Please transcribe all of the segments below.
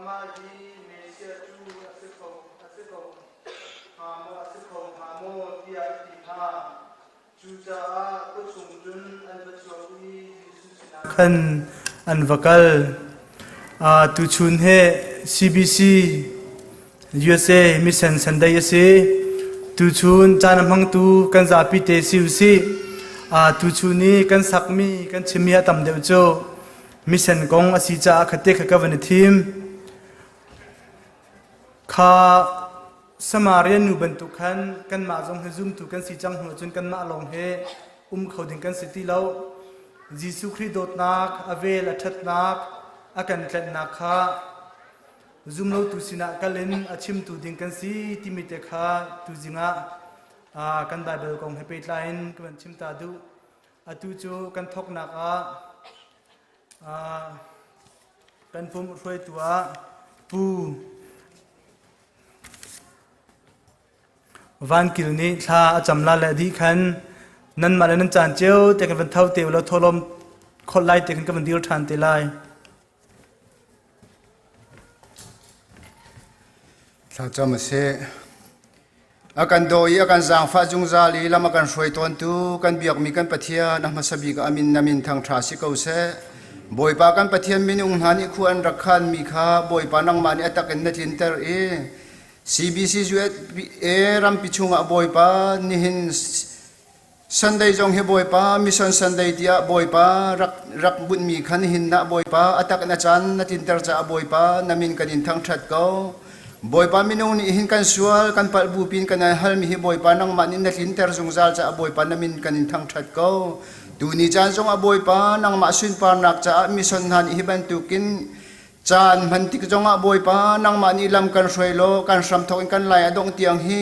Amah hi Messiah cu a si kho a si ko hnga maw a si kho hnga maw tiah a ti hna. Cucaah khuachung cun an va chuak i Jesuh sinah khan an va kal. Tuchun hi CBC USA Mission Sunday a si. Tuchun caan a hmangtu kan zapi te si usih. Tuchun i kan sakmi kan chimmi a tam deuh cu mission kong a si caah khatte kha ka van i thim. Kha Samaria nu bantuk khan kanmah zong hi zumtu kan si cang hnu cun kanmah lawng hi um kho ding kan si ti lo. Jesuh Khrih dawtnak, a vel, a ṭhatnak, a kan tlenhnak kha zumlotu sinah kal in a chimtu ding kan si timi te kha tuzing ah kan Baibal kong he pehtlai in ka van chim ta duh. Atu cu kan thawknak ah Kan pum hruaitu ah Pu Van Kil nih thla a cam la le dih khan nanmah le nan caan cio te kan van tho te ulaw thawhlawm kholh lai te khan kan van dir ṭhan te lai. Thlacam a si. A kan daw i a kan zaangfah zungzal i lam a kan hruai tawntu kan biakmi kan Pathian a hmasa bik ah a min na min thangṭha si ko seh. Bawipa kan Pathian minung hna nih khua an rak khanmi kha Bawipa nangmah nih a tak in na tlinter i CBC USA rampi chungah Bawipa nihin Sunday zong hi Bawipa Mission Sunday tiah Bawipa rak rak bunhmi kha nihin nah Bawipa a tak in a caan na tlinter caah Bawipa na min kan in thangṭhat ko. Bawipa minung nih hin kan sual kan palh bu pin kan halmi hi Bawipa nangmah nih na tlinter zungzal caah Bawipa na min kan in thangṭhat ko. Tuni caan zongah Bawipa nangmah sunparnak caah mission hna nih hi bantukin Caan hman tik zongah Bawipa nangmah nih lam kan hruai law kan hramthawk in kan lai a dongh tiang hi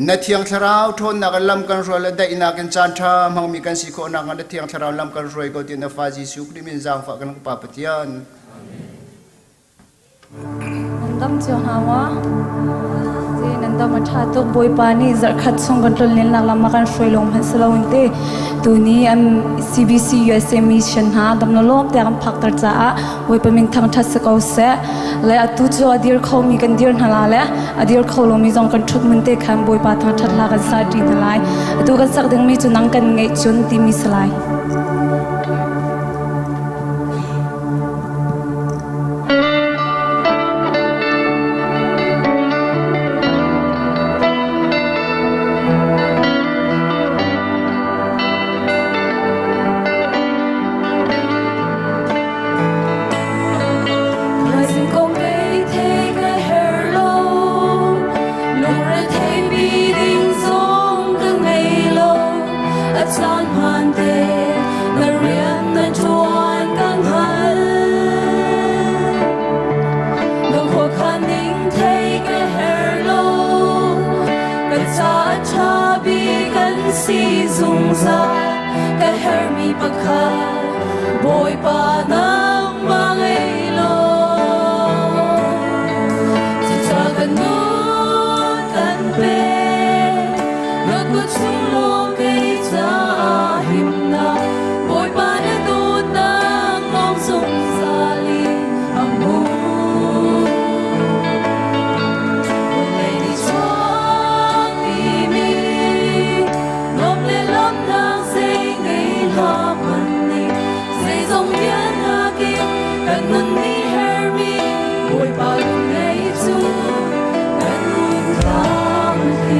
na Thiang Thlarau ṭhawnnak in lam kan hruai le daihnak in caan ṭha hmangmi kan si khawh nakhnga na Thiang Thlarau lam kan hruai ko ti na Fa Jesuh Khrih min zaangfah kan Pa Pathian. Nan dam cio hna maw? Nan dam a ṭha tuk. Bawipa nih zarhkhat chung kan tlonlen nak lam a kan hruai lawng hmanh si loin te tuni an CBC USA mission hna dam lawm te kan phakter caah Bawipa min thangṭhat si ko seh. Le atu cu a dir khomi kan dir hna la le a dir kho lomi zong kan ṭhut mun te khan Bawipa thangṭhat hla kan sa ṭi hna lai. Atu kan sak dingmi cu nang kan ngeih cun timi si lai. Zungzal ka hermi pakhat Bawipa nangmah ngei law cuca kan nun kan pe na kut chung lawng kei caah himnak Bawipa na dawtnak lawng zungzal in a hmun vawlei nih chuahpimi nuam le lawmhnak zei ngei hlah hmanh nih zeizong vialnak in kan nun nih hermi Bawipa lung ngei cu kan nun tlang hi.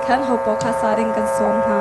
Tikhan hopaoh kha sa ding kan sawm hna.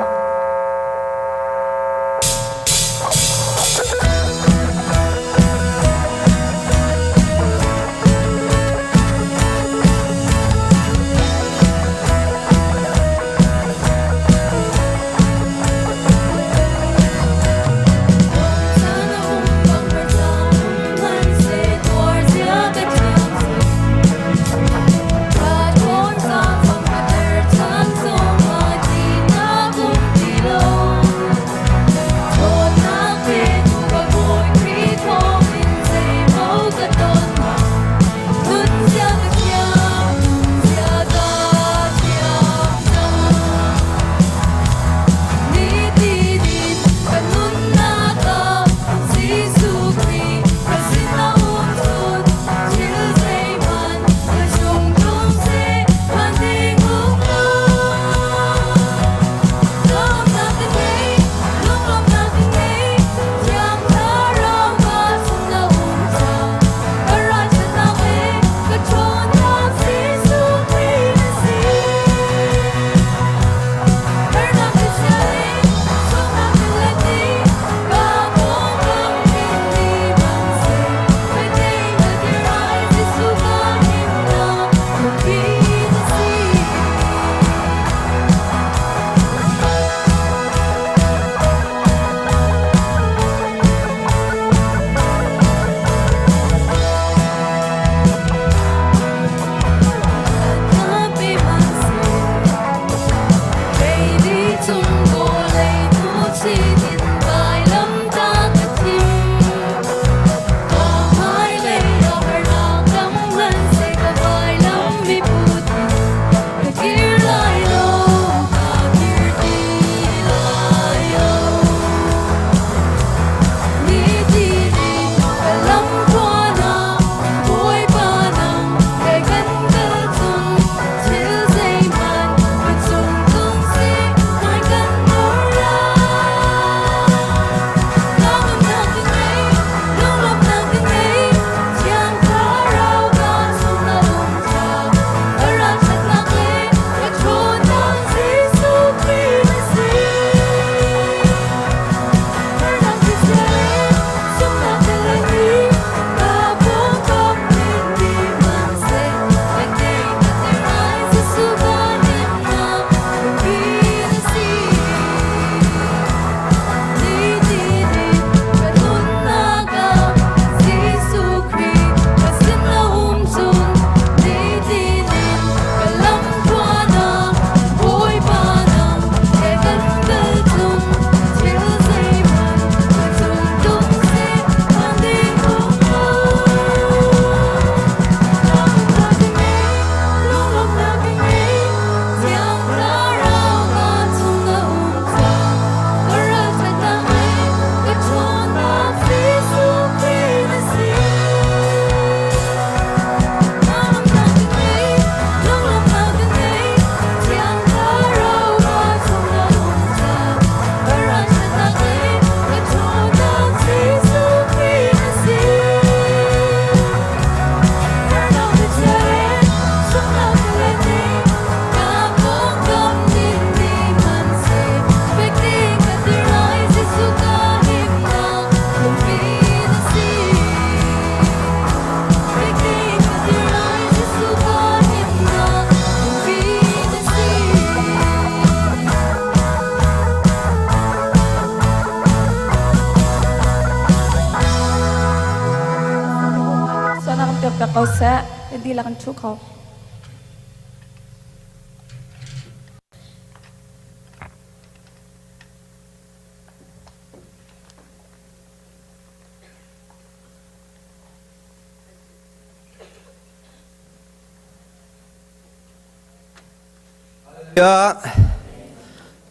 Ko seh, dihlak in ṭhu kho.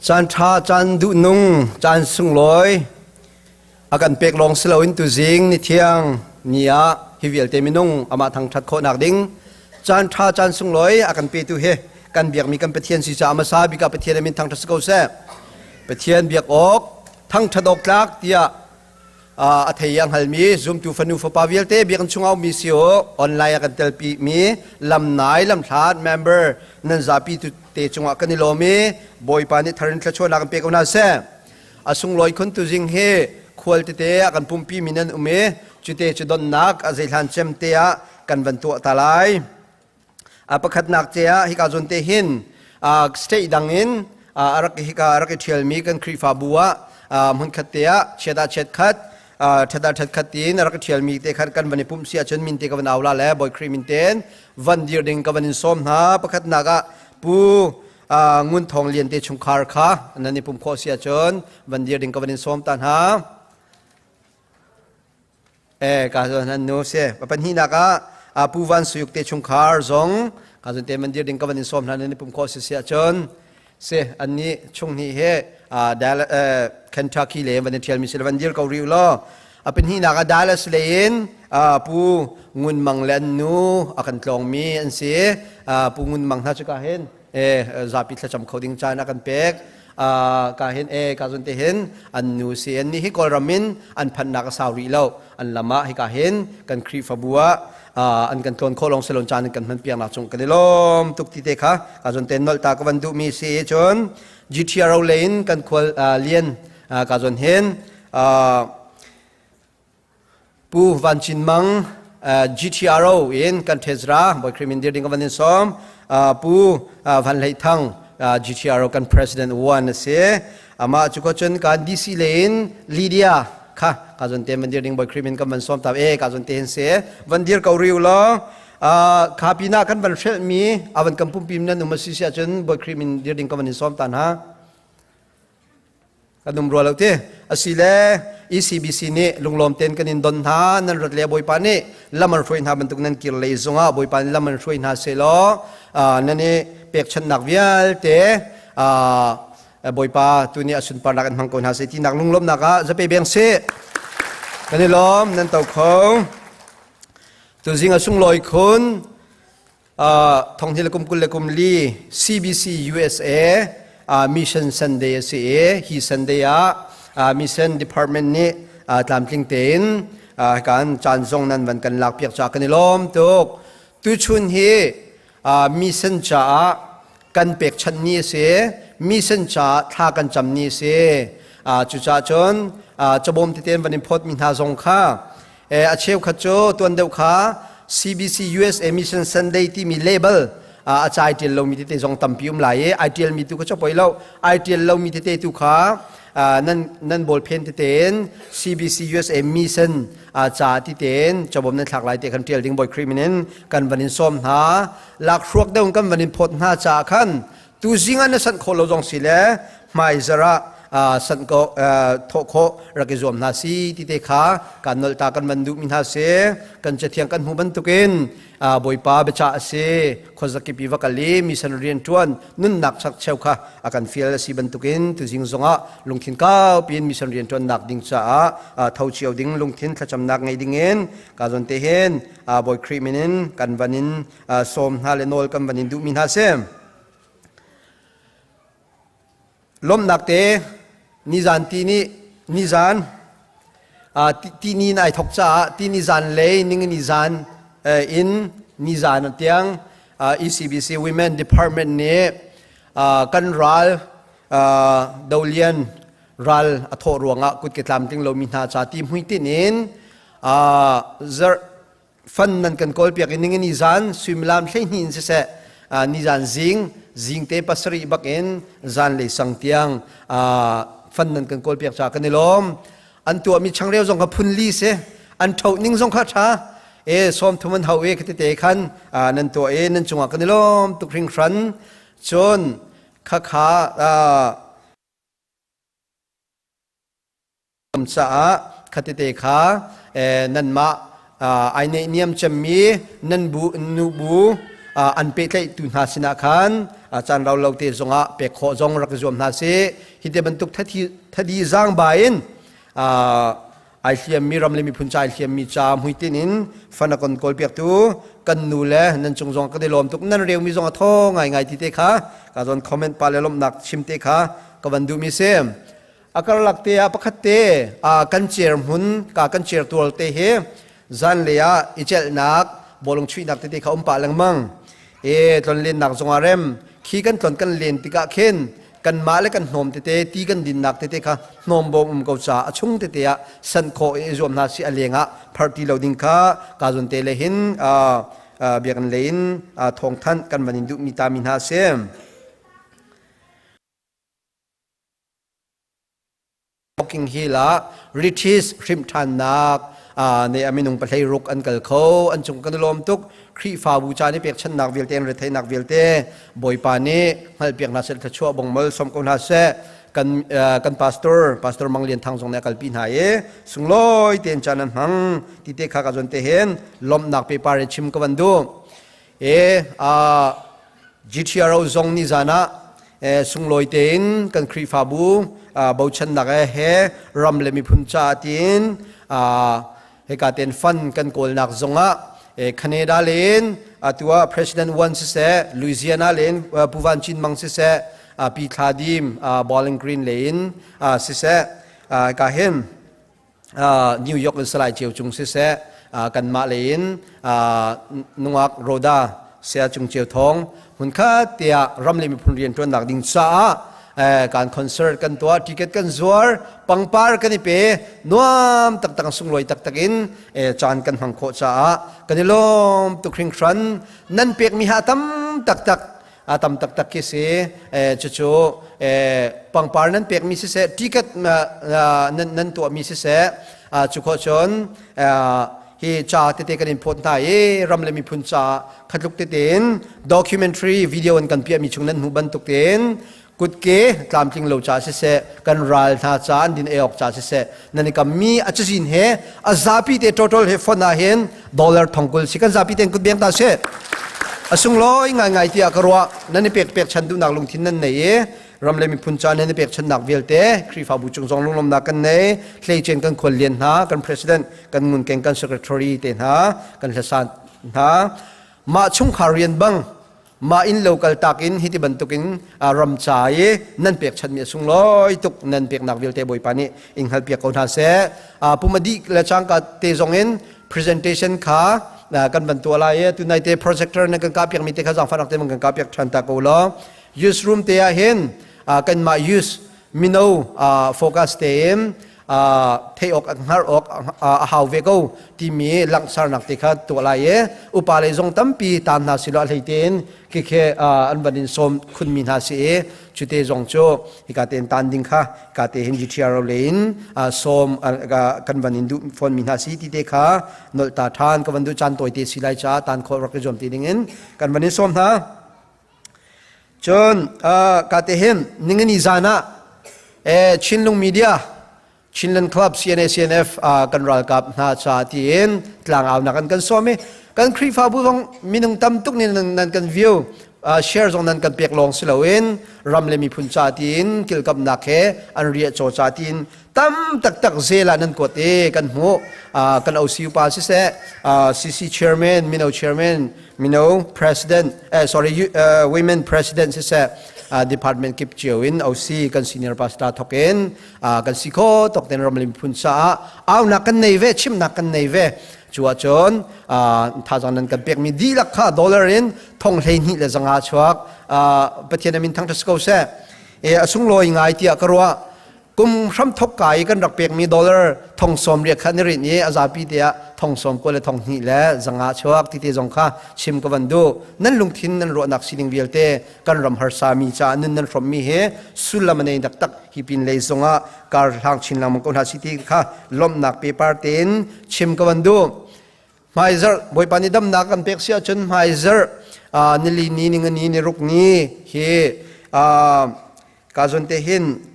Caan ṭha, caan duhnung, caan sunglawi a kan pek lawng si loin tuzing ni thiang ni ah hi vialte minung amah thangṭhat khawhnak ding caan ṭha caan sunglawi a kan petu hi kan biakmi kan Pathian si caah hmasa bik ah Pathian a min thangṭhat si ko seh. Pathian biak awk, thangṭhat awk tlak tiah. A thei a hngalmi zumtu fanu fapa vialte biakinn chungah ummi si u, online a kan telpi mi lamnai lamhlat member nan zapi te cungah kan i lawm i Bawipa nih thar in thluachuahnak kan pe ko hna seh. A sunglawi khun tuzing hi khual tete a kan pumpi mi nan um i cute cu donnak a zeihlan cem te ah kan van tuah ta lai. A pakhatnak te ah hika zawn te hin state dang in a rak hika a rak i ṭhialmi kan Khrihfabu ah hmunkhat te ah chiat ah chiat khat, ṭhat ah ṭhat khat tiin a rak i ṭhialmi te khan kan van i pumh si ahcun min te ka van au la le Bawi Khrih min tein van dir ding ka van in sawm hna. Pakhatnak ah Pu Ngun Thawng Lian te chungkhar kha nan i pumh khawh si ahcun van dir ding ka van in sawm ta hna. E ka zon han nu se. Pahnihnak ah Pu Van Suyuk te chungkhar zong ka zon te mandir ding ka van in sawm hna nan i pum khawh si si ahcun se anni chung hnih he Kentucky le van in thial mi si le van dir ko rih law. A pahnihnak ah Dallas le in Pu Ngun Mang le an nu a kan tlawng mi an si. Pu Ngun Mang hna cu ka hin e zapi thlacam kho ding caan a kan pek. Ka hin e ka zun te hin an nu si. An ni hi Kawlram in an phannak a sau rih lo. An lam ah hika hin kan Khrihfabu ah an kan tlawn khawh lawng silon caan kan hman piak nak cung kan i lawm tuk ti te kha ka zun te nolh ta ka van duh mi si. Cun GTRO lein kan khual lian ka zun hin Pu Van Cin Mang, GTRO in kan Thezra Bawi Khrih min dir ding ka van in sawm. Pu Van Hlei Thang, GTRO kan President one a si. Amah cu ko cun kan DC le in Lydia kha ka zon te van dir ding Bawi Khrih min kan van sawm ta e ka zon te hin se van dir ko riu law. Kha pina kan van hrelh mi avan kan pumpi nan um si si ahcun Bawi Khrih min dir ding ka van in sawm ta hna. Kan um rua lo ti. Asile ECBC nih lunglawm ten kan in don hna. Nan rat le Bawipa nih lam an hruai hna bantuk nan kir lei zongah Bawipa nih lam an hruai hna selaw nan i pekchanhnak vialte Bawipa tu nih a sunparnak in hmang ko hna seh tinak lunglawmnak ah zape beng sih. Kan i lawm nan to kho. Tuzing a sunglawi khun Thonghni le kum 24 CBC USA Mission Sunday a si i hi Sunday ah Mission Department nih tlamtling tein kan caan zong nan van kan lak piak caah kan i lawm tuk. Tuchun hi mission caah kan pekchanh ni a si. Mission caah thla kan cam ni a si. Cucaah cun cabawm tete van in phawt mi hna zong kha a cheukhat cu tuan deuh kha CBC USA Mission Sunday timi label a cai tial lomi tete zong tampi um lai i ai tialmi tu kha chapoi lo, ai tial lomi tete tu kha nan nan ball phen tete in CBC USA Mission ca titein chabom nan thlak lai te khan tial ding Boy Khrih min in kan van in sawm hna. Lak hruak deuh kan van in phawt hna ca khan tu zing ah na sanh khawh lo zong si le hmai zara sanh ko thawh khawh rak i zuam hna si ti te kha kan nolh ta kan van duh mi hna si. Kan cathiang kan hmu bantukin Bawipa biachah a si, khuazakip i va kal i mission rian ṭuan nunnak chak cheu kha a kan fial a si bantukin tuzing zongah lungthin kau piin mission rian ṭuannak ding caah tho cio ding lungthin thlacamnak ngei dingin ka zawn te hin Bawi Khrih min in kan van in sawm hna le nawl kan van in duhmi hna si. Lawmhnak te nizan ti nih nizan ti ni ai thok caah ti nizan lei ning nizan in nizan tiang ECBC Women Department nih kan ral dolian ral a thawh ruangah kut ke tlamtling lomi hna ca ti hmuitinh in zarh fan nan kan kawl piak i ningin nizan suimilam 12 in siseh, nizan zing zingte 7 bak in zan lei sang tiang fan nan kan kawl piak ca kan i lawm. An tuahmi changreu zong kha phun li si, an tho ning zong kha tha e 30 an hau e khatete khan nan tuah e nan cungah kan i lawm tuk hringhran. Cun khakha caah khatete kha nanmah ai neihniam cemmi nan bu nu bu an pehtlaihtu hna sinah khan caan rau lo te zongah pek khawh zong rak i zuam hna sih. Hi te bantuk thadi zaangba in ai hliammi ram le miphun ca ai hliammi ca hmuitinh in fan a kon kawl piaktu kan nu le nan cung zong kan i lawm tuk. Nan reumi zong a thaw ngaingai ti te kha ka zawn comment pa le lawmhnak chim te kha ka van duhmi si. A karlak te ah pakhat te kan chair hmun ka kan chair tual te hi zanlei ah i celhnak bawlung chuihnak tete kha um pah lengmang. E tlonlennak zong ah rem khi kan tlon kan len tikah khin kanmah le kan hnawm tete ti kan dinnak tete kha hnawm bawm um ko ca a chung tete ah san khawh i zuam hna si a leng ah phar ti lo ding kha ka zon te le hin biakinn lei in thawngthanh kan van in duhmi ta mi hna a si. Walking Hill ah British hrimhṭhannak ne a minung pahlei ruk an kal kho an cung kan i lawm tuk. Khrihfabu ca nih pekchanhnak vialte an retheihnak vialte Bawipa nih hngalhpiak hna seh, thluachuah bongmol som ko hna seh. Kan kan pastor Pastor Mang Lian Thang zong nih a kalpi hna i sunglawi tein caan an hmang ti te kha ka zawn te hin lawmhnak pepar in chim ka van duh. E GTRO zong ni zan ah sunglawi tein kan Khrihfabu bochannak he ram le miphun caah tiin hika ten fund kan kawlnak zongah Canada len atu ah President Wan siseh, Louisiana len Pu Van Cin Mang siseh, Pi Thla Dim Bowling Green lein siseh, ka hin New York in Salai Ceu Cung siseh, kanmah lei in nungak Roda Saya Cung Ceu Thawng hmunkhat tiah ram le miphun rian ṭuannak ding caah kan concert kan tuah, ticket kan zuar, pangpar kan i pe, nuam taktak, sunglawi taktak in caan kan hmang khawh caah kan i lawm tuk hringhran. Nan pekmi ha tam taktak, a tam taktak khi si. Cucu pangpar nan pekmi siseh, ticket nan tuahmi siseh, cu khawh cun hi ca tete kan in phawt hna i ram le miphun ca khatluk tete in documentary video in kan piahmi chung nan hmuh bantuk tein kutke tlamtling lo ca siseh, kan ral hna ca an din ei awk ca siseh, nan i kammi a cazin he a zapi te total he fon ah hin dollar thongkul si. Kan zapi ten kut beng ta se a sunglawi ngai ngai tiah ka ruah. Nan i pek pek chan duhnak lungthin nan nei i ram le miphun ca nan i pek channak vialte Khrihfabu cung zong lunglawmnak kan nei. Hleicen kan khual lian hna, kan president, kan ngunkeng, kan secretary te hna, kan hlasan hna, mah chungkhar rian bang mah inn lo kal tak in hiti bantukin ram ca i nan pekchanmi a sunglawi tuk. Nan peknak vialte Bawipa nih in hngalpiak ko hna seh. Pumadi le cangka te zong in presentation kha kan van tuah lai i tunai te projector na kan kahpiak mi te kha zaangfahnak te kan kahpiak ṭhan ta ko law. Youth room te ah hin kanmah youth mino focus tein theih awk hngalh awk a hau ve ko timi langhsarnak te kha tuah lai i upa lei zong tampi tan hna silo a hlei tein khikhe an van in sawm khunmi hna si i cute zong cu hika tein tan ding kha ka te hin GTR le in sawm kan van in duh fawn mi hna si ti te kha nolh ta than ka van duh. Caan tawi te si lai ca tan khawh rak i zuam ti ding in kan van in sawm hna. Cun ka te hin ningani zan ah Chinlung Media, Chinland Club, CNA CNF kan ralkap hna ca tiin tlangau nak an kan sawm i kan Khrihfabu zong minung tam tuk nih nan kan view, share zong nan kan pek lawng si loin ram le miphun ca tiin kilkamnak he an riah caw ca tiin tam taktak zela nan kuat i kan hmuh. Kan OC upa siseh, CC chairman, mino chairman, mino president, sorry, women president siseh, department kip cio in OC, kan senior pastor thok in kan si kho tok ten ram le miphun caah aunak kan nei ve, chimnak kan nei ve. Cu ahcun thazang nan kan pekmi dihlak kha dollar in 12500 chuak. Pathian amin thangṭhat si ko seh. A sunglawi ngai tiah ka ruah. Kum hram thok ka i kan rak pekmi dollar 80,000 kha ni rin i a zapi te ah 98,200 chuak ti te zong kha chim ka van duh. Nan lungthin, nan ruahnak sining vialte kan ram harsa mi caah nun nan hrawmmi hi sullam a nei taktak. Hi pin lei zongah kar hlang chin lengmang ko hna si ti kha lawmhnak pepar tein chim ka van duh. Hmaizarh Bawipa nih damnak kan pek si ahcun hmaizarh nili ni, ningani, ni ruk ni hi ka zon te hin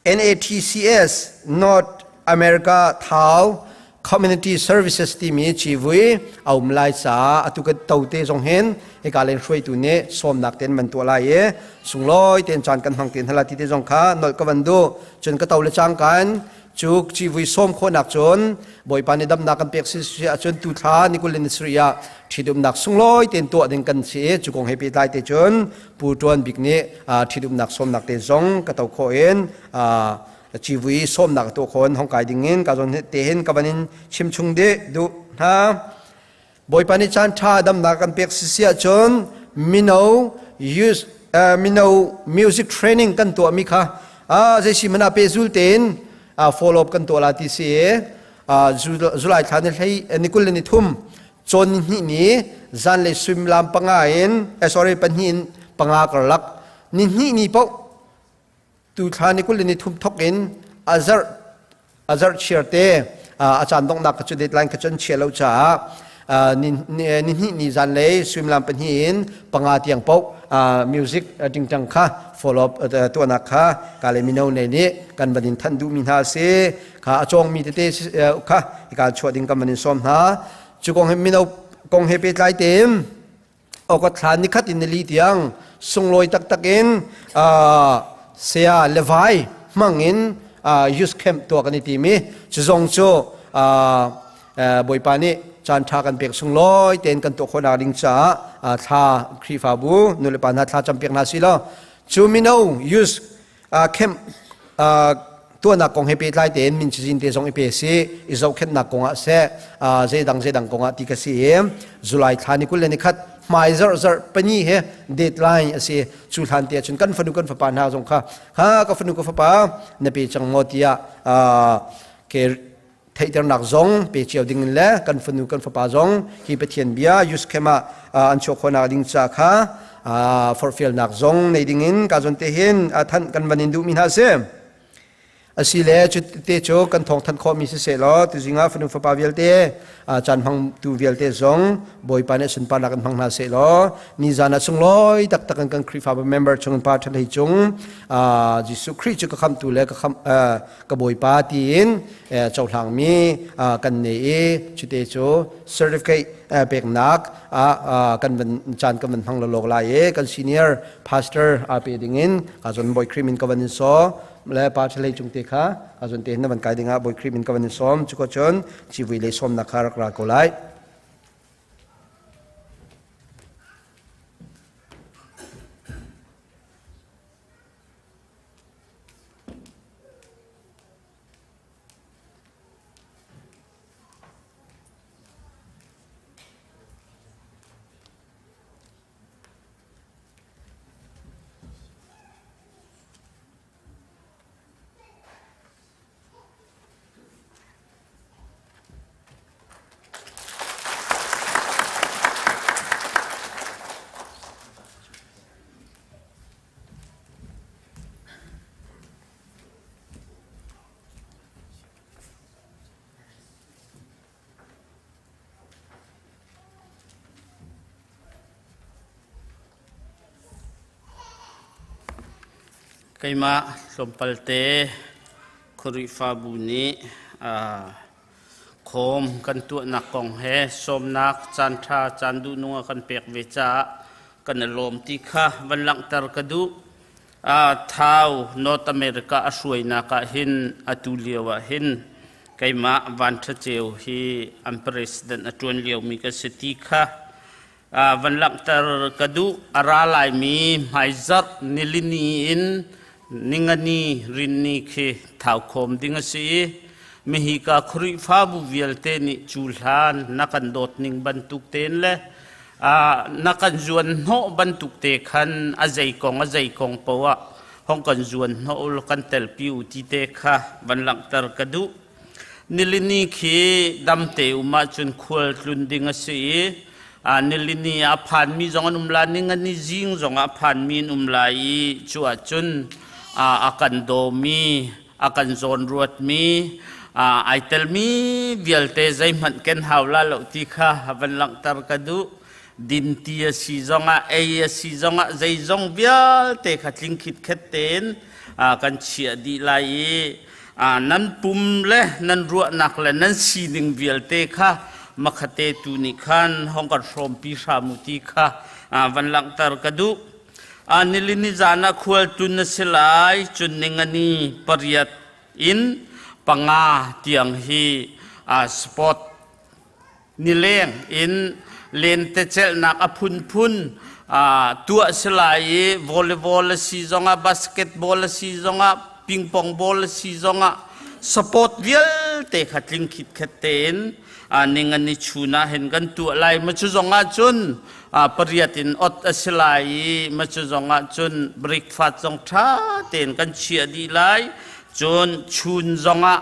NATCS, North America Thau Community Services timi civui a um lai caah atu ka to te zong hin hika len hruaitu nih sawmnak ten man tuah lai i sunglawi ten caan kan hmang ten hala ti te zong kha nolh ka van duh. Cun ka to le cang kan Cu civui sawm khawhnak cun Bawipa nih damnak kan pek si si ahcun tu thla ni 20 ni sarih ah ṭhitumnak sunglawi tein tuah ding kan si i cu kong he pehtlai te cun Pu Ṭuan Bik nih ṭhitumnak sawmnak te zong ka to khawh in civui sawmnak tuah khawh in hong kai ding in ka zawn te hin ka van in chim chung dih duh hna. Bawipa nih caan ṭha damnak kan pek si si ahcun mino youth mino music training kan tuahmi kha zei si hmanh ah pehzul tein follow up kan tuah la ti si July thla ni hlei ni 23 cawn ni hnih ni zanlei suimilam panga in sorry pahnih in panga karlak ni hnih ni paoh tu thla ni 23 thok in azarh azarh chiar te a caan donghnak ka cu deadline ka cun chia lo caah ni hnih ni zan lei suimilam pahnih in panga tiang paoh music tingtang kha follow up tuahnak kha kale mino nei nih kan van in thanh duhmi hna si kha a cawngmi tete kha hika chuah ding kan van in sawm hna cu kong he mino kong he pehtlai tein August thla nikhat in nili tiang sunglawi taktak in saya Levi hmang in youth camp tuah kan i tim i cu zong cu Bawipa nih caan ṭha kan pek sunglawi tein kan tuah khawhnak ding caah thla Khrihfabu nulepa hna thla cam piak hna si law cu mino youth camp tuahnak kong he pehtlai tein min cazin te zong i pe si i zohkhenhnak kong ah seh zeidang zeidang kong ah ti ka si i July thla ni 21 hmai zarh zarh pani he deadline a si cu hlan te ahcun kan fanu kan fapa hna zong kha ha ka fanu ka fapa na pe cang maw tiah ke theihternak zong pe cio ding in le kan fanu kan fapa zong hi Pathian bia Yuskhem ah an chuah khawhnak ding ca kha forhfialnak zong nei ding in ka zawn te hin thanh kan van in duhmi hna si. Asile cu te cu kan thawng thanh khawhmi siseh law tuzing ah fanu fapa vialte caan hmangtu vialte zong Bawipa nih sunparnak in hmang hna seh law nizan ah sunglawi taktak in kan Khrihfabu member chung in pa ṭhalei cung Jesuh Khrih cu ka khamhtu le ka khamh ka Bawipa tiin cohlangmi kan nei i cute cu certificate peknak ah kan van caan kan van hmang lawlawk lai i kan senior pastor aa pe dingin ka zon Bawi Khrih min ka van in saw le pa ṭhalei cung te kha ka zon te hin na van kai dingah Bawi Khrih min ka van in sawm cu ko cun civui lei sawmnak kha rak ra ko lai. Keimah tlawmpalte Khrihfabu nih khawm kan tuahnak kong he sawmnak caanṭha caan duhnung a kan pek ve caah kan i lawm ti kha van langhter ka duh. Thau North America a hruainak ah hin atu lio ah hin keimah Van Ṭha Ceu hi an president a ṭuan liomi ka si ti kha van langhter ka duh. A ra laimi hmaizarh nilini in ningani rinni khi thau khawm ding a si i mihika Khrihfabu vialte nih cu hlan na kan dawt ning bantuk tein le na kan zuan hnawh bantuk te khan a zei kong a zei kong poah hong kan zuan hnawh u kan telpi u ti te kha van langhter ka duh. Nilini khi damte um ahcun khual tlun ding a si i nilini ah a phanmi zong an um lai, ningani zing zong ah a phanmi an um lai i cu ahcun a kan dawmi, a kan zawnruatmi, ai telmi vialte zeihmanh ken hau la lo ti kha van langhter ka duh. Dinti a si zongah, ei a si zongah, zeizong vialte kha tling khitkhet tein kan chiah dih lai i nan pum le nan ruahnak le nan sining vialte kha makhate tu nih khan hong kan hrawmpi hram u ti kha van langhter ka duh. Nilini zan ah khualtlun na si lai, cun ningani pariat in panga tiang hi sport nileng in lentecelhnak a phunphun tuah si lai i volleyball a si zongah, basketball a si zongah, ping pong ball a si zongah, sport vialte kha tling khitkhet tein ning an i chun ah hin kan tuah lai. Ma cu zongah cun pariat in ot a si lai i ma cu zongah cun breakfast zong ṭha tein kan chiah dih lai. Cun chun zongah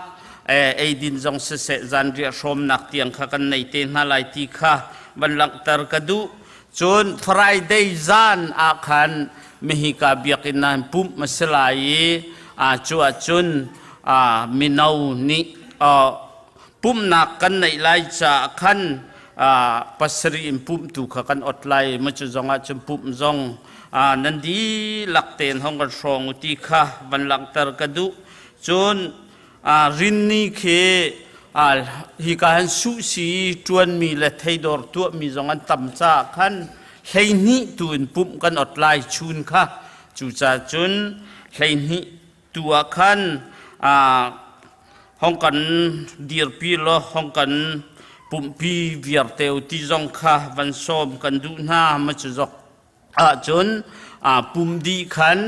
eidin zong siseh, zanriah hrawmnak tiang kha kan nei te hna lai ti kha van langhter ka duh. Cun Friday zan ah khan mihika biakinn ah pumh a si lai i cu ahcun mino nih pumhnak kan neih lai caah khan pasarih in pumhtu kha kan ot lai. Ma cu zong ah cun pumh zong nan dihlak tein hong kan hrawng u ti kha van langhter ka duh. Cun rinni khi hika han suhsi ṭuanmi le theidawr tuahmi zong an tam caah khan 12 tu in pumh kan ot lai chun kha. Cucaah cun 12 tu ah khan hong kan dirpi law hong kan pumhpi viar te u ti zong kha van sawm kan duh hna. Ma cu zok ahcun pum dih khan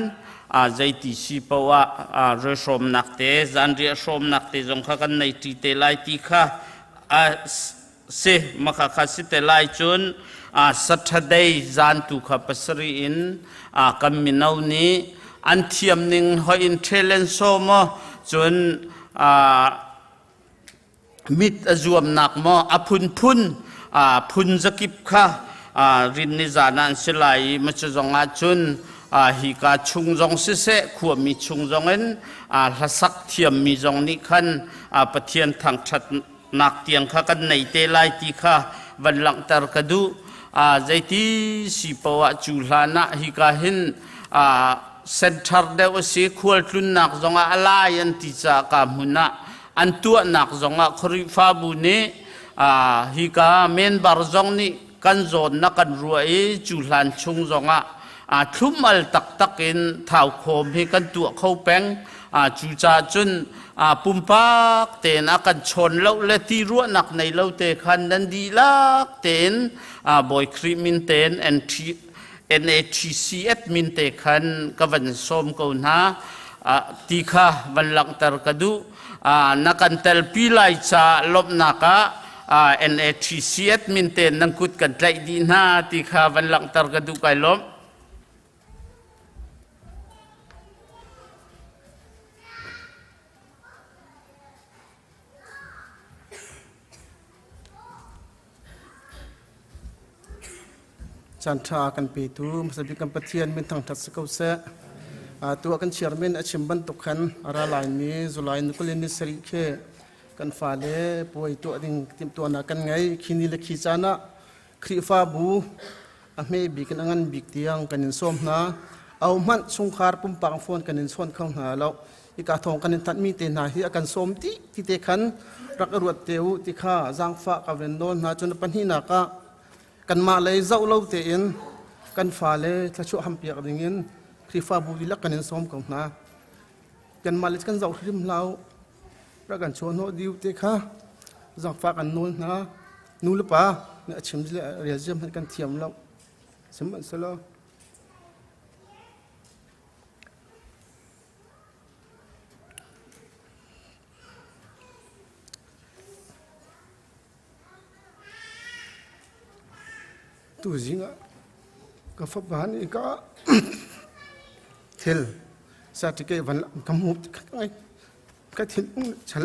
zeiti si poah ah rehrawmnak te, zanriah hrawmnak te zong kha kan nei ṭi te lai ti kha a si. Maka kha si te lai. Cun Saturday zan tu kha 7 in kan mino nih an thiam ning hoi in talent show maw, cun mit a zuamnak maw, a phunphun phun zakip kha rin ni zan ah an si lai i macu zong ah cun hika chung zong siseh, khuami chung zong in hlasak thiammi zong nih khan Pathian thangṭhatnak tiang kha kan nei te lai ti kha van langhter ka duh. Zeiti si poah cu hlan ah hika hin center deuh a si, khualtlunnak zongah a lai an ti caah ka hmun ah an tuahnak zongah Khrihfabu nih hika member zong nih kan zawnnak kan ruah i cu hlan chung zongah thlum al taktak in thau khawm hi kan tuah kho peng. Cucaah cun pumpak tein a kan chawn lo le ti ruahnak nei lo te khan nan dihlak tein Bawi Khrih min tein NATC admin te khan ka van sawm ko hna ti kha van langhter ka duh. Na kan telpi lai ca lawmhnak ah NATC admin te nan kut kan tlaih dih hna ti kha van langhter ka duh. Kai lawm. Caanṭha kan petu hmasa bik kan Pathian min thangṭhat si ko seh. Tu ah kan chairman a chim bantuk khan a ra laimi July ni 20 ni sarih khi kan fale puai tuah ding timhtuahnak kan ngei. Khi ni le khi caan ah Khrihfabu a hme bik in a ngan bik tiang kan in sawm hna. Au hmanh chungkhar pumpak phone kan in chawn kho hna lo. Hika thawng kan in thanhmi te hna hi a kan sawm ti ti te khan rak i ruat te u ti kha zaangfah ka ven nawl hna. Cun pahnihnak ah kanmah lei zoh lo tein kan fale thluachuah hampiak dingin Khrihfabu dihlak kan in sawm ko hna. Kanmah le kan zoh hrim hlah u. Rak kan chuahhnawh diu te kha zaangfah kan nawl hna. Nu le pa nih a chim le rel ziam hmanh kan thiam lo. Sihmanhsehlaw Tuzing ah ka fapa nih ka thil certificate van ka hmuh ngai ka thinlung chal.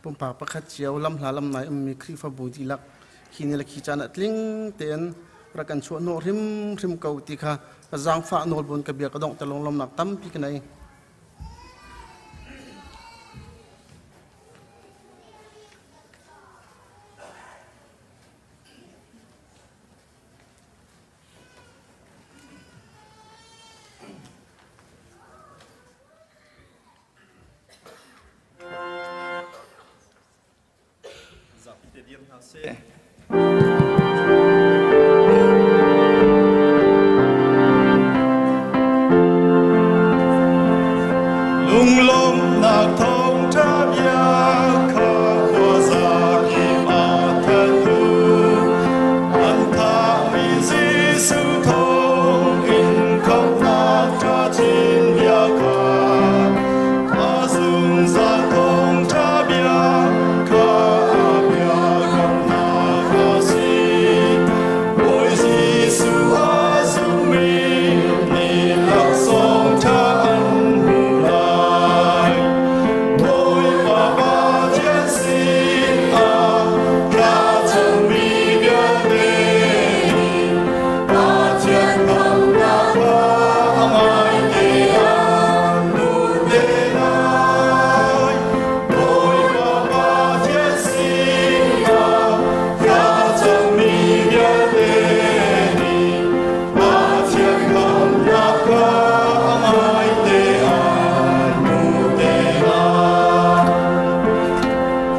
Pumpak pakhat cio lamhla lamnai ummi Khrihfabu dihlak khi ni le khi caan ah tling tein rak kan chuah hnawh hrimhrim ko ti kha zaangfah nawlbun ka bia ka dongh te lunglawmnak tampi ka nei. Zapi te dir hna seh. Khamhnak thawngṭha bia kha khuaza kip ah thanh u. An thahmi Jesuh thawngin khamhnak ṭha chin bia kha a zungzal thawngṭha bia kha a biakamnak a si. Bawi Jesuh a zummi nih laksawng ṭha an hmu lai. Bawipa Pathian sinah thlacammi vialte nih Pathian khamhnak kha a ngaite an hmuh te lai. Bawipa Pathian sinah thlacammi vialte nih Pathian khamhnak kha a ngaite an hmuh te lai.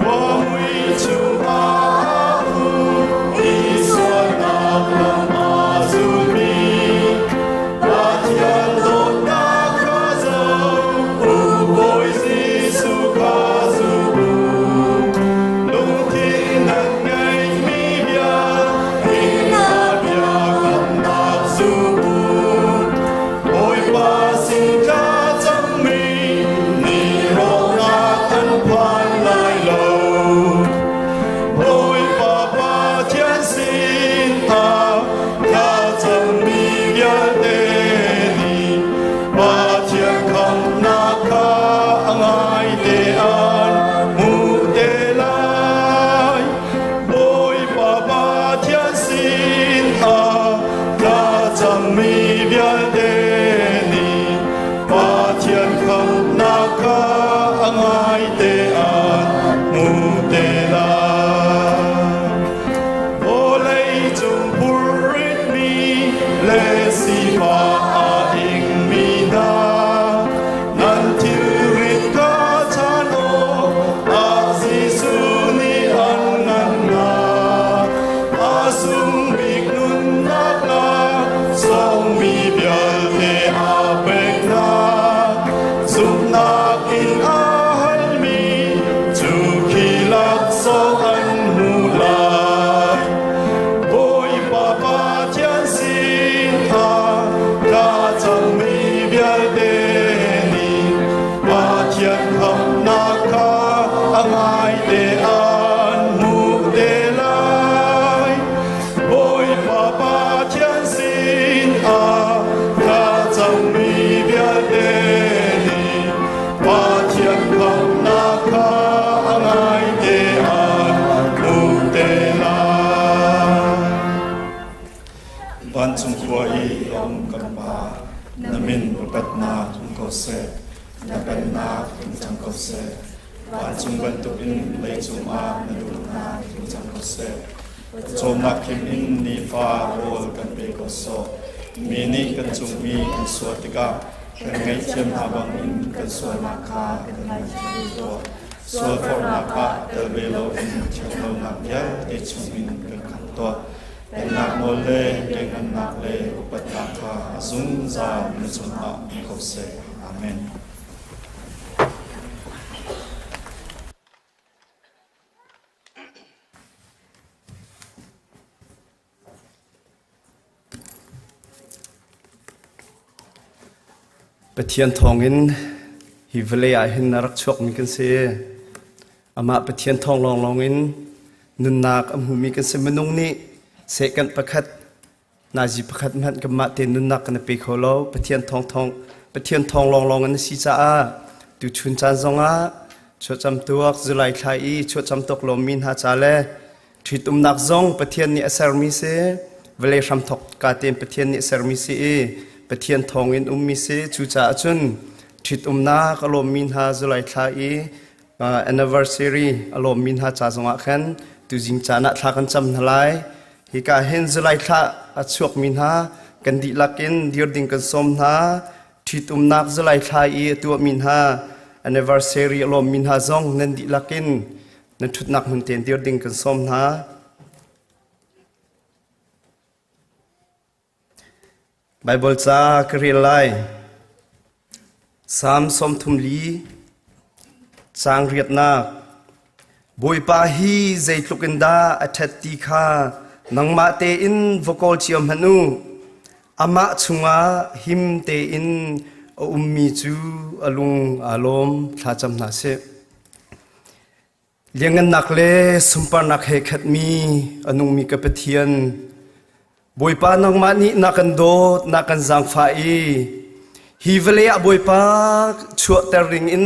Khuamui chungah um i sualnak lam a zulmi Pathian dawtnak kha zoh u, Bawi Jesuh kha zum u. Lungthin nan ngeihmi bia, hna biakamnak zum u. Bawipa sin thlacammi nih rawknak an phan lai lo. Bawipa Pathian sinah thlacammi vialte nih Pathian khamhnak kha a ngaite an hmuh te lai. Bawipa Pathian sinah thlacammi vialte nih Pathian khamhnak kha a ngaite an hmuh te lai. Vawlei cung phurritmi le sifah a ingmi hna, nan thilrit kha chan awkah Jesuh nih an ngan hna. A sung bik nunnak laksawngmi vialte a pek hna. Zumhnak in a halmi cu khi laksawng an hmu lai. Bawipa Pathian sinah thlacammi vialte nih Pathian khamhnak kha a ngaite an hmuh te lai. Bawipa Pathian sinah thlacammi vialte nih Pathian khamhnak kha a ngaite an hmuh te lai. Vancung khua i a um kan Pa, na min upatnak um ko seh, na pennak tlung cang ko seh. Vancung bantukin leicung ah na duhnak tlung cang ko seh. Cawmnak khim in nifa rawl kan pe ko sawh. Mi nih kan cung i an sual tikah kan ngaihthiam hna bangin kan sualnak kha kan ngaithiam tuah. Sual forhnak ah tel ve loin thianlonak vialte chungin kan khamh tuah. Pennak nawl le lianhngannak le upatnak kha a zungzal na cungah um ko seh. Amen. Pathian thawngin hi vawlei ah hin a rak chuakmi kan si. Amah Pathian thawng lawnglawng in nunnak a hmumi kan si. Minung nih second pakhat nazi pakhat hmanh kanmah te nunnak kan i pe kho lo. Pathian thawng thawng Pathian thawng lawnglawng in a si caah tuchun caan zongah chuahcam tuak July thla i chuahcam tuak lomi hna ca le Ṭhitumnak zong Pathian nih a sermi si, vawlei hramthawk ka tein Pathian nih a sermi si i Pathian thawngin ummi si. Cucaah cun ṭhitumnak a lawmmi hna July thla i anniversary a lawmmi hna ca zongah khan tuzing caan ah thla kan cam hna lai. Hika hin July thla a chuakmi hna kan dihlak in dir ding kan sawm hna. Ṭhitumnak July thla i a tuahmi hna anniversary a lawmmi hna zong nan dihlak in Nan ṭhutnak hmun tein dir ding kan sawm hna. Baibal ca ka rel lai. Salm 34. Caang riatnak Bawipa hi zeitluk in dah a ṭhat ti kha nangmah tein va kawl cio hmanh u. Amah chungah him tein a ummi cu a lung aa lawm. Thlacam hna sih. Liangngannak le sunparnak he khatmi a nungmi ka Pathian, Bawipa nangmah nih na kan dawt, na kan zaangfah i hi vawlei ah Bawipa chuahter ding in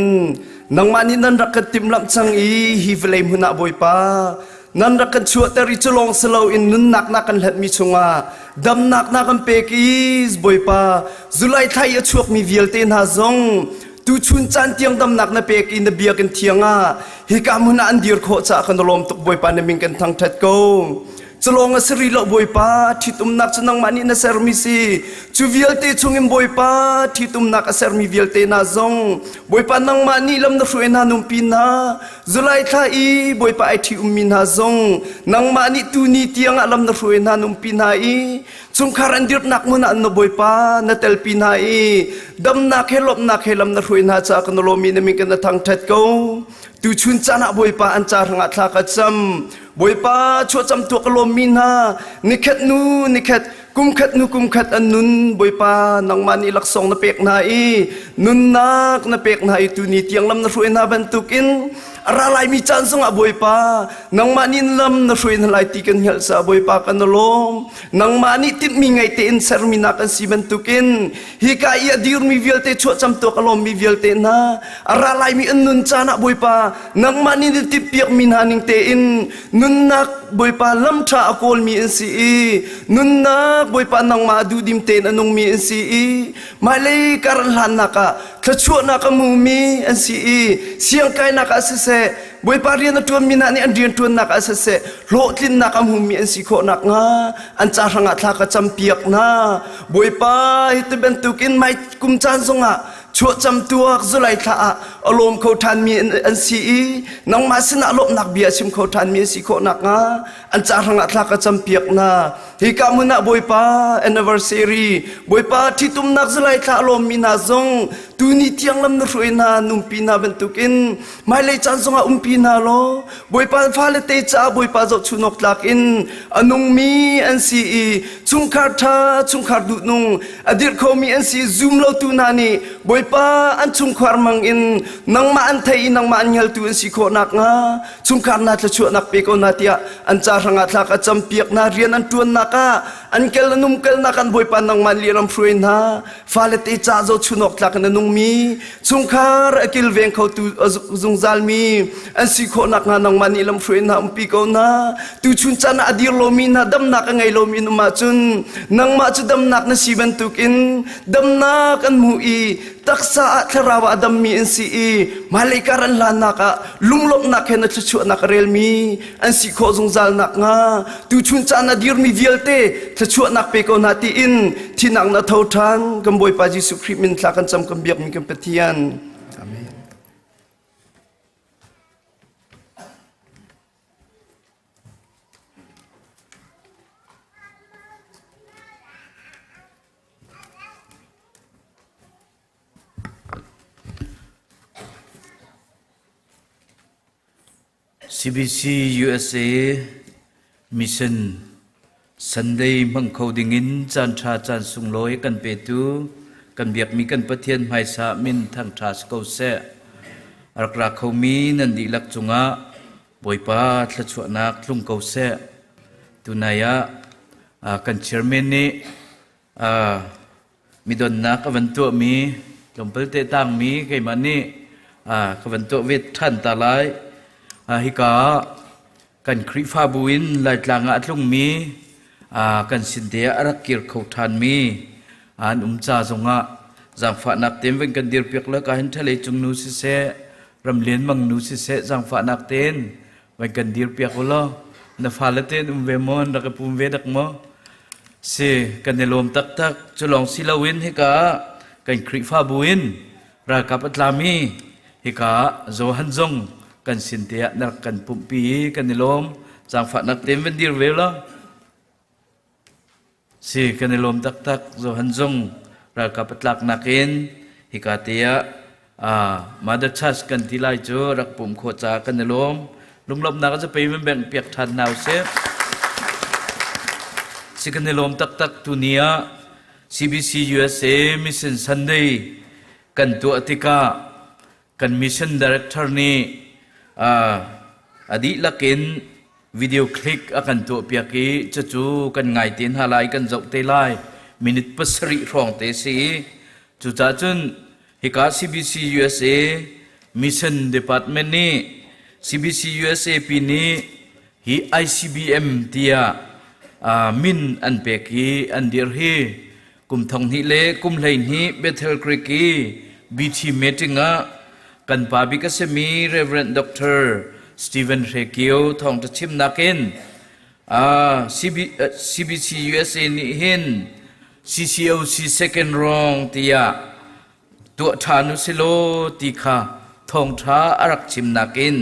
nangmah nih nan rak kan timhlamh cang i hi vawlei hmun ah Bawipa nan rak kan chuahter i cu lawng si loin nunnak na kan hlatmi chungah damnak na kan pek i Bawipa July thla i a chuakmi vialte hna zong Tuchun caan tiang damnak na pek i na biakinn thiang ah hika hmun ah an dir khawh caah kan lawm tuk Bawipa na min kan thangṭhat ko. Culawng a si rih lo Bawipa, ṭhitumnak cu nangmah nih na sermi si. Cu vialte chungin Bawipa, ṭhitumnak a sermi vialte hna zong Bawipa nangmah nih lam na hruai hna numpi hna. July thla i Bawipa ai ṭhi ummi hna zong nangmah nih tuni tiang ah lam na hruai hna numpi hna i Chungkhar an dirhnak hmun ah na Bawipa na telpi hna i damnak he lawmhnak he lam na hruai hna caah kan lawmi na min kan na thangṭhat ko. Tuchun caan ah Bawipa an ca hrangah thla ka cam. Bawipa chuahcam tuah ka lawmmi hna nikhat nu nikhat kumkhat nu kumkhat an nun Bawipa nangmah nih laksawng na pek hna i nunnak na pek hna i tuni tiang lam na hruai hna bantukin A ra laimi caan zongah Bawipa, nangmah nih lam na hruai hna lai ti kan hngalh caah Bawipa kan lawm. Nangmah nih tinhmi ngei tein sermi na kan si bantukin hika i a dirmi vialte chuahcam tuak a lawmmi vialte hna a ra laimi an nun caan ah Bawipa nangmah nih na timhpiakmi hna ning tein nunnak Bawipa lam ṭha a kawlmi an si i nunnak Bawipa nangmah duhdim tein a nungmi an si i hmailei kar an hlannak ah thluachuahnak a hmumi an si i siangkainak ah siseh Bawipa rian a ṭuanmi hna nih an rianṭuannak ah siseh hlawhtlinnak a hmumi an si khawh nakhnga an ca hrangah thla ka campiak hna. Bawipa hi ti bantukin mai kum caan zongah chuahcam tuak July thla ah a lawm kho ṭhanmi an si i nangmah sinah lawmhnak bia a chim kho ṭhanmi an si khawh nakhnga an ca hrangah thla ka campiak hna. Hika hmun ah Bawipa anniversary, Bawipa ṭhitumnak July thla a lawmmi hna zong tuni tiang lam na hruai hna, numpi hna bantukin hmailei caan zongah umpi hna law Bawipa fale te caah Bawipa zohchun awk tlak in a nungmi an si i chungkhar ṭha, chungkhar duhnung a dirh khomi an si zum lotu hna nih Bawipa an chungkhar mang in nangmah an thei i nangmah an hngaltu an si khawh nakhnga chungkhar hna thluachuahnak pe ko hna tiah an ca hrangah thla ka campiak hna rian an ṭuannak ah an kel an umkalnak an Bawipa nangmah liram hruai hna fale te ca zohchun awk tlak in a nungmi chungkhar a kilveng khotu a zungzalmi an si khawh nakhnga nangmah nih lam hruai hna umpi ko hna tuchun caan ah a dir lomi hna damnak a ngei lomi an um ahcun nangmah cu damnak na si bantukin damnak an hmu i taksa ah thlarau ah a dammi an si i hmailei kar an hlannak ah lunglawmhnak he na thluachuahnak a relmi an si khawh zungzal nakhnga tuchun caan a dirmi vialte thluachuahnak pe ko hna tiin thinak na tho ṭhan kan Bawipa Jesuh Khrih min thla kan cam kan biakmi kan Pathian. Amen. CBC USA Mission Sunday hmang kho dingin caan ṭha caan sunglawi kan petu kan biakmi kan Pathian hmaisa min thangṭha si ko seh. A rak ra khomi nan dihlak cungah Bawipa thluachuahnak tlung ko seh. Tunai ah kan chairman nih midonnak a van tuahmi tlawmpal te tangmi keimah nih ka van tuah ve ṭhan ta lai. Hika ah kan Khrihfabu in Laitlang ah a tlungmi kan sin te ah a rak kir kho ṭhanmi an um ca zongah zaangfahnak tein van kan dirpiak le ka hin ṭhalei cung nu siseh ramlian mang nu siseh zaangfahnak tein Vai kan dir piak u law na fale tein um ve maw an rak i pum ve dak maw? Si kan i lawm taktak. Cu lawng si loin hika ah kan Khrihfabu in ralkap a tlami hika ah Johan zong kan sin te ah na rak kan pumhpi i kan i lawm. Zaangfahnak tein van dir ve law. Si kan i lawm taktak. Johan zong ralkap a tlaknak in hika te ah. Mother Church kan ti lai cu rak pum khawh caah kan i lawm. Lunglawmhnak a zapei van bengh piak ṭhan hna usih. Si kan i lawm taktak tuni ah CBC USA Mission Sunday kan tuah tikah kan mission director nih a dihlak in video click a kan tuahpiak i cucu kan ngai te hna lai kan zoh te lai minute 7 hrawng te si i cucaah cun hika CBC USA Mission Department nih CBC USA pi nih hi ICBM tiah min an pek i an dir hi kum thong hnih le kum 12 Bethel Creek i BT meeting ah kan pa bik a simi Reverend Dr. Stephen Hre Kio thawngṭha chimnak in CBC USA nih hin CCOC second wrong tiah tuah ṭhan u silaw ti kha thawngṭha a rak chimnak in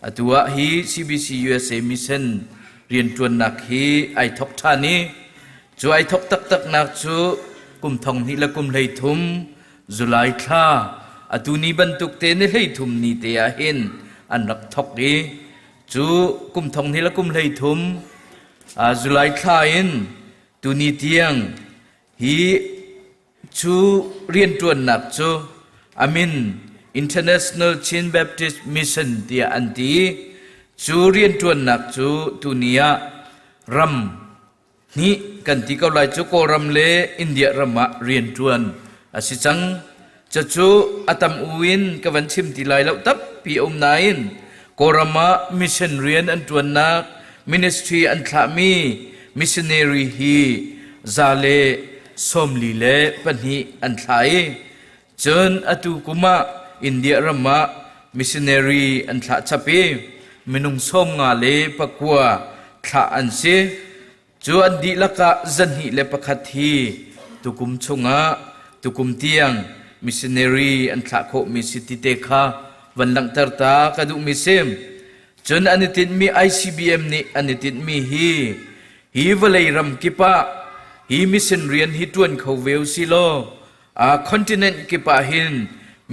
atu ah hi CBC USA mission rianṭuannak hi ai thok ṭhan i cu ai thok taktaknak cu kum 2023 le kum 33 July thla atu ni bantuk te ni 33 ni te ah hin an rak thok i cu kum 2023 le kum 33 July thla in tuni tiang hi Cu rianṭuannak cu a min International Chin Baptist Mission tiah an ti. Cu rianṭuannak cu tuni ah ram hnih kan ti ko lai cu Kawlram le India ram ah rianṭuan a si cang. Cucu a tam u in ka van chim ti lai lo tampi a um nain Kawlram ah mission rian an ṭuannak ministry an thlahmi missionary hi 142 an thlah i cun atu kum ah India ram ah missionary an thlah chap i minung 59 thlah an si. Cu an dihlak ah 201 hi tukum chungah tukum tiang missionary an thlah khawhmi si ti te kha van langhter ta ka duhmi si. Cun an i tinhmi ICBM nih an i tinhmi hi hi vawlei ram kip ah hi mission rian hi ṭuan kho ve u si law a continent kip ah hin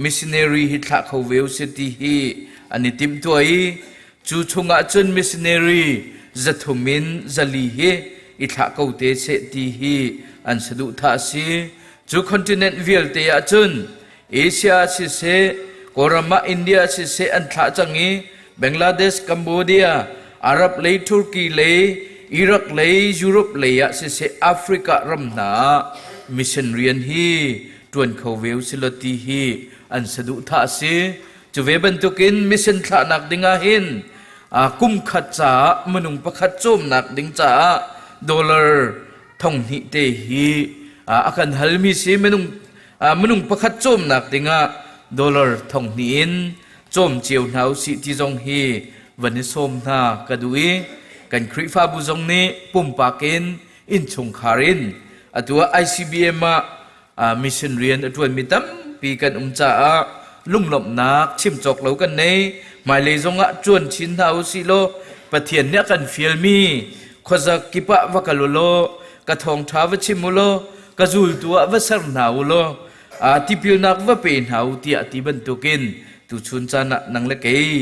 missionary hi thlah kho ve u si ti hi an i timhtuah i cu chungah cun missionary 300 in 400 hi i thlah ko te seh ti hi an saduhthah a si. Cu continent vialte ah cun Asia siseh, Kawlram ah India siseh an thlah cang i Bangladesh, Cambodia, Arab lei, Turkey lei, Iraq lei, Europe lei ah siseh Africa ram hna ah mission rian hi ṭuan kho ve usilaw ti hi an saduhthah a si. Cu ve bantukin mission thlahnak ding ah hin kum khat caah minung pakhat cawmnak ding caah dollar 2000 te hi a kan halmi si minung minung pakhat cawmnak dingah dollar 2000 in cawm cio hna usih ti zong hi van i sawm hna ka duh i kan Khrihfabu zong nih pumpak in innchungkhar in atu ah ICBM ah mission rian a ṭuanmi tampi kan um caah lunglawmhnak chim cawk lo kan nei. Hmailei zongah ṭuan chin hna usih law Pathian nih a kan fialmi khuaza kip ah va kal u law ka thawngṭha va chim u law ka zultu ah va ser hna u law tipilnak va pe hna u tiah ti bantukin tuchun caan ah nang le kei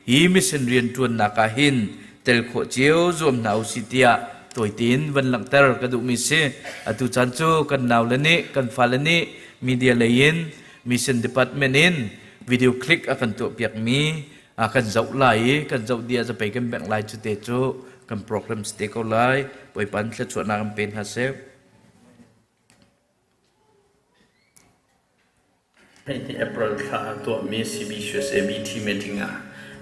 hi mission rian ṭuannak ah hin tel khawh cio zuam hna u si tiah tawitein van langhter ka duhmi si. Atu caan cu kan naule nih kan fale nih media lei in mission department in video click a kan tuahpiakmi kan zoh lai i kan zoh dih ah zapei kan bengh lai cu te cu kan program si te ko lai. Bawipa nih thluachuahnak in pe hna seh. Hei April thla ah tuahmi CBCUSA meeting ah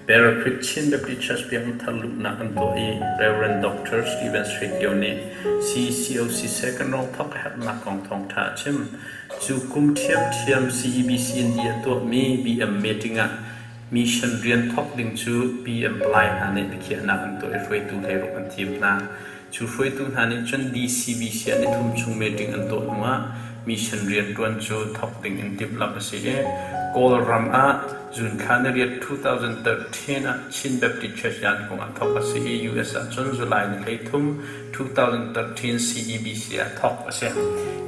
Bear Chin Baptist Church biakinn thar luhnak an tuah i Rev. Dr. Steven Srekio nih CCOC second round thawk a herhnak kong thawngṭha a chim. Cu kum ṭhiamṭhiam CEBC in i a tuahmi BM meeting ah mission rian thawk ding cu BM palai hna nih biakhiahnak an tuah i hruaitu hleiruk an thim hna. Cu hruaitu hna nih cun DCBC ah nithum chung meeting an tuah hnuah mission rianṭuan cu thawk ding in timhlamh a si i Kawlram ah June thla niriat 2013 ah Chin Baptist Church Yankung ah thawk a si i US ah cun July ni 13, 2013 CEBC ah thawk a si.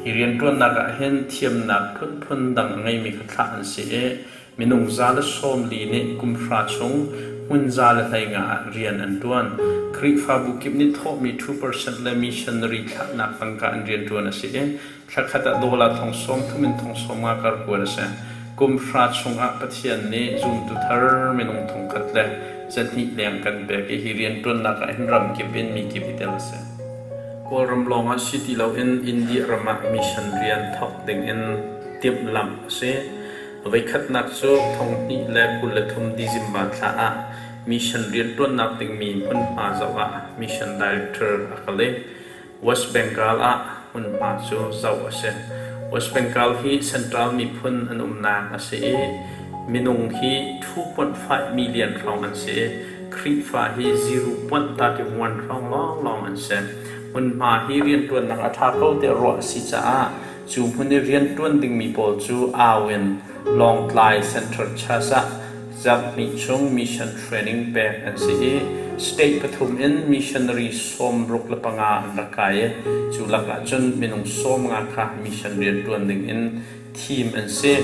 Hi rianṭuannak ah hin thiamnak phunphun dang a ngeimi kha thlah an si i. Minung 140 nih kum hra chung hmun 115 ah rian an ṭuan. Khrihfabu kip nih thawhmi 2% le missionary thlahnak tangka in rianṭuan a si i thlakhat ah dollar thong 30 in thong 50 kar kuat a si. Kum hra chungah Pathian nih zumtu thar minung thongkhat le zahnih leng kan pek i hi rianṭuannak ah hin ram kip in mi kip i tel a si. Kawlram lawngah si ti loin India ram ah mission rian thawk dingin timhlamh a si. Voikhatnak cu 2023 December thla ah mission rianṭuannak dingmi hmunhma zoh ah mission director a kal i West Bengal ah hmunhma cu zoh a si. West Bengal hi Central miphun an umnak a si i minung hi 2.5 million hrawng an si i Khrihfa hi 0.31 hrawng lawnglawng an si. Hmunhma hi rianṭuannak a ṭha ko tiah ruah a si caah Cu hmun i rianṭuan dingmi pawl cu au in Lawngtlai Central Church ah zarhhnih chung mission training pek an si i state pathum in missionary 65 an rak kai i cu lakah cun minung 50 kha mission rianṭuan dingin thim an si.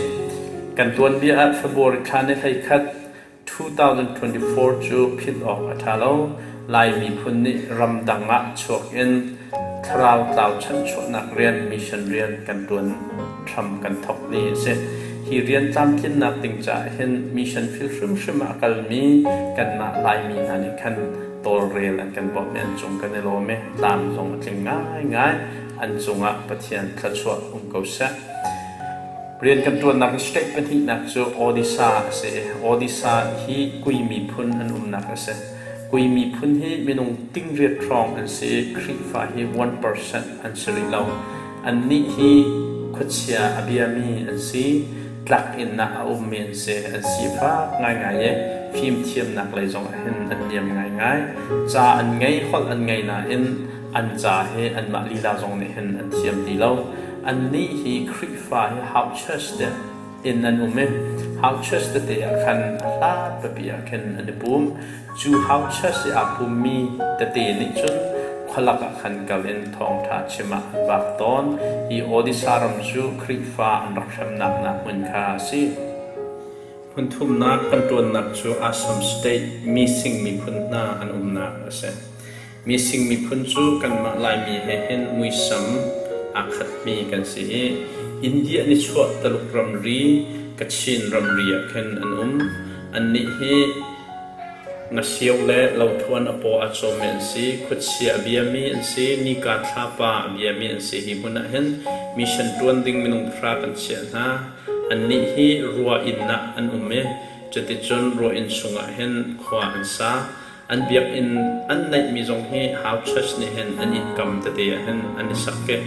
Kan tuanbia ah February thla ni 11 2024 cu philh awk a ṭha lo. Lai miphun nih ramdang ah chuak in thlarau tlau chanchuahnak rian mission rian kan ṭuan hram kan thawk ni a si. Hi rian tlamtlinnak ding caah hin mission field hrimhrim ah a kalmi kanmah Laimi hna nih khan tawlrel an kan bawmh i an cung kan i lawm i tlam zong a tling ngaingai. An cungah Pathian thluachuah um ko seh. Rian kan ṭuannak i state pahnihnak cu Odisha a si. Odisha hi Kui miphun an umnak a si. Kui miphun hi minung tingriat hrawng an si i Khrihfa hi 1% an si rih lo. Annih hi khuachia a biami an si, tlak inn ah a ummi an si. An sifak ngaingai i fimthiamnak lei zong ah hin an niam ngaingai. Ca an ngei, holh an ngei nain an ca hi anmah lila zong nih hin an thiam ti lo. Annih hi Khrihfa hi house church te inn an um i house church tete ah khan a hlat pipi ah khin an i pum. Cu house church i aa pummi tete nih cun khualak ah khan kal in thawngṭha chim ah an vak tawn. Hi Odisha ram cu Khrihfa an rak hremnak hna hmun kha a si. Hmun thumnak kan ṭuannak cu Assam State mising miphun hna an umnak a si. Mising miphun cu kanmah Laimi he hin muisam aa khatmi kan si i India nichuah Taluk ramri, Kachin ramri ah khin an um. Annih hi ngasio le lothuan a paw aa cawmmi an si, khuachia a biami an si, nika thlapa a biami an si. Hi hmun ah hin mission ṭuan ding minung pahra kan chiah hna. Annih hi rua inn ah an um i cuticun rua inn chungah hin khua an sa. An biakinn an neihmi zong hi Hau Church nih hin an inn kam tete ah hin an i sak i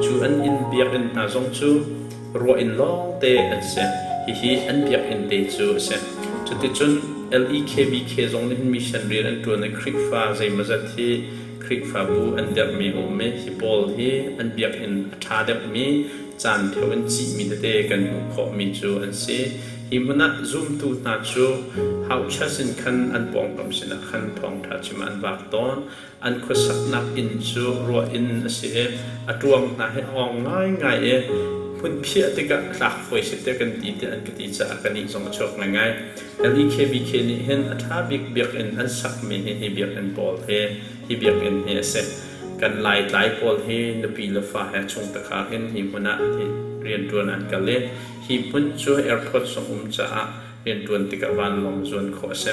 cu an inn biakinn hna zong cu ruah inn lawngte an si. Hihi an biakinn te cu a si. Cuticun LEKBK zong nih hin mission rian an ṭuan i Khrihfa zeimawzat hi Khrihfabu an derhmi a um i hi pawl hi an biakinn a ṭha deuhmi caan ṭheo in cihmi tete kan hmuh khawhmi cu an si. Hi hmun ah zumtu hna cu hauchas in khan an pawngkam sinah khan thawngṭha chim an vak tawn. An khuasaknak inn cu ruah inn a si i a ṭuang hna hi a awng ngaingai i hmunphiah tikah tlak fawi si tiah kan ti tiah an ka ti caah kannih zong a chuak ngaingai. LEKBK nih hin a ṭha bik biakinn an sakmi hi hi biakinn pawl hi hi biakinn hi a si. Kan Laitlai pawl hi nupi le fa he chungtekhar in hi hmun ah rianṭuan an kal i Hi hmun cu airport zong um caah rianṭuan tikah vanlawng zuan khawh a si.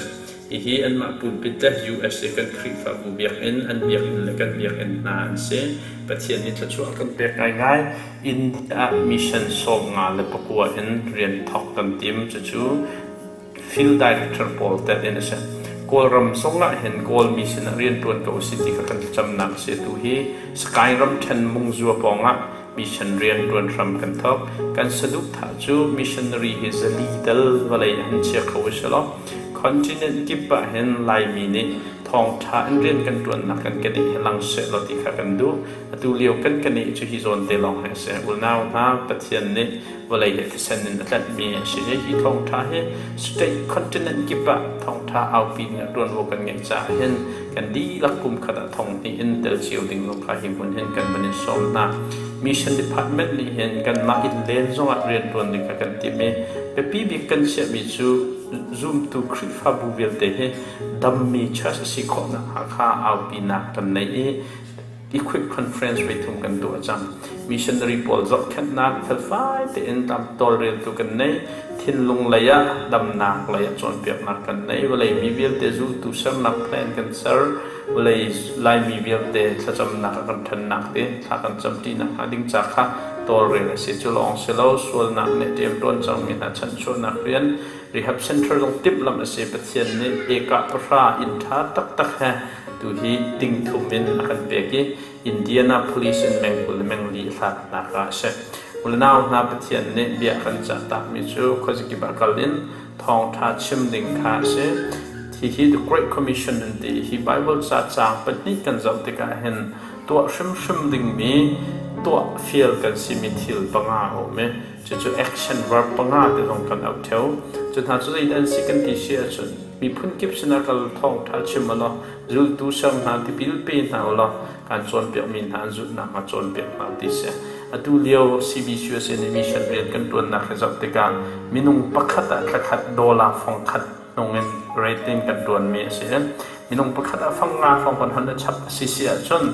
Hihi anmah pulpit le USA kan Khrihfabu biakinn, an biakinn le kan biakinn hna an si. Pathian nih thluachuah a kan pek ngaingai. India ah mission 59 in rian thawk kan tim. Cucu field director pawl telh in a si. Kawlram zong ah hin Kawlmi sinah rianṭuan ko usih ti kha kan thlacamnak a si. Atu hi Sakae ramṭhen Mungzua pawngah mission rianṭuan hram kan thawk. Kan saduhthah cu missionary hi 400 tal vawlei ah hin chia kho usih law continent kip ah hin Laimi nih thawngṭha in rian kan ṭuannak kan keneh hi lang seh law ti kha kan duh. Atu lio kan keneh cu hi zawn te lawng hi a si. Unau hna, Pathian nih vawlei le thisen in a tlanhmi a si i hi thawngṭha hi state continent kip ah thawngṭha aupi ding ah ṭuanvo kan ngeih caah hin kan dihlak kum khat ah thong hnih in tel cio ding zong kha hi hmun hin kan van in sawm hna. Mission Department nih hin kanmah inn len zongah rianṭuan ding kha kan timh i Biapi bik kan chiahmi cu zumtu Khrihfabu vialte hi dammi church a si khawh nakhnga kha aupinak kan nei i Equip Conference voithum kan tuah cang. Missionary pawl zohkhenhnak felfai tein tawlreltu kan nei. Thinlung lei ah damnak lei ah cawnpiaknak kan nei. Vawlei mi vialte zultu sernak plan kan ser. Vawlei Laimi vialte thlacamnak a kan ṭhennak te thla kan camṭi nakhnga ding ca kha tawlrel a si. Cu lawng si lo, sualnak nih ṭemṭuan cangmi hna chanchuahnak rian Rehab Center zong timhlamh a si. Pathian nih ekah pahra inn ṭha taktak he tuhi tingthum in a kan pek i Indianapolis in meng 20 le meng li hlatnak ah a si. Unau hna Pathian nih bia kan cah takmi cu khuazakip ah kal in thawngṭha chim ding kha a si. Hihi The Great Commission an ti. Hi Bible ca caang pahnih kan zoh tikah hin tuah hrimhrim dingmi tuah fial kan simi thil panga a um i cucu action verb panga ti zong kan auh ṭheo. Cu hna cu zeidah an si kan ti si ahcun miphun kip sinah kal thawngṭha chim ulaw zultu ser hna tipil pe hna ulaw kan cawnpiakmi hna an zulh nakhnga cawnpiak hna ti si. Atu lio CBCUSA nih mission rian kan ṭuannak hi zoh tikah minung pakhat ah thlakhat dollar fongkhat hnung in rating kan ṭuanmi a si. Minung pakhat ah fang nga hrawng kan hon a chap a si si ahcun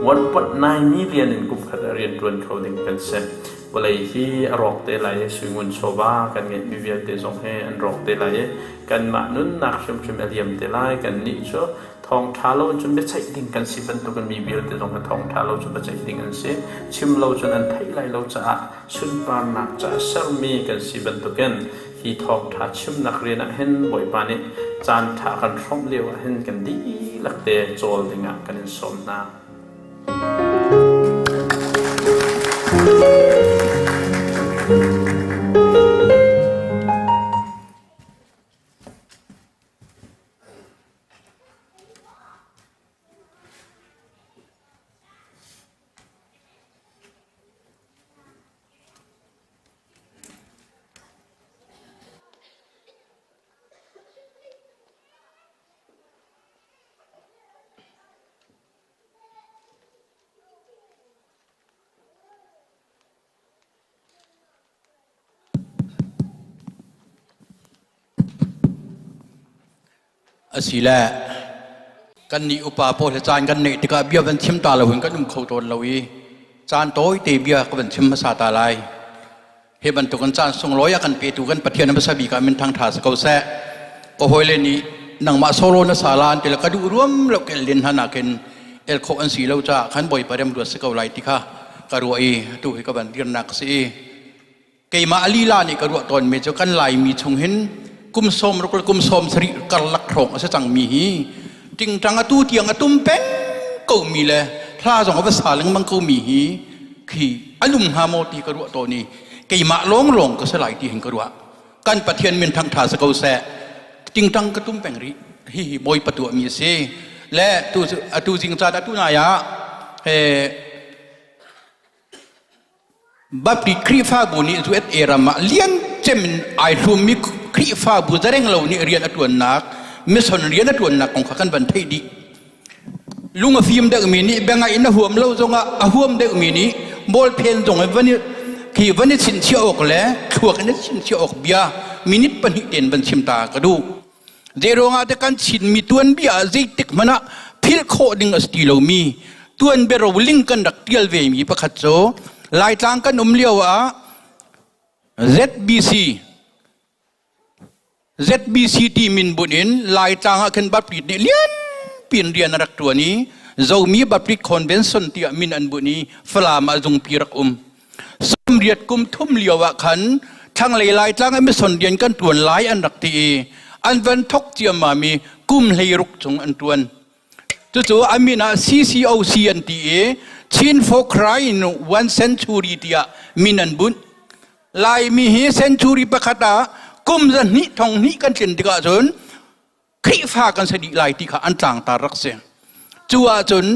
1.9 million in kum khat ah rian ṭuan kho ding kan si. Vawlei hi a rawk te lai i suingun chawva kan ngeihmi vialte zong hi an rawk te lai i kanmah nunnak hrimhrim a liam te lai. Kannih cu thawngṭha lo in cun biaceih ding kan si bantukin mi vialte zong hi thawngṭha lo cu biaceih ding an si. Chim lo cun an theih lai lo caah sunparnak caah sermi kan si bantukin hi thawngṭha chimnak rian ah hin Bawipa nih caanṭha kan hrawmh lio ah hin kan dihlak te cawl dingah kan in sawm hna. Asile kan nih upa pawl he caan kan neih tikah bia van chim ta lo in kan um kho tawn lo i caan tawi te bia ka van chim hmasa ta lai. Hi bantuk in caan sunglawi a kan petu kan Pathian hmasa bik ah min thangṭha si ko seh. Ka hawile nih nangmah solo na sa la an ti le ka duh ruam lo kel len hna nakin el khawh an si lo caah khan Bawipa rem ruat si ko lai ti kha ka ruah i tu hi ka van dirnak si i keimah lila nih ka ruah tawnmi cu kan Laimi chung hin kum 60 le kum 70 karlak hrawng a si cangmi hi tingtang atu tiang a tum peng komi le hla zong a va sa lengmang komi hi khi an um hnga maw ti ka ruah tawn i keimah lawnglawng ka si lai ti hin ka ruah. Kan Pathian min thangṭha si ko seh. Tingtang ka tum peng rih. Hihi Bawipa tuahmi a si. Le tu atu zing caan atu nai ah Baptist Khrihfabu nih USA ram ah lian cem in ai hlummi Khrihfabu zareng lo nih rian a ṭuannak mission rian a ṭuannak kong kha kan van theih dih. Lung a fim deuhmi nih biangaih in a huam lo zongah a huam deuhmi nih bawlphen zong in van i khi van i chinchiah awk le thluak in i chinchiah awk bia minute pahnih tein van chim ta ka duh. Zeiruangah te kan Chinmi tuanbia ah zeitik hmanh ah philh khawh ding a si ti lomi tuanbia roling kan rak tial vemi pakhat cu Laitlang kan um lio ah ZBC ZBC ti min bunh in Laitlang ah khin Baptist nih lianpi in rian a rak ṭuan i Zomi Baptist Convention tiah min an bunh i Falam ah zungpi rak um. 80 kum thum lio ah khan thlanglei Laitlang ah mission rian kan ṭuan lai an rak ti i an van thok ciammam i kum 16 chung an ṭuan. Cucu a min ah CCOC an ti i Chin for Christ in One Century tiah min an bunh. Laimi hi century pakhat ah kum zahnih thong hnih kan tlin tikah cun Khrihfa kan si dih lai ti kha an tlangtar rak si. Cu ahcun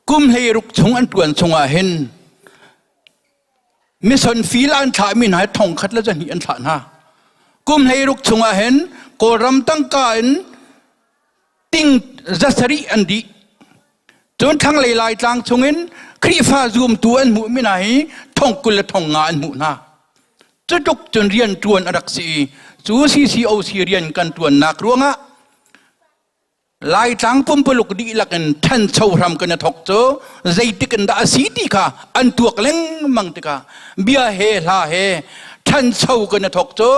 kum 16 chung an ṭuan chungah hin mission field an thlahmi hna hi thong khat le zahnih an thlah hna. Kum 16 chungah hin Kawlram tangka in ting zasarih an dih. Cun thlanglei Laitlang chungin Khrihfa zumtu an hmuhmi hna hi thong 20 le thong nga an hmuh hna. Cutluk cun rian ṭuan a rak si i cu CCOC rian kan ṭuannak ruangah Laitlang pumpuluk dihlak in ṭhancho hram kan i thawk cu zeitik in dah a si ti kha an tuak lengmang tikah bia he hla he ṭhancho kan i thawk cu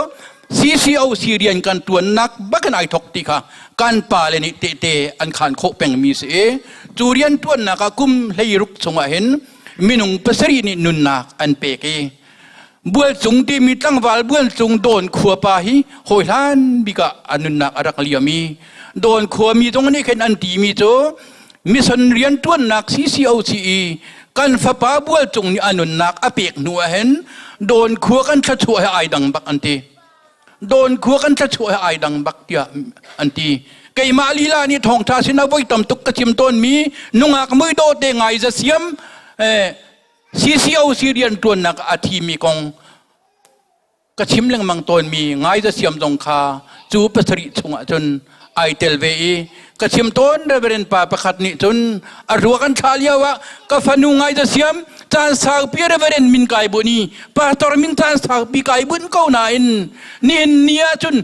CCOC rian kan ṭuannak bak in ai thawk ti kha kan pale nih tehte an khaan khawh pengmi si i cu rian ṭuannak ah kum 16 chungah hin minung pasarih nih nunnak an pek i Bualcung timi tlangval Bualcung Dawn khua pa hi hawi hlan bik ah a nunnak a rak liam i Dawn khuami zong nih khin an timi cu mission rianṭuannak CCOC i kan fapa Bualcung nih a nunnak a pek hnu ah hin Dawn khua kan thluachuah he ai dang bak an ti. Dawn khua kan thluachuah he ai dang bak tiah an ti. Keimah lila nih thawngṭha sin ah voi tam tuk ka chim tawnmi nungak muidawh te ngai za siam CCOC rianṭuannak a thimi kong ka chim lengmang tawnmi ngai siam zong kha cu pasarih chungah cun ai tel ve i ka chim tawn Reverend pa pakhat nih cun a ruak an thlah lio ah ka fanu ngai siam caan saupi Reverend min kai bun i pastor min caan saupi kai bun ko nain nihin ni ah cun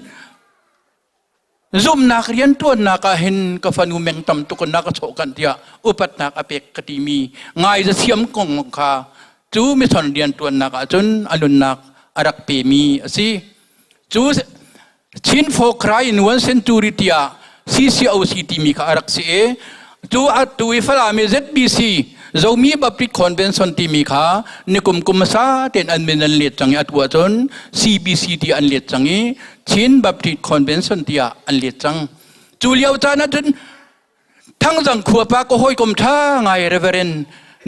Zumhnak rianṭuannak ah hin ka fanu meng tam tuk in na ka chawh kanh tiah upatnak a pek ka timi ngai za siam kong kha cu mission rianṭuannak ah cun a nunnak a rak pemi a si. Cu Chin for Christ in One Century tiah CCOC timi kha a rak si i cu atu i Falam i ZBC Zomi Baptist Convention timi kha nikum kum hmasa tein an min an let cang i atu ahcun CBC ti an let cang i Chin Baptist Convention tiah an let cang. Cu lio caan ahcun Thangzang khua pa ka hawikom ṭha ngai Reverend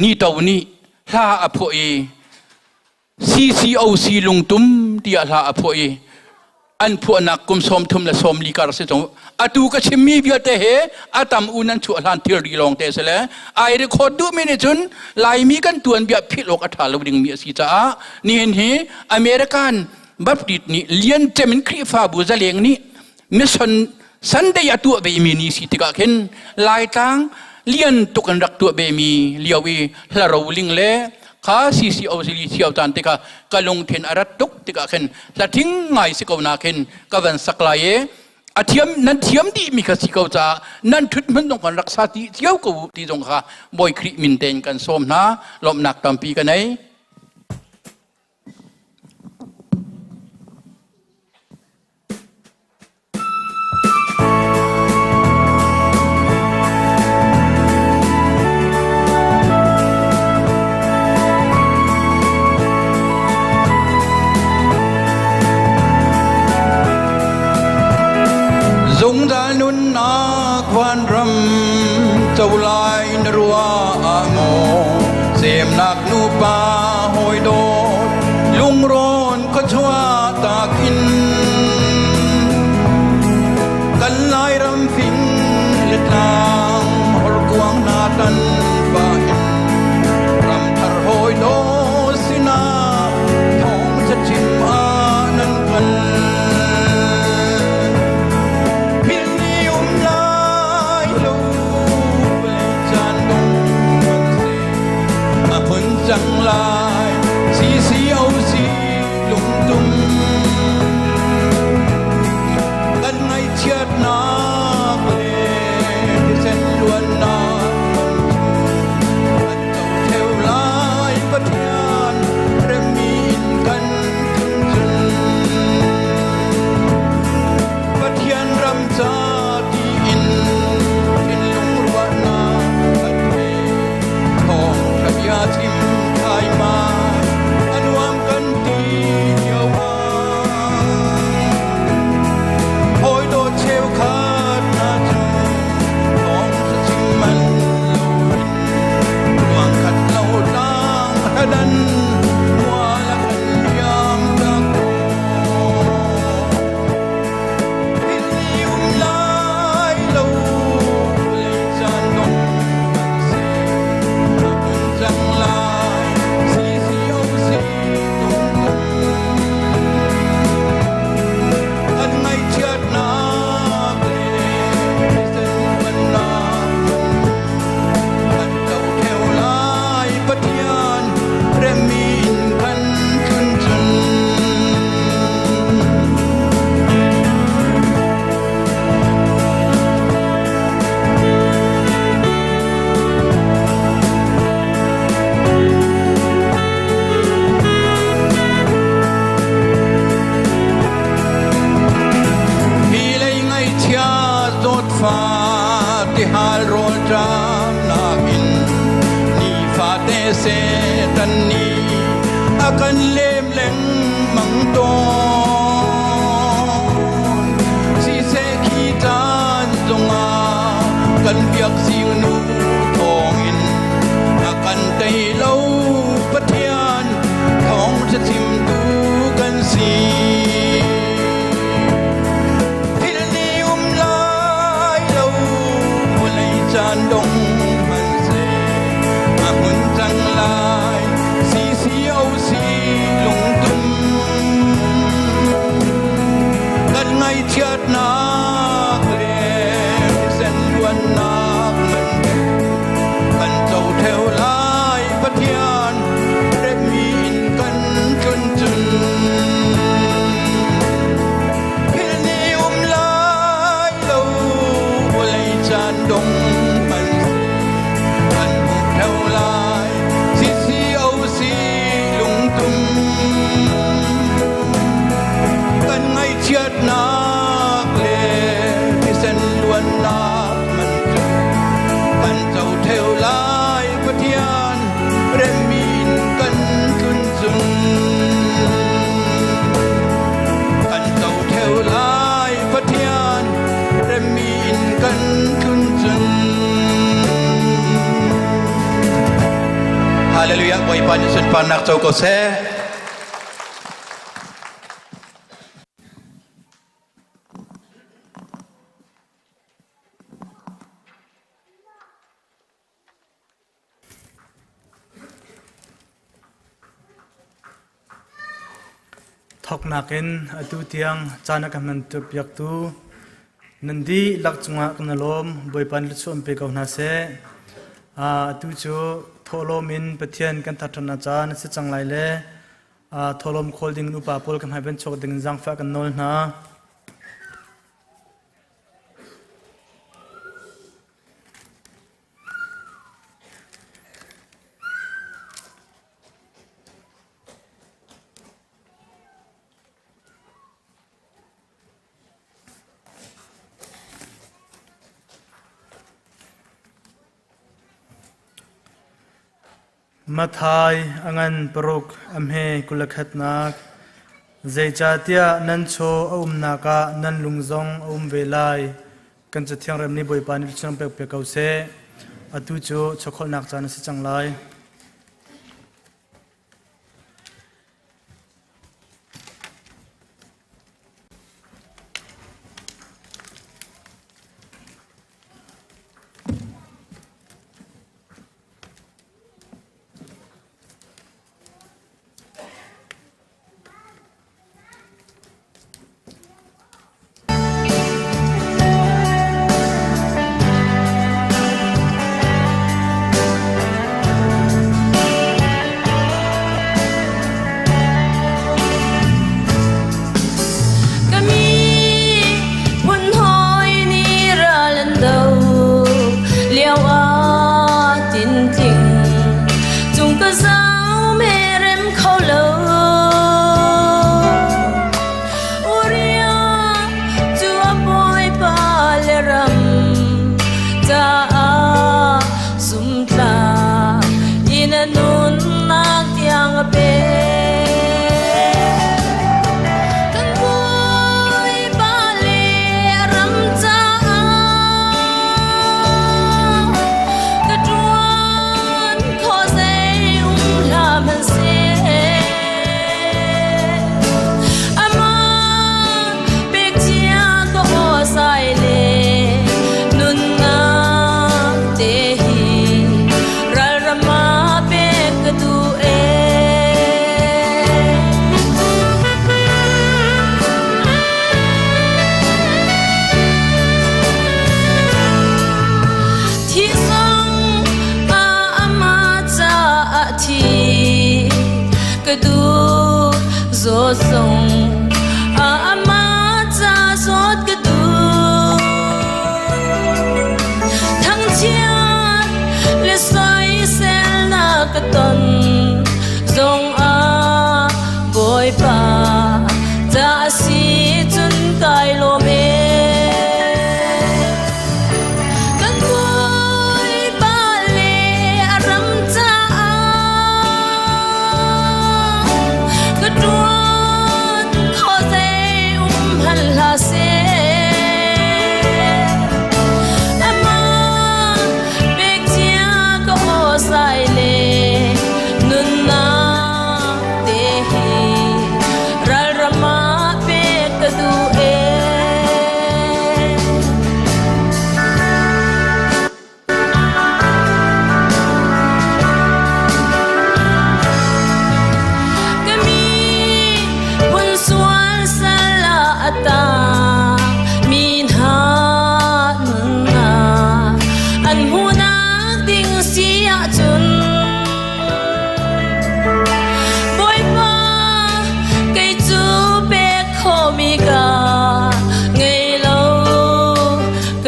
Ni To nih hla a phuah i CCOC lungtum tiah hla a phuah i an phuahnak kum 34 kar si cang. Atu ka chimmi vialte he a tam u nan chuah hlan thilri lawng te si le ai record duhmi nih cun Laimi kan tuanbia philh awk a ṭha lo dingmi a si caah nihin hi American Baptist nih liancem in Khrihfabu zaleng nih mission Sunday a tuah ve mi ni si tikah khin Laitlang lian tuk an rak tuah ve mi lio i hla roling le kha CCO sili siao caan tikah ka lungthin a rat tuk tikah khin hla thing ngai si ko na khin ka van sak lai i a thiam nan thiam dih mi kha si ko caah nan thut hmun zong kan rak sa ti cio ko ti zong kha Bawi Khrih min tein kan sawm hna lawmhnak tampi ka nei. Zungzal nunnak vanram co lai na ruah maw semnak nupa hawi dawt lungrawn khuachuah takin kan Lairam fing le tlang horkuang hna tan pahin ramthar hawi dawt sinah thawng chim ah nan kal philh ni um lai lo caan dong an si a phun cang lai CCOC lungtum kan ngaihchiatnak le thisen luannak man cu an co theo lai Pathian remmi in kan tlung cun. Nifa tihal rawl ṭam nakin nifate Satan nih a kan lem lengmang tawn. Siseh khi caan zongah kan biak zingnu thawngin a kan tei lo Pathian thawngṭha chimtu kan si. Thil nih um lai lo vawlei caan dong hmanhseh a hmun cang lai CCOC lungtum kan ngaihchiatnak le thisen luannak man kan co theo lai Pathian remmi in kan tlun cun Philh ni um lai lo vawlei caan dong hmanhseh kan hmuh theo lai CCOC lungtum kan ngaihchiatnak le thisen luannak man cu kan co theo lai Pathian remmi in kan tlun cun kan co theo lai Pathian remmi in kan tlun cun. Hallelujah Bawipa nih sunparnak co ko seh. Thawknak in atu tiang caan a ka hman piaktu nan dihlak cungah kan i lawm. Bawipa nih thluachuah in pe ko hna seh. Atu cu thawhlawm in Pathian kan thangṭhatnak caan a si cang lai le thawhlawm khawl ding in upa pawl kan hmai van chuak ding in zaangfah kan nawl hna. Matthai a ngan paruk a hme 21nak Zeicahtiah nan chaw a umnak ah nan lung zong a um ve lai. Kan Cathiang rem nih Bawipa nih thluachuah pek piak ko seh. Atu cu chawkholhnak caan a si cang lai.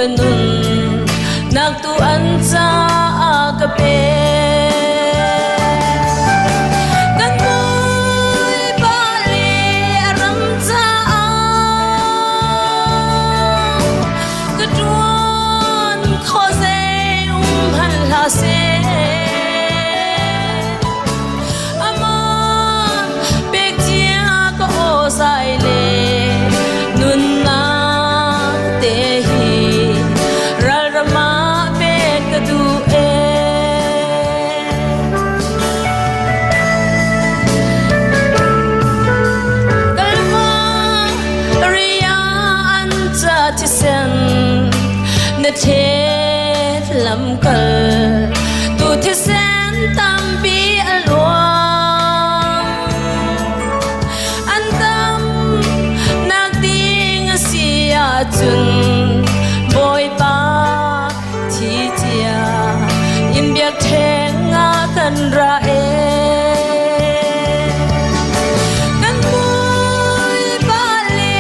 Ka nun nak tu an caah ka pe. Kan Bawipa le a ram caah ka ṭuan khawh zei um hmanh hlah seh. Amah pek cia ka aw zai le nunnak te hi ralram ah pek ka duh ee. Kalvari ah an ca thisen na thlet lamkal tu thisen tampi a luang. An tam nak ding a si ahcun Bawipa thi cia in biakṭheng ah kan ra ee. Kan Bawipa le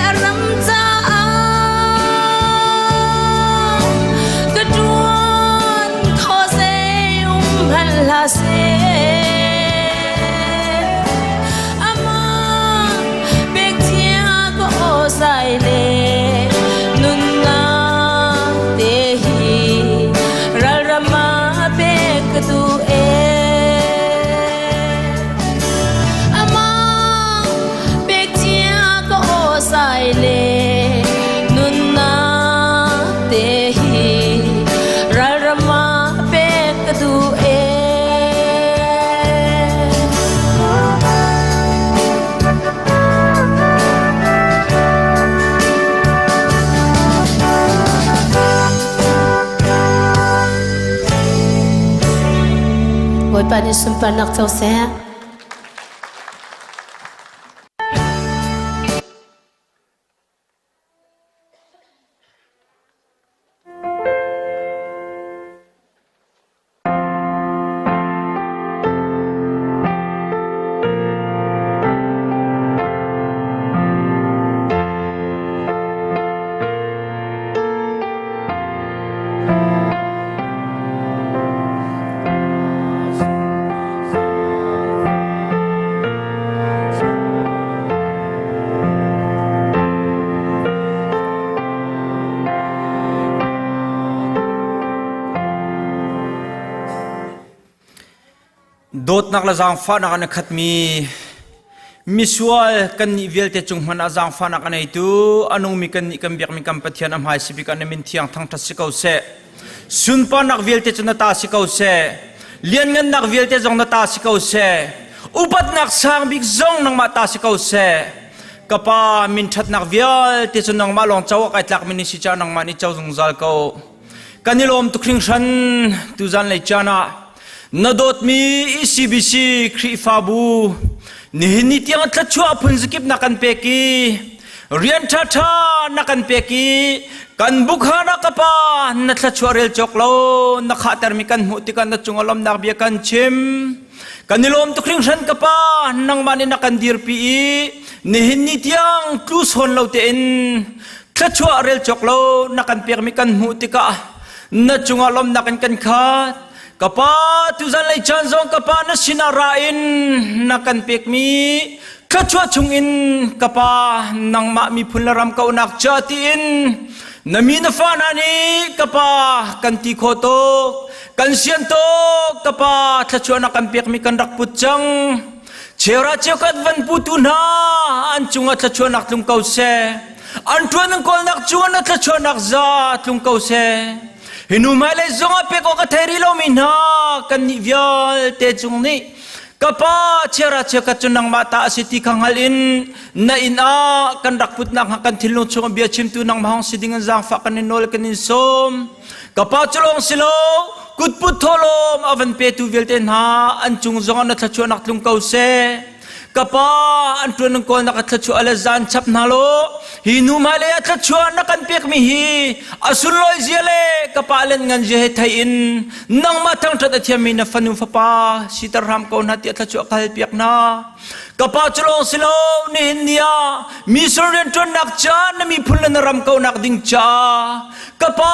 a ram caah ka ṭuan kho zei um hmanh hlah seh. Amah pek cia ka aw zai le nunnak te hi ralram ah pek ka duh ee. Amah pek cia ka aw zai le nunnak te hi ralram ah pek ka duh ee. Bawipa nih sunparnak co seh. Dawtnak le zaangfahnak an khatmi misual kannih vialte cung hmanh ah zaangfahnak a neitu a nungmi kannih kan biakmi kan Pathian a hmai sibik ah na min thiang thangṭhat si ko seh. Sunparnak vialte cu na ta si ko seh. Lianngannak vialte zong na ta si ko seh. Upatnak sang bik zong nangmah ta si ko seh. Ka pa min ṭhatnak vialte cu nangmah lawng co awk ai tlakmi ni si caah nangmah nih co zungzal ko. Kan i lawm tuk hringhran tuzan lei caan ah na dawtmi ECBC Khrihfabu nihin ni tiang thluachuah phun zakip na kan pek i rian ṭhaṭha na kan pek i kan bukha na ka pa na thluachuah rel cawk lo na khahtermi kan hmuh tikah na cungah lawmnak bia kan chim. Kan i lawm tuk hringhran ka pa nangmah nih na kan dirpi i nihin ni tiang tlu sawn lo tein thluachuah rel cawk lo na kan pekmi kan hmuh tikah na cungah lawmnak in kan khat. Ka pa tuzan lei caan zong ka pa na sinah ra in na kan pekmi thluachuah chungin ka pa nangmah miphun le ram kauhnak ca tiin na mi na fa hna nih ka pa kan ti kho tuk. Kan sian tuk ka pa thluachuahnak kan pekmi kan rak put cang. Cheura cheukhat van putu hna an cungah thluachuahnak tlung ko seh. An ṭuan an kawlnak cungah na thluachuahnak za tlung ko seh. Hi nu hmailei zongah pek awk a thei rih lomi hna kan nih vialte cung nih ka pa cheura cheukhat cu nangmah ta a si ti kha hngal in na inn ah kan rak putnak hnga kan thinlung chungah bia chimtu nangmah hong si ding in zaangfah kan in nawl kan in sawm. Ka pa cu lawng si lo, kutput thawhlawm a van petu vialte hna an cung zongah na thluachuahnak tlung ko seh. Ka pa an ṭuan an kawlnak a thluachuah le zan chap hna law hi nu hmailei ah thluachuah na kan pekmi hi a sunlawi zia le ka pa len ngan zia he thei in nangmah thangṭhat a thiammi na fanu fapa siter hram ko hna tiah thluachuah ka halpiak hna. Ka pa cu lawng si lo nihin ni ah mission rianṭuannak ca na miphun le na ram kaunak ding caah ka pa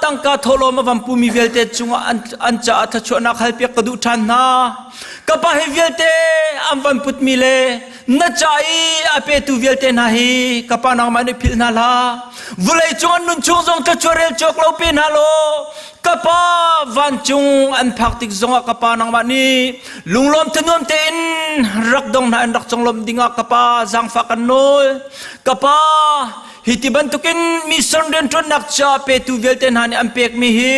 tangka thawhlawm a van pumi vialte cungah an caah thluachuahnak halpiak ka duh ṭhan hna. Ka pa hi vialte an van putmi le na ca i a petu vialte hna hi ka pa nangmah nih philh hna hlah. Vulei cung an nun chung zong thluachuah rel cawk lo pe hna law ka pa vancung an phak tik zongah ka pa nangmah nih lunglawm thanuam tein rak dong hna in rak conglawmh dingah ka pa zaangfah kan nawl. Ka pa hi ti bantukin mission rianṭuannak ca petu vialte hna nih an pekmi hi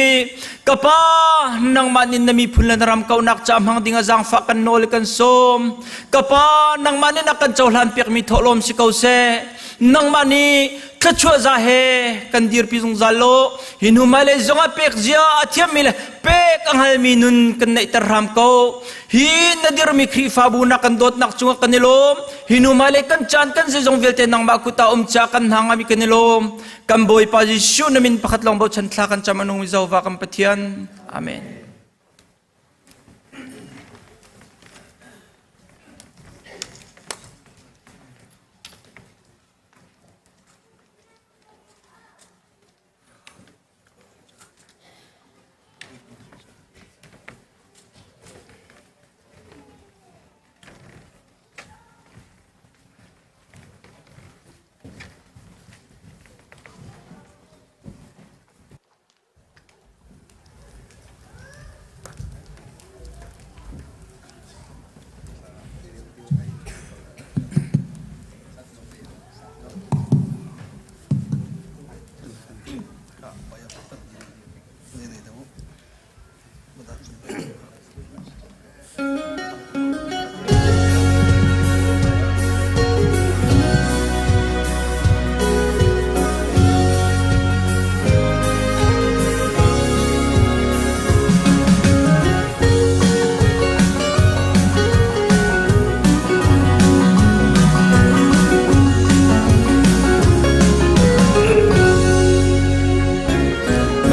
ka pa nangmah nih na miphun le na ram kaunak ca hmang ding ah zaangfah kan nawl i kan sawm. Ka pa nangmah nih na kan cohlan piakmi thawhlawm si ko seh. Nangmah nih thluachuah za he kan dirpi zungzal law hi hnu hmailei zongah pek zia a thiammi le pek a hngalmi nun kan neihter hram ko. Hi na dirmi Khrihfabu na kan dawtnak cungah kan i lawm. Hi hnu hmailei kan caan kan zeizong vialte nangmah kut ah um ca kan hna ngami kan i lawm. Kan Bawipa Jesuh na min pakhat lawng bochan thla kan cam anung Jehovah kan Pathian. Amen.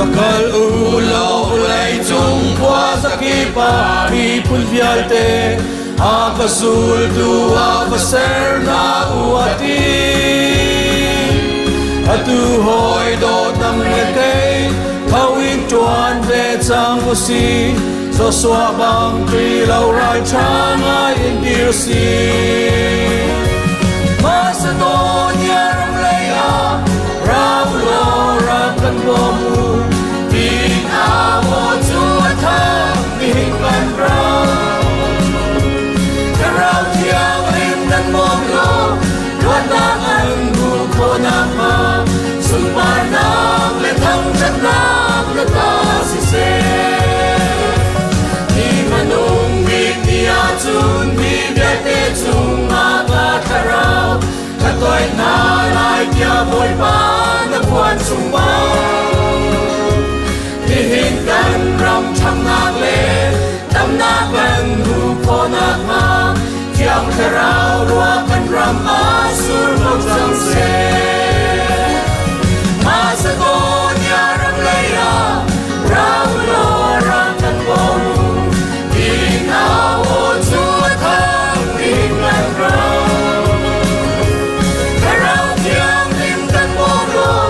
Va kal u law vawleicung khuazakip ah miphun vialte a ka zultu ah va ser hna u a ti. Atu hawi dawt nang le kei tho in ṭuan ve cang u si. Joshua bang ṭi lo ralṭha ngai in dir si. Macedonia ram lei ah ra u law rak kan bawm u. Tin aw cu a thang nihin kan ram. Thlarau thiang in nan bawm law luatnak an hmuh khawh nakhnga sunparnak le thangṭhatnak na ta siseh. Ni hmanung bik ni ahcun mi vialte cungah ka thlarau ka toih hna lai tiah Bawipa na phuan chung bang. Nihin kan ram ṭhangnak le damnak kan hmuh khawh nakhnga Thiang Thlarau ruah kan ram ah sur ko cang seh. Macedonia ram lei ah ra u law ram kan bawm u. Tin aw cu a thang ding kan ram. Thlarau Thianghlim kan bawm law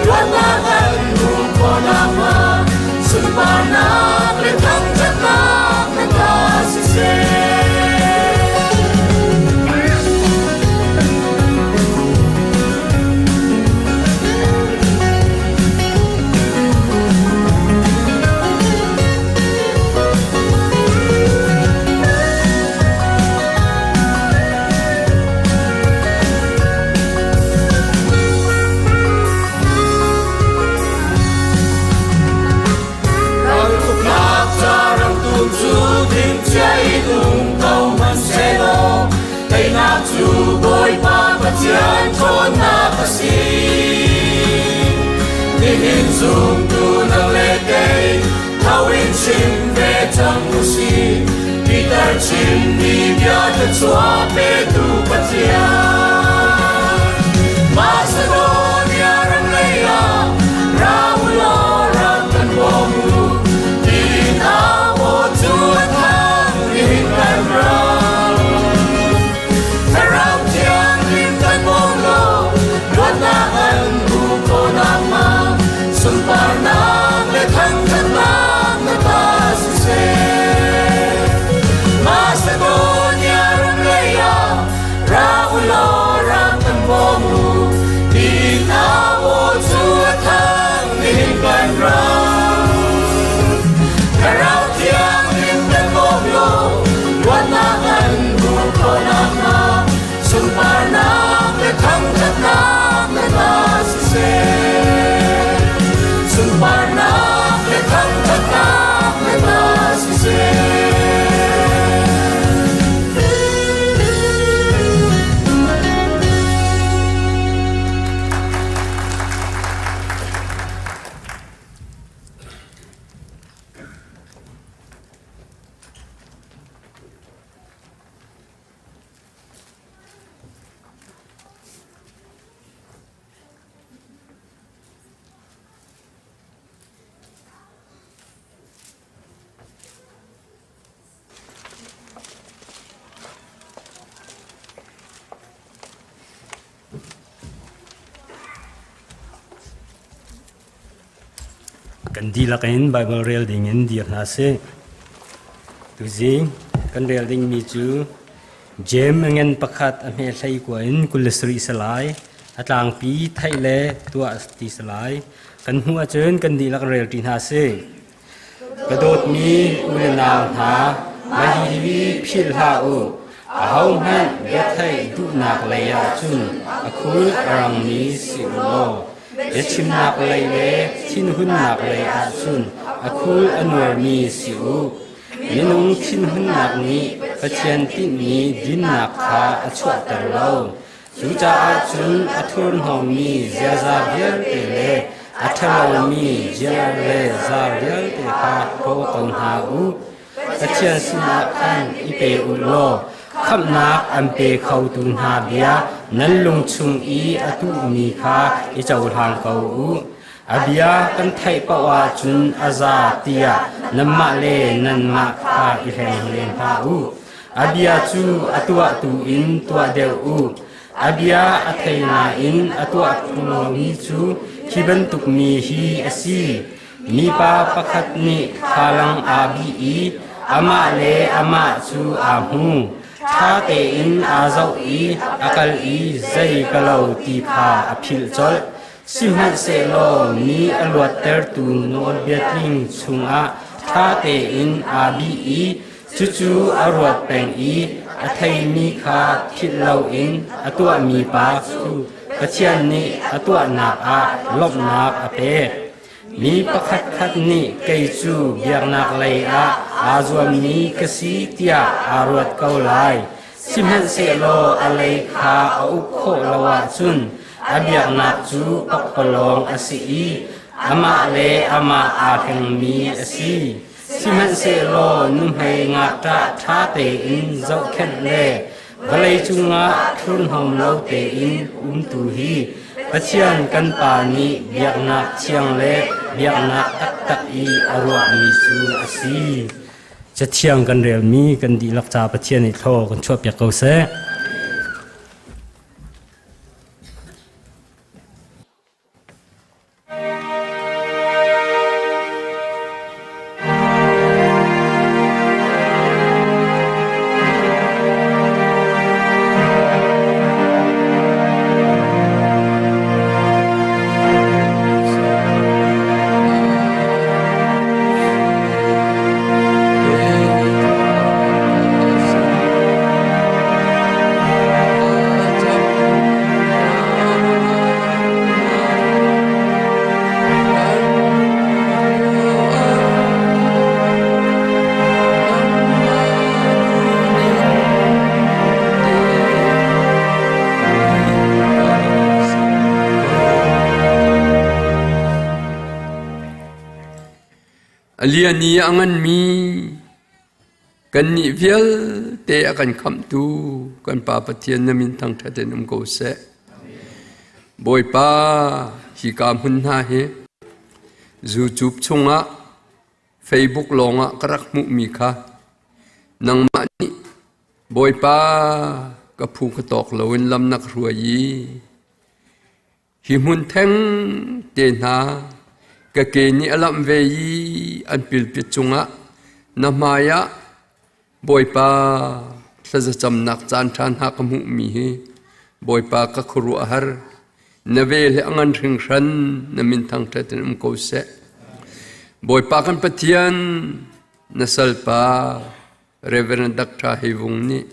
luatnak kan hmuh khawh nakhnga sunparnak le thangṭhatnak na ta siseh. Raltuknak ca ramtu cu dingcia in um ko hmanhsehlaw teinak cu Bawipa Pathian ṭhawnnak a si. Nihin zumtu nang le kei tho in chim ve cang u sih. Peter chimmi bia thluachuah petu Pathian. Macedonia ram lei ah ra u law rak kan bawm u. Tin aw cu a thang nihin kan ram. Sunparnak le thangṭhatnak le ta siseh. Kan dihlak in Baibal rel ding in dir hna sih. Tuzing kan rel dingmi cu Jeim a ngen pakhat a hme hlei kua in 27 salai, a tlangpi theih le tuah ti salai. Kan hmuh ahcun kan dihlak rel ṭi hna sih. Ka dawtmi u le nau hna, mah hihi philh hlah u. Ahohmanh bia theih duhnak lei ah cun a khul a rangmi si u law, biachimnak lei le thinhunnak lei ah cun a khul a nuarmi si u. Minung thinhunnak nih Pathian tinhmi dinnak kha a chuahter lo. Cucaah cun a thurhnawmmi ziaza vialte le a ṭhalomi ziar le zar vialte kha hlaw ko hna u. Pathian sinah khan i pe u law khamhnak an pe khotu hna bia nan lung chung i a tuhmi kha i cohlang ko u. A bia kan theih paoh ahcun a za tiah nanmah le nanmah kha i hleng len hlah u. A bia cu a tuahtu in tuah deuh u. A bia a thei nain a tuah ṭung lomi cu hi bantuk mi hi a si. Mipa pakhat nih thlalang aa bih i amah le amah cu aa hmu. Ṭha tein aa zoh i a kal i zei ka lo ti kha a philh colh. Sihmanhsehlaw mi a luattertu nawlbia tling chungah ṭha tein aa bih i cucu a ruat peng i a theimi kha philh loin a tuahmi pa cu Pathian nih a tuahnak ah lawmhnak a pek. Mi pakhatkhat nih kei cu biaknak lei ah aa zuammi ka si tiah aa ruat ko lai. Sihmanhsehlaw a lei kha a uk khawh lo ahcun a biaknak cu pakpalawng a si i amah le amah aa hlengmi a si. Sihmanhsehlaw nuhmei ngakṭah ṭha tein zohkhenh le vawlei cungah thurhnawm lo tein umtu hi Pathian kan Pa nih biaknak thiang le biaknak taktak i a ruahmi cu a si. Cathiang kan relmi kan dihlak ca Pathian nih thlaw kan chuahpiak ko seh. A lian i a nganmi kannih vialte a kan khamhtu kan Pa Pathian na min thangṭhat in um ko seh. Bawipa, hika hmun hna hi YouTube chungah Facebook lawngah ka rak hmuhmi kha nangmah nih Bawipa ka phu ka tawk loin lam na ka hruai i Hi hmun theng te hna ka ke nih a lamh ve i an pilpit cungah na hmaiah Bawipa thlazacamnak caan ṭha hna ka hmuhmi hi Bawipa ka khuaruahhar na vel he a ngan hringhran na min thangṭhat in um ko seh. Bawipa kan Pathian na salpa Reverend Dr. Hei Vung nih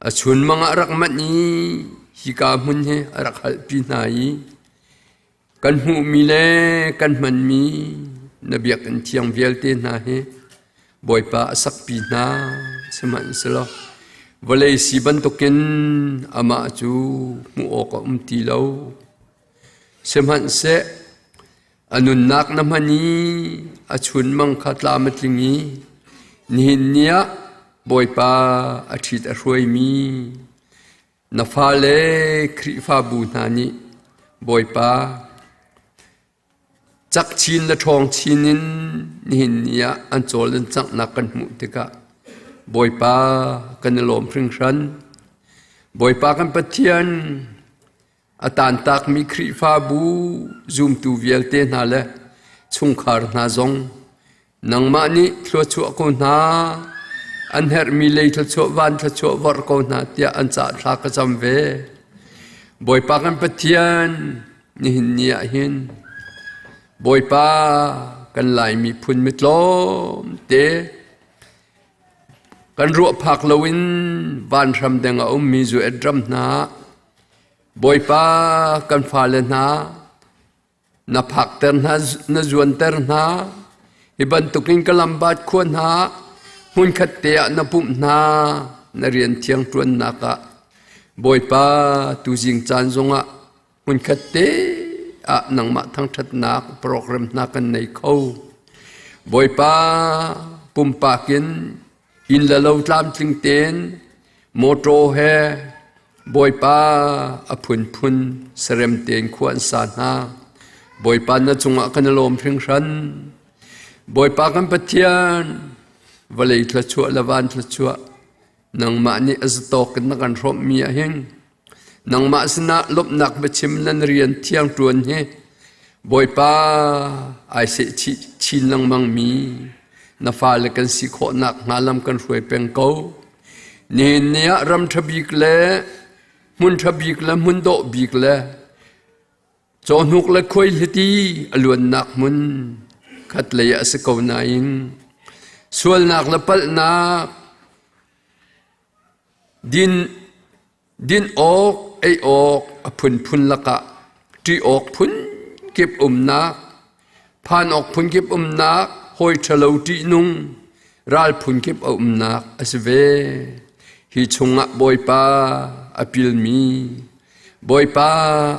a chunmang ah rak manh i hika hmun hi a rak halpi hna i Kan hmuhmi le kan hmanmi na biakinn thiang vialte hna hi Bawipa a sakpi hna. Sihmanhsehlaw vawlei si bantukin amah cu hmuh awk a um ti lo. Sihmanhseh a nunnak na hman i a chunmang kha tlam a tling i nihin ni ah Bawipa a ṭhit a hruaimi na fale Khrihfabu hna nih Bawipa cak chin le ṭhawng chin in nihin ni ah an cawl an canghnak kan hmuh tikah Bawipa kan i lawm hringhran. Bawipa kan Pathian A taantakmi Khrihfabu zumtu vialte hna le chungkhar hna zong nangmah nih thluachuah ko hna, an herhmi lei thluachuah van thluachuah vorh ko hna tiah an cah thla ka cam ve. Bawipa kan Pathian, nihin ni ah hin Bawipa kan Laimi phun mitlawmte kan ruah phak loin vanhram deng a ummi zu-et ram hna Bawipa kan fale hna na phakter hna na zuanter hna hi bantukin ka lambat khua hna hmunkhat te ah na pumh hna na rian thiang ṭuannak ah Bawipa tuzing caan zongah hmunkhat te ah nangmah thangṭhatnak program hna kan nei kho. Bawipa pumpak in inn le lo tlamtling tein mawṭaw he Bawipa a phunphun sarem tein khua an sa hna. Bawipa na cungah kan i lawm hringhran. Bawipa kan Pathian, vawlei thluachuah le van thluachuah nangmah nih a zatawk in na kan hrawmhmi ah hin nangmah sinah lawmhnak biachim nan rian thiang ṭuan hi Bawipa ai seh chin lengmang mi na fale kan si khawhnak hnga lam kan hruai peng ko. Nihin ni ah ram ṭha bik le hmun ṭha bik le hmun dawh bik le cawhnuk le khuaihliti a luannak hmun khatlei ah a si ko nain sualnak le palhnak din Din awk, ei awk a phunphun lakah ṭih awk phunkip umnak, phan awk phunkip umnak, hawi ṭhalo ṭihnung, ral phunkip a umnak a si ve. Hi chungah Bawipa a pilmi, Bawipa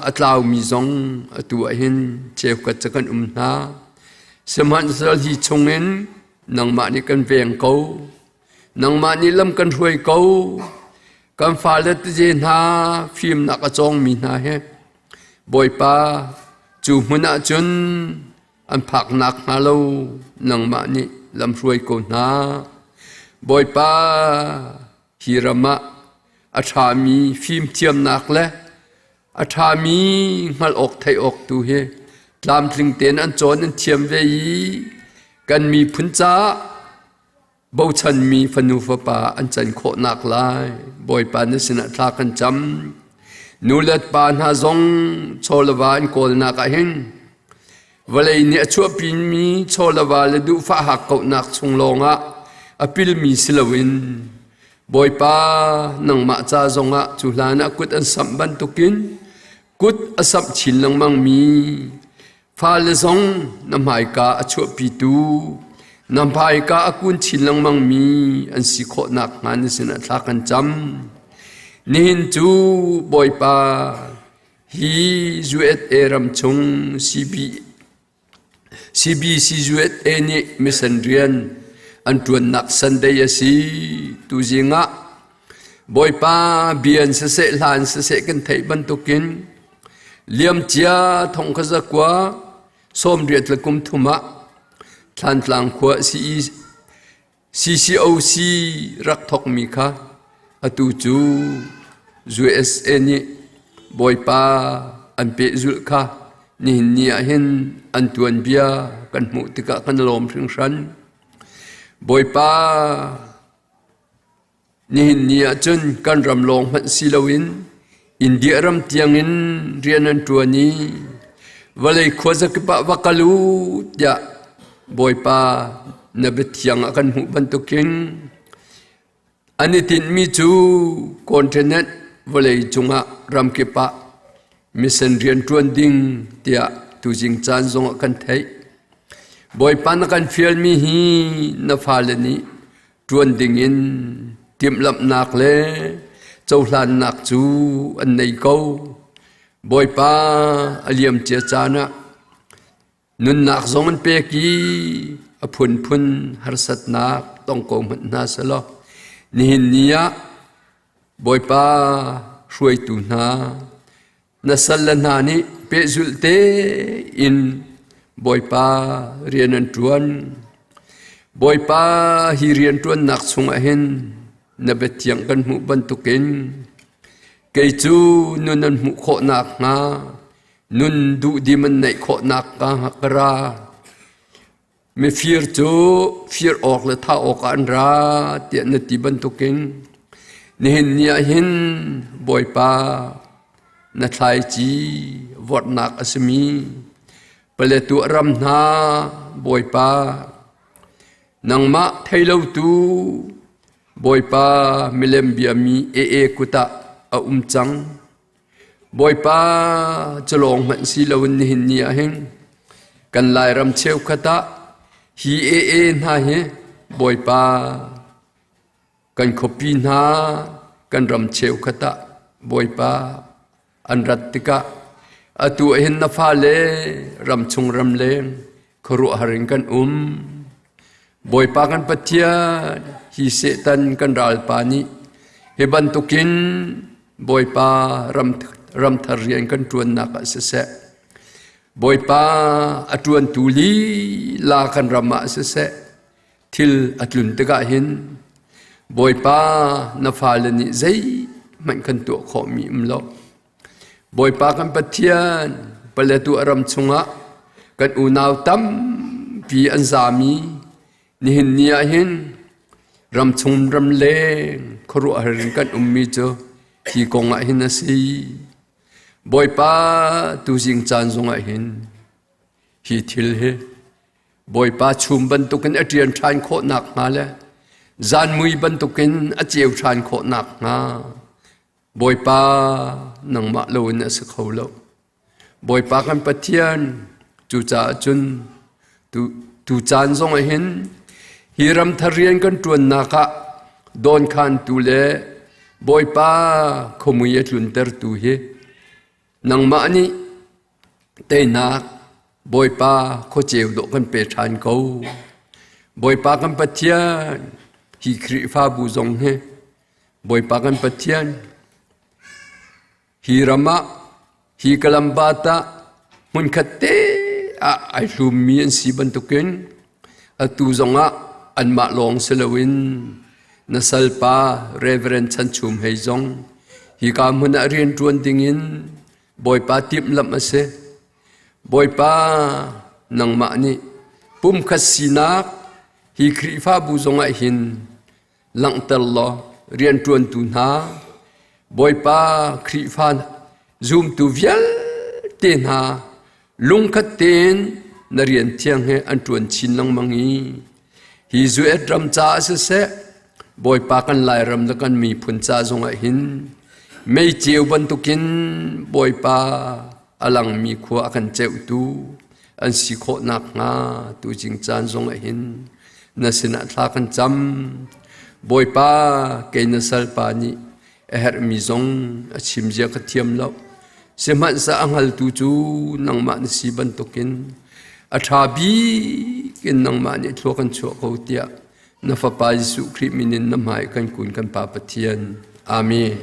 a tlaumi zong atu ah hin cheukhat cu kan um hna. Sihmanhsehlaw hi chungin nangmah nih kan veng ko. Nangmah nih lam kan hruai ko. Kan fale teze hna fimnak a cawngmi hna he Bawipa cu hmun ah cun an phaknak hnga lo nangmah nih lam hruai ko hna. Bawipa hi ram ah a ṭhami fimthiamnak le a ṭhami hngalh awk theih awk tu hi tlamtling tein an cawn an thiam ve i kan miphun caah bochanmi fanu fapa an can khawhnak lai Bawipa na sinah thla kan cam. Nu le pa hna zong chawleva an kawlnak ah hin vawlei nih a chuahpimi chawleva le duhfah hakkauhnak chung lawngah a pilmi si loin Bawipa nangmah ca zongah cu hlan ah kut an samh bantukin kut a samh chin lengmangmi Fale zong na hmaika a chuahpitu, na hmaika a kun chin lengmangmi an si khawh nakhnga na sinah thla kan cam. Nihin cu Bawipa hi USA ram chung CB, CBC USA nih mission rian an ṭuannak Sunday a si. Tuzing ah Bawipa bia in siseh hla in siseh kan theih bantukin Liamcia thongkha 18 le kum thum ah Thlantlang khua CCOC rak thawkmi kha atu cu USA nih Bawipa an pehzulh kha nihin ni ah hin an tuanbia kan hmuh tikah kan lawm hringhran. Bawipa Nihin ni ahcun kan ram lawng hmanh si loin India ram tiangin rian an ṭuan i vawlei khuazakip ah va kal u tiah Bawipa na biathiang ah kan hmuh bantukin an i tinhmi cu continent vawlei cungah ramkip ah mission rian ṭuan ding tiah. tuzing caan zongah kan theih. Bawipa na kan fialmi hi na fale nih ṭuan dingin timhlamhnak le cohlannak cu an nei ko. Bawipa a liamcia caan ah nunnak zong an pek i a phunphun harsatnak tong ko hmanh hna selaw nihin ni ah Bawipa hruaitu hna na salle hna nih pehzulh tein Bawipa rian an ṭuan. Bawipa hi rian ṭuannak chungah hin na biathiang kan hmuh bantukin kei cu nun an hmuh khawh nakhnga nun duhdim an neih khawh nak ka ra. Mifir cu fir awk le thah awkah an ra tiah na ti bantukin nihin ni ah hin Bawipa na thlaici vorhnak a simi Paletwa ram hna Bawipa nangmah thei lotu Bawipa milem biami ee kut ah a um cang. Bawipa cu lawng hmanh si loin nihin ni ah hin kan Lairam cheukhat ah hi AA hna hi Bawipa kan khuapi hna kan ram cheukhat ah Bawipa an rat tikah atu ah hin na fale ramchung ramleng khuaruahhar in kan um. Bawipa kan Pathian hi Satan kan ralpa nih hi bantukin Bawipa ramthar rian kan ṭuannak ah siseh, Bawipa a ṭuantu lila kan ram ah siseh, thil a tlun tikah hin Bawipa na fale nih zeihmanh kan tuah khawhmi um lo. Bawipa kan Pathian Paletwa ram chungah kan unau tampi an zami nihin ni ah hin ramchung ramleng khuaruahhar in kan ummi cu hi kong ah hin a si. Bawipa tuzing caan zongah hin hi thil hi Bawipa chum bantukin a ṭian ṭhan khawh nakhnga le zanmui bantukin a ceu ṭhan khawh nakhnga Bawipa nangmah loin a si kho lo. Bawipa kan Pathian cucaah cun tu caan zong ah hin hi ramthar rian kan ṭuannak ah dawnkhantu le Bawipa khuamui a tluntertu hi nangmah nih teinak Bawipa khuaceu dawh kan pe ṭhan ko. Bawipa kan Pathian hi Khrihfabu zong hi Bawipa kan Pathian hi ram ah hi Kalambat ah hmunkhat te ah ai hlummi an si bantukin atu zongah anmah lawng si loin na salpa Reverend Chan Chum Hei zong hika hmun ah rian ṭuan dingin Bawipa timhlamh a si. Bawipa nangmah nih pumkhat sinak hi Khrihfabu zongah hin langhter law rianṭuantu hna Bawipa Khrihfa zumtu vialte hna lungkhat tein na rian thiang he an ṭuan chin lengmang i hi Zuet ram caah siseh Bawipa kan Lairam le kan miphun ca zongah hin mei ceu bantukin Bawipa a langmi khua a kan ceuhtu an si khawh nakhnga tuzing caan zongah hin na sinah thla kan cam. Bawipa kei na salpa nih a herhmi zong a chim zia ka thiam lo. Sihmanhseh a hngaltu cu nangmah na si bantukin a ṭha bik in nangmah nih thlua kan chuah ko tiah na Fapa Jesuh Khrih min in na hmai kan kun kan Pa Pathian. Amen.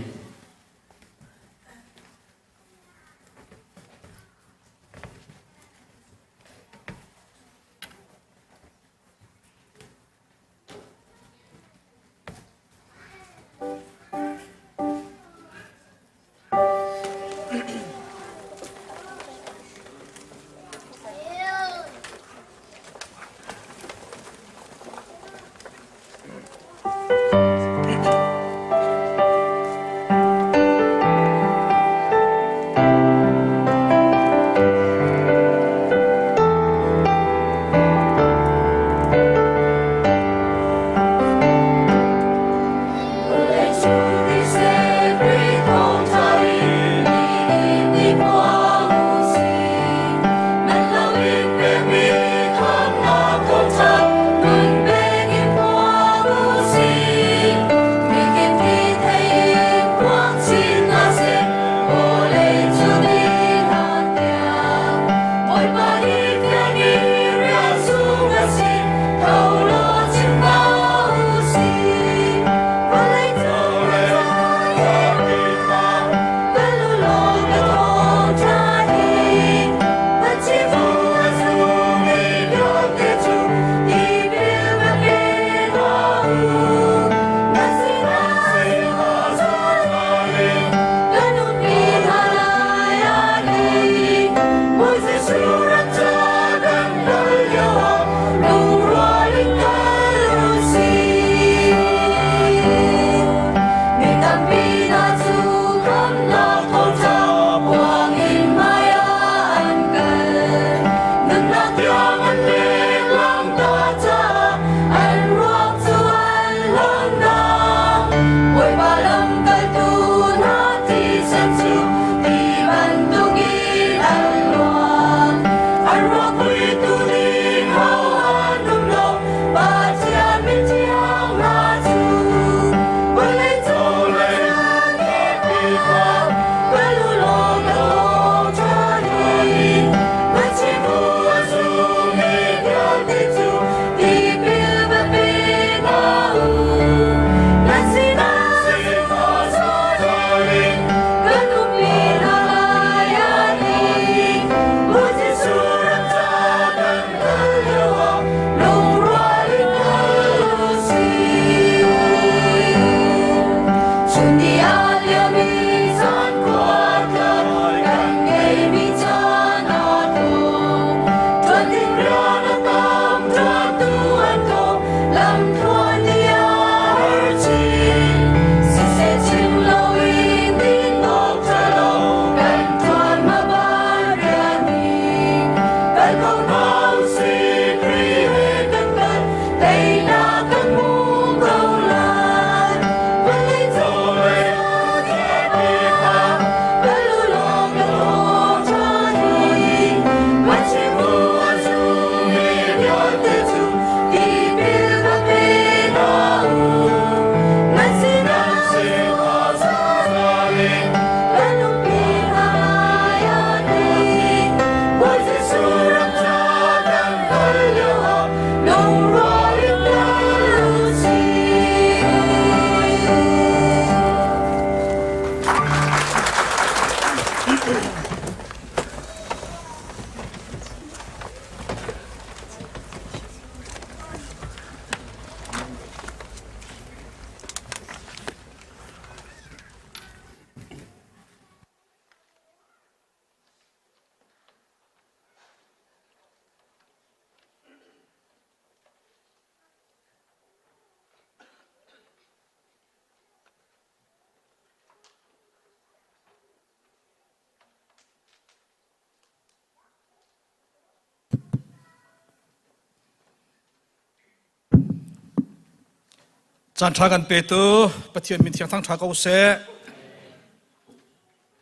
Caan ṭha kan petu Pathian min thiang thang ṭha ko seh.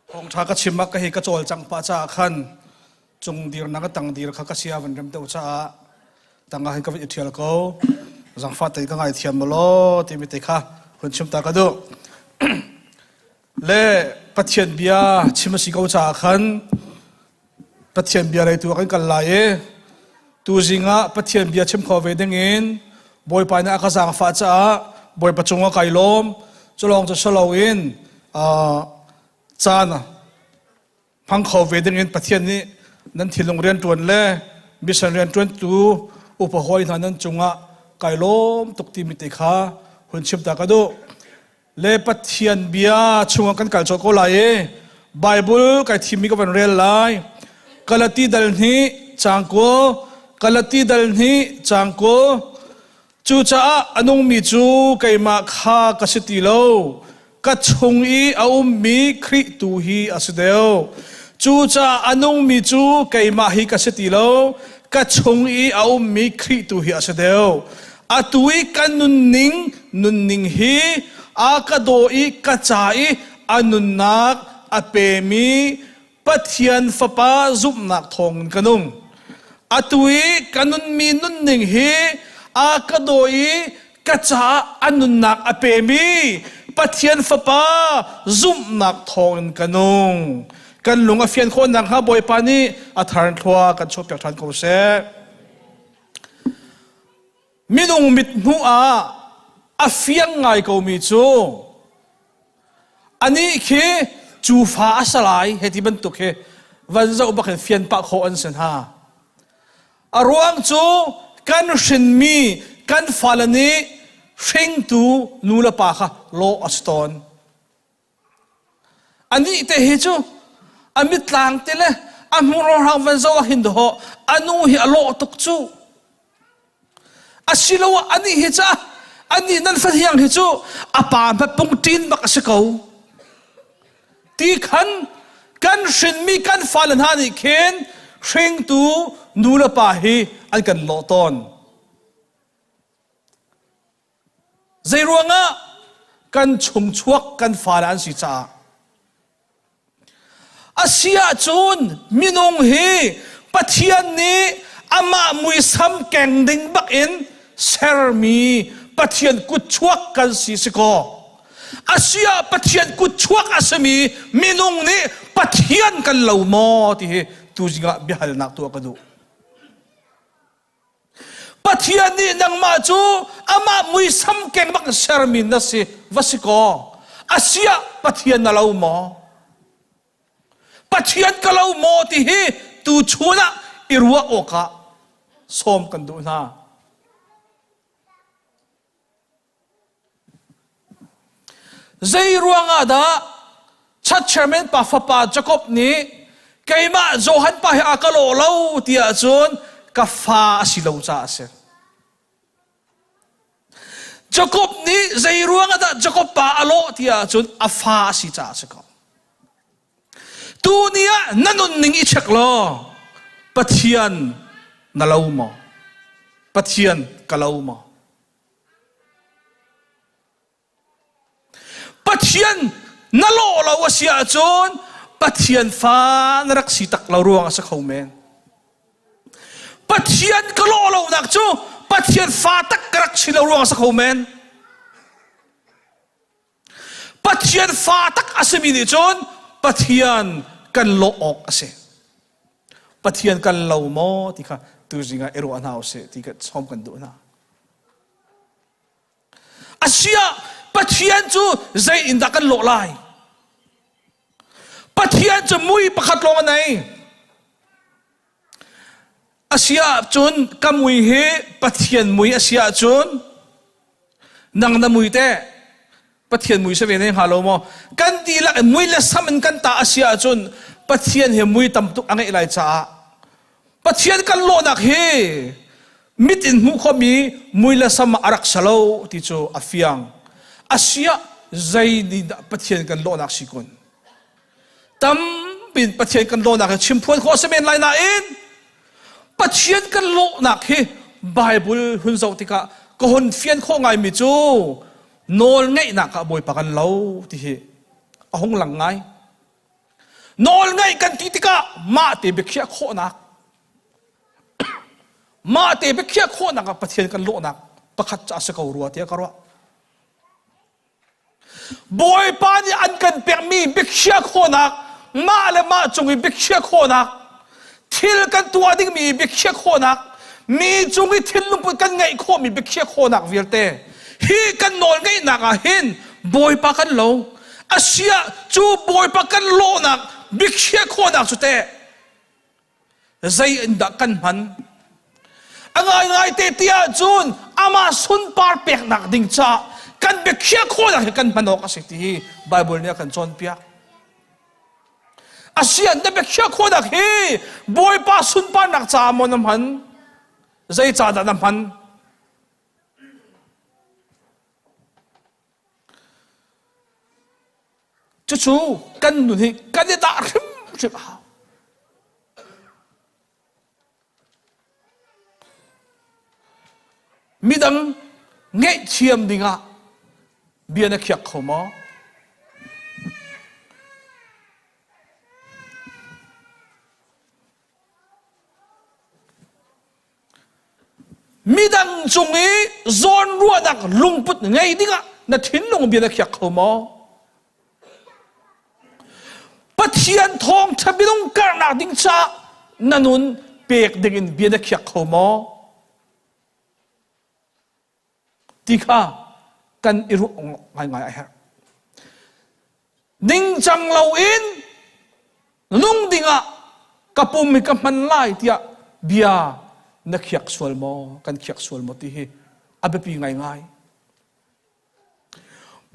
Thawngṭha ka chim ah ka hi ka cawlcangh pah caah khan cung dirnak a tang dir kha ka sia van rem deuh caah tang ah hin ka van i ṭhial ko. Zangfah tein ka ngaithiam law timi te kha hun chim ta ka duh. Le Pathian bia chim a si ko caah khan Pathian bia lei tu ah kan kal lai i tuzing ah Pathian bia chim kho ve ding in Bawipa nih a ka zaangfah caah Bawipa cungah kai lawm. Culawng cu si loin caan hmang kho ve ding in Pathian nih nan thinlung rianṭuan le mission rianṭuantu upa hawi hna nan cungah kai lawm tuk timi te kha hun chim ta ka duh. Le Pathian bia chungah kan kal colh ko lai i Bible kai thimmi ka van rel lai. Galati dal hnih caang 20, Galati dal hnih caang 20. Cucaah a nungmi cu keimah kha ka si ti lo, ka chung i a ummi Khrih tu hi a si deuh. Cucaah a nungmi cu keimah hi ka si ti lo, ka chung i a ummi Khrih tu hi a si deuh. Atu i ka nunning nunning hi a ka daw i ka ca i a nunnak a pemi Pathian Fapa zumhnak thawngin ka nung. Atu i ka nunmi nunning hi a ka daw i ka caah a nunnak a pemi Pathian Fapa zumhnak thawngin ka nung. Kan lung a fian khawh nakhnga Bawipa nih a thar thlua kan chuahpiak ṭhan ko seh. Minung mithmuh ah a fiang ngai komi cu anih khi cu fa a sa lai hei ti bantuk hi van zoh bak in fian pah khawh an si hna. A ruang cu kan hrinmi kan fale nih hringtu nu le pa kha lawh a si tawn. Anih te hi cu a mitlang te le a hmur van zoh ah hin dawh a nu hi a lawh tuk cu. Asiloah anih hi ca anih nan fahniang hi cu a pa hmapung ṭin bak a si ko. Ti khan kan hrinmi kan fale hna nih khin hringtu nu le pa hi an kan lawh tawn. Zeiruangah kan chungchuak kan fale an si caah. A si ahcun minung hi Pathian nih amah muisam keng ding bak in sermi Pathian kutchuak kan si si kaw. A si ah Pathian kutchuak a simi minung nih Pathian kan lo maw ti hi tuzing ah biahalnak tuah ka duh. Pathian nih nangmah cu amah muisam keng bak sermi na si va si kaw asiah Pathian na lo maw? Pathian ka lo maw ti hi tu chun ah i ruah awkah sawm kan duh hna. Zei ruangah dah church chairman pa fapa Jacob nih keimah Johan pa hi a ka lawh lo ti ahcun ka fa a si lo caah a si. Jacob nih zei ruangah dah Jacob pa a lawh ti ahcun a fa a si caah a si ko. Tu ni ah na nunning i check law Pathian na lo maw? Pathian ka lo maw? Pathian na lawh lo a si ahcun Pathian fa na rak si tak lo ruang a si kho men. Pathian ka lawh lonak cu Pathian fa tak ka rak si lo ruang a si kho men. Pathian fa tak a simi nih cun Pathian kan lawh awk a si. Pathian kan lo maw ti kha tuzing ah i ruah hna usih ti ka sawm kan duh hna. Asiah Pathian cu zei in dah kan lawh lai? Pathian cu mui pakhat lawng a nei. Asiah cun ka mui hi Pathian mui a si ahcun nang na mui teh Pathian mui si ve ne hnga lo maw? Kan dihlak in mui le sam in kan ta a si ahcun Pathian hi mui tam tuk a ngeih lai caah Pathian kan lawhnak hi mit in hmuh khawhmi mui le sam ah a rak si lo ti cu a fiang. Asiah zei nih dah Pathian kan lawhnak si kun? Tampi in Pathian kan lawhnak hi chimphuan khawh a si men lai nain Pathian kan lawhnak hi Bible hun zoh tikah ka hun fian khawh ngaimi cu. Nawl ngeihnak ah Bawipa kan lo ti hi a hung lang ngai. Nawl ngeih kan ti tikah mah te biakhiah khawhnak mah te biakhiah khawhnak ah Pathian kan lawhnak pakhat ca a si ko rua tiah ka ruah. Bawipa nih an kan pekmi biakhiah khawhnak mah le mah cung i biakhiah khawhnak thil kan tuah dingmi biakhiah khawhnak mi cung i thinlungput kan ngeih khawhmi biakhiah khawhnak vialte hi kan nawl ngeihnak ah hin Bawipa kan lo asiah cu Bawipa kan lawhnak biakhiah khawhnak cu teh zei in dah kan hman a ngaingai te ti ahcun amah sunpar peknak ding caah kan biakhiah khawhnak hi kan hman awk a si ti hi Bible nih a kan cawnpiak. Asian na biakhiah khawhnak hi Bawipa sunparnak caah maw na hman? Zei ca dah na hman? Cucu kan nun hi kan i dah hrimhrim a hau. Midang ngaihthiam dingah bia na khiak kho maw? Midang cung i zawnruahnak lungput ngei dingah na thinlung bia na khiak kho maw? Pathian thawngṭha minung karhnak ding caah na nun pek dingin bia na khiak kho maw? Ti kha kan i ruah ngaingai a herh. Ningcang loin nung dingah ka pum hi ka hman lai tiah bia na khiak sual maw kan khiak sual maw ti hi a biapi ngaingai.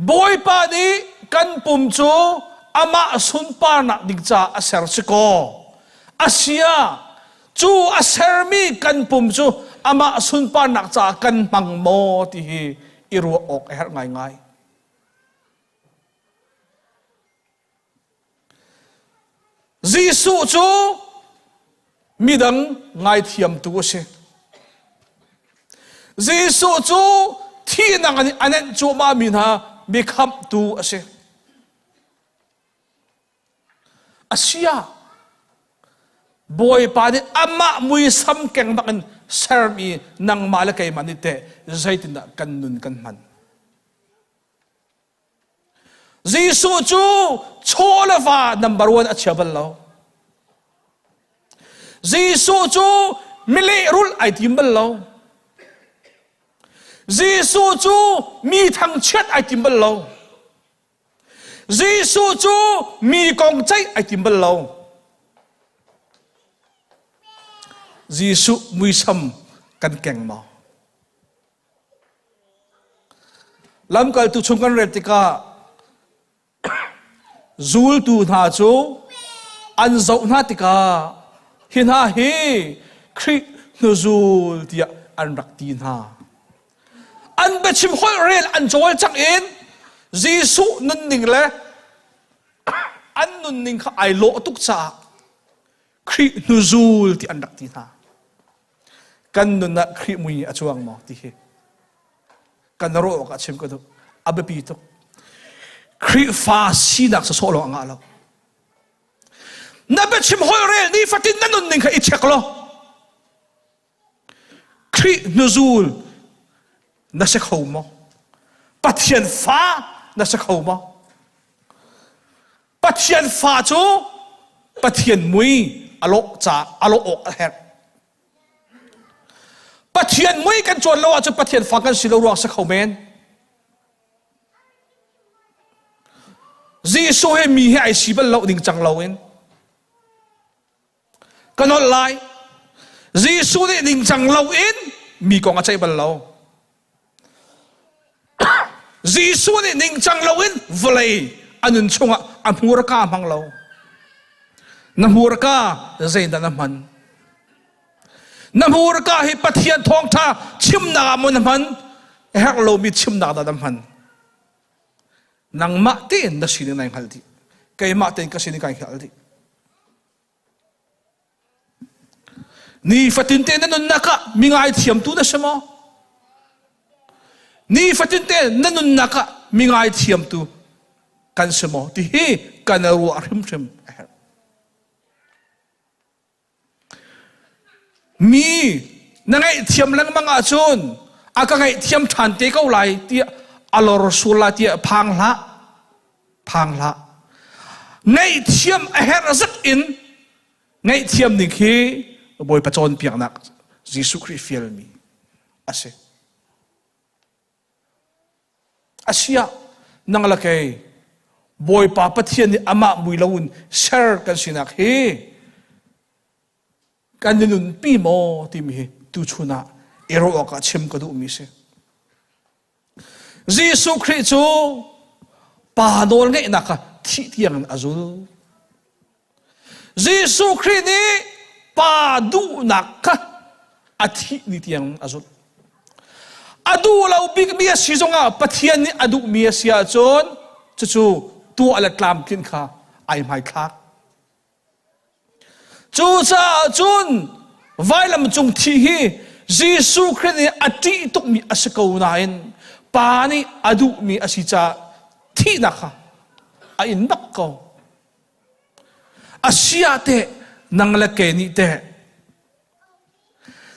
Bawipa nih kan pum cu amah sunparnak ding caah a ser si kaw a sia cu a sermi kan pum cu amah sunparnak caah kan hmang maw ti hi i ruah awk a herh ngaingai. Jesuh cu midang ngaithiamtu a si. Jesuh cu thihnak in a nenh cuahmahmi hna mikhamhtu a si. Asia Bawipa nih amah muisam keng bak in sermi nangmah le keimah nih teh zeitindah kan nun kan hman. Jesuh cu chaw le va number one a chia bal lo. Jesuh cu mileh rulh ai tim bal lo. Jesuh cu mi thangchiat ai tim bal lo. Jesuh cu mi kong ceih ai tim bal lo. Jesuh muisam kan keng maw? Lamkaltu chung kan rel tikah zultu hna cu an zoh hna tikah hi hna hi Khrih hnuzul tiah an rak ti hna. An biachim holh rel an cawlcangh in Jesuh nunning le an nunning kha ai lawh tuk caah Khrih hnuzul ti an rak ti hna. Kan nun ah Khrih mui a cuang maw ti hi kan ruah awk ah chim ka duh. A biapi tuk. Khrihfa sinak sawsawh lawng a ngah lo. Na biachim holh rel nifatin na nunning kha i check law Khrih hnuzul na si kho maw? Pathian fa na si kho maw? Pathian fa cu Pathian mui a lawh ca a lawh awk a herh. Pathian mui kan cawn lo ahcun Pathian fa kan si lo ruang si kho men. Jesuh he mi he ai si bal lo ding cang lo in ka nolh lai. Jesuh nih ningcang lo in mi kong a ceih bal lo. Jesuh nih ningcang lo in vawlei a nun chungah a hmurka hmang lo. Na hmurka zeidah na hman? Na hmurka hi Pathian thawngṭha chimnak ah maw na hman? Herh lomi chimnak dah na hman? Nangmah tein na sining nai hngal dih. Keimah tein ka sining kai hngal dih. Nifatin te na nunnak ah mi ngaithiamtu na si maw? Nifatin te na nunnak ah mi ngaithiamtu kan si maw ti hi kan ruah hrimhrim a herh. Mi na ngaihthiam lengmang ahcun a ka ngaihthiam ṭhan te ko lai tiah a lor sul lai tiah phang hlah. Phang hlah. Ngaihthiam a herh zat in ngaihthiam ning khi Bawipa cawnpiaknak Jesuh Khrih fialmi a si. Asiah nang le kei Bawipa Pathian nih amah mui loin ser kan sinak hi kan i nunpi maw timi hi tuchun ah i ruah awkah chim ka duhmi si. Jesuh Khrih cu Pa nawl ngeihnak kha thih tiang in a zul. Jesuh Khrih nih Pa duhnak kha a thih ni tiang a zulh. A duh lo bikmi a si zongah Pathian nih a duhmi a si ahcun cucu tuah le tlamtlinh kha ai hmaithlak. Cucaah cun vailam cung thih hi Jesuh Khrih nih a ṭih tukmi a si ko nain Pa nih a duhmi a si caah thihnak kha a in bak ko. A si ah teh nang le ke nih teh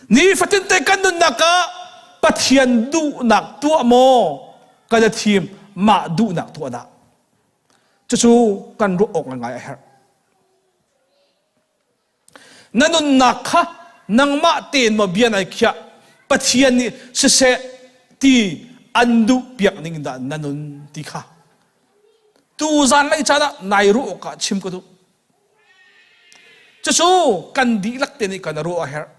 nifatin te kan nunnak ah Pathian duhnak tuah maw kan i thim mah duhnak tuah dah? Cucu kan ruah awk ngai a herh. Na nunnak kha nangmah tein maw bia nai khiah Pathian nih siseh ti an duh piak ning dah na nun ti kha tu zan lei caan ah nai ruah awkah chim ka duh. Cucu kan dihlak te nih kan ruah a herh.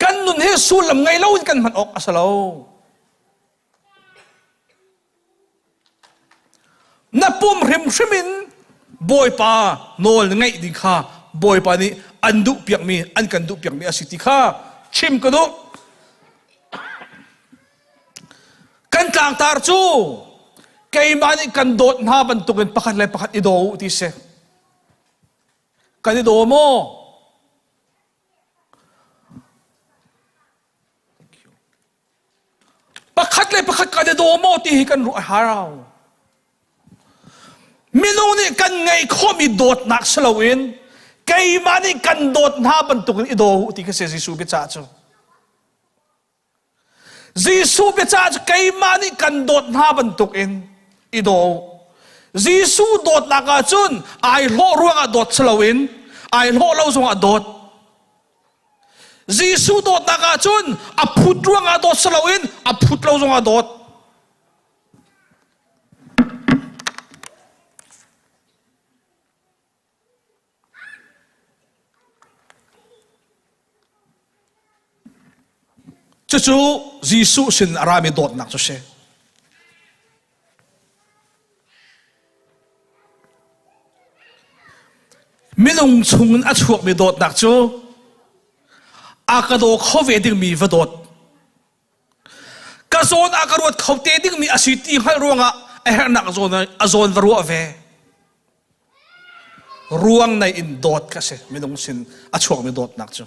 Kan nun hi sullam ngei loin kan hman awk a si lo. Na pum hrimhrim in Bawipa nawl na ngeih ding kha Bawipa nih an duh piakmi an kan duh piakmi a si ti kha chim ka duh. Kan tlangtar cu keimah nih kan dawt hna bantukin pakhat le pakhat i daw u ti si. Kan i daw maw? Pakhat le pakhat kan i daw maw ti hi kan ruah a hau. Minung nih kan ngeih khawhmi dawtnak si loin keimah nih kan dawt hna bantukin i daw u ti kha si Jesuh biacah cu. Jesuh biacah cu keimah nih kan dawt hna bantukin i daw. Jesuh dawtnak ahcun ai hlawh ruangah dawt si loin ai hlawh lo zongah dawt. Jesuh dawtnak ahcun a phut ruangah dawt si loin a phut lo zongah dawt. Cucu Jesuh sin a rami dawtnak cu si. Minung chungin a chuakmi dawtnak cu a ka daw kho ve dingmi va dawt. Ka zawn a ka ruat kho te dingmi a si ti hngalh ruangah a herhnak zawn a zawn va ruah ve. Ruang nei in dawt ka si minung sin a chuakmi dawtnak cu.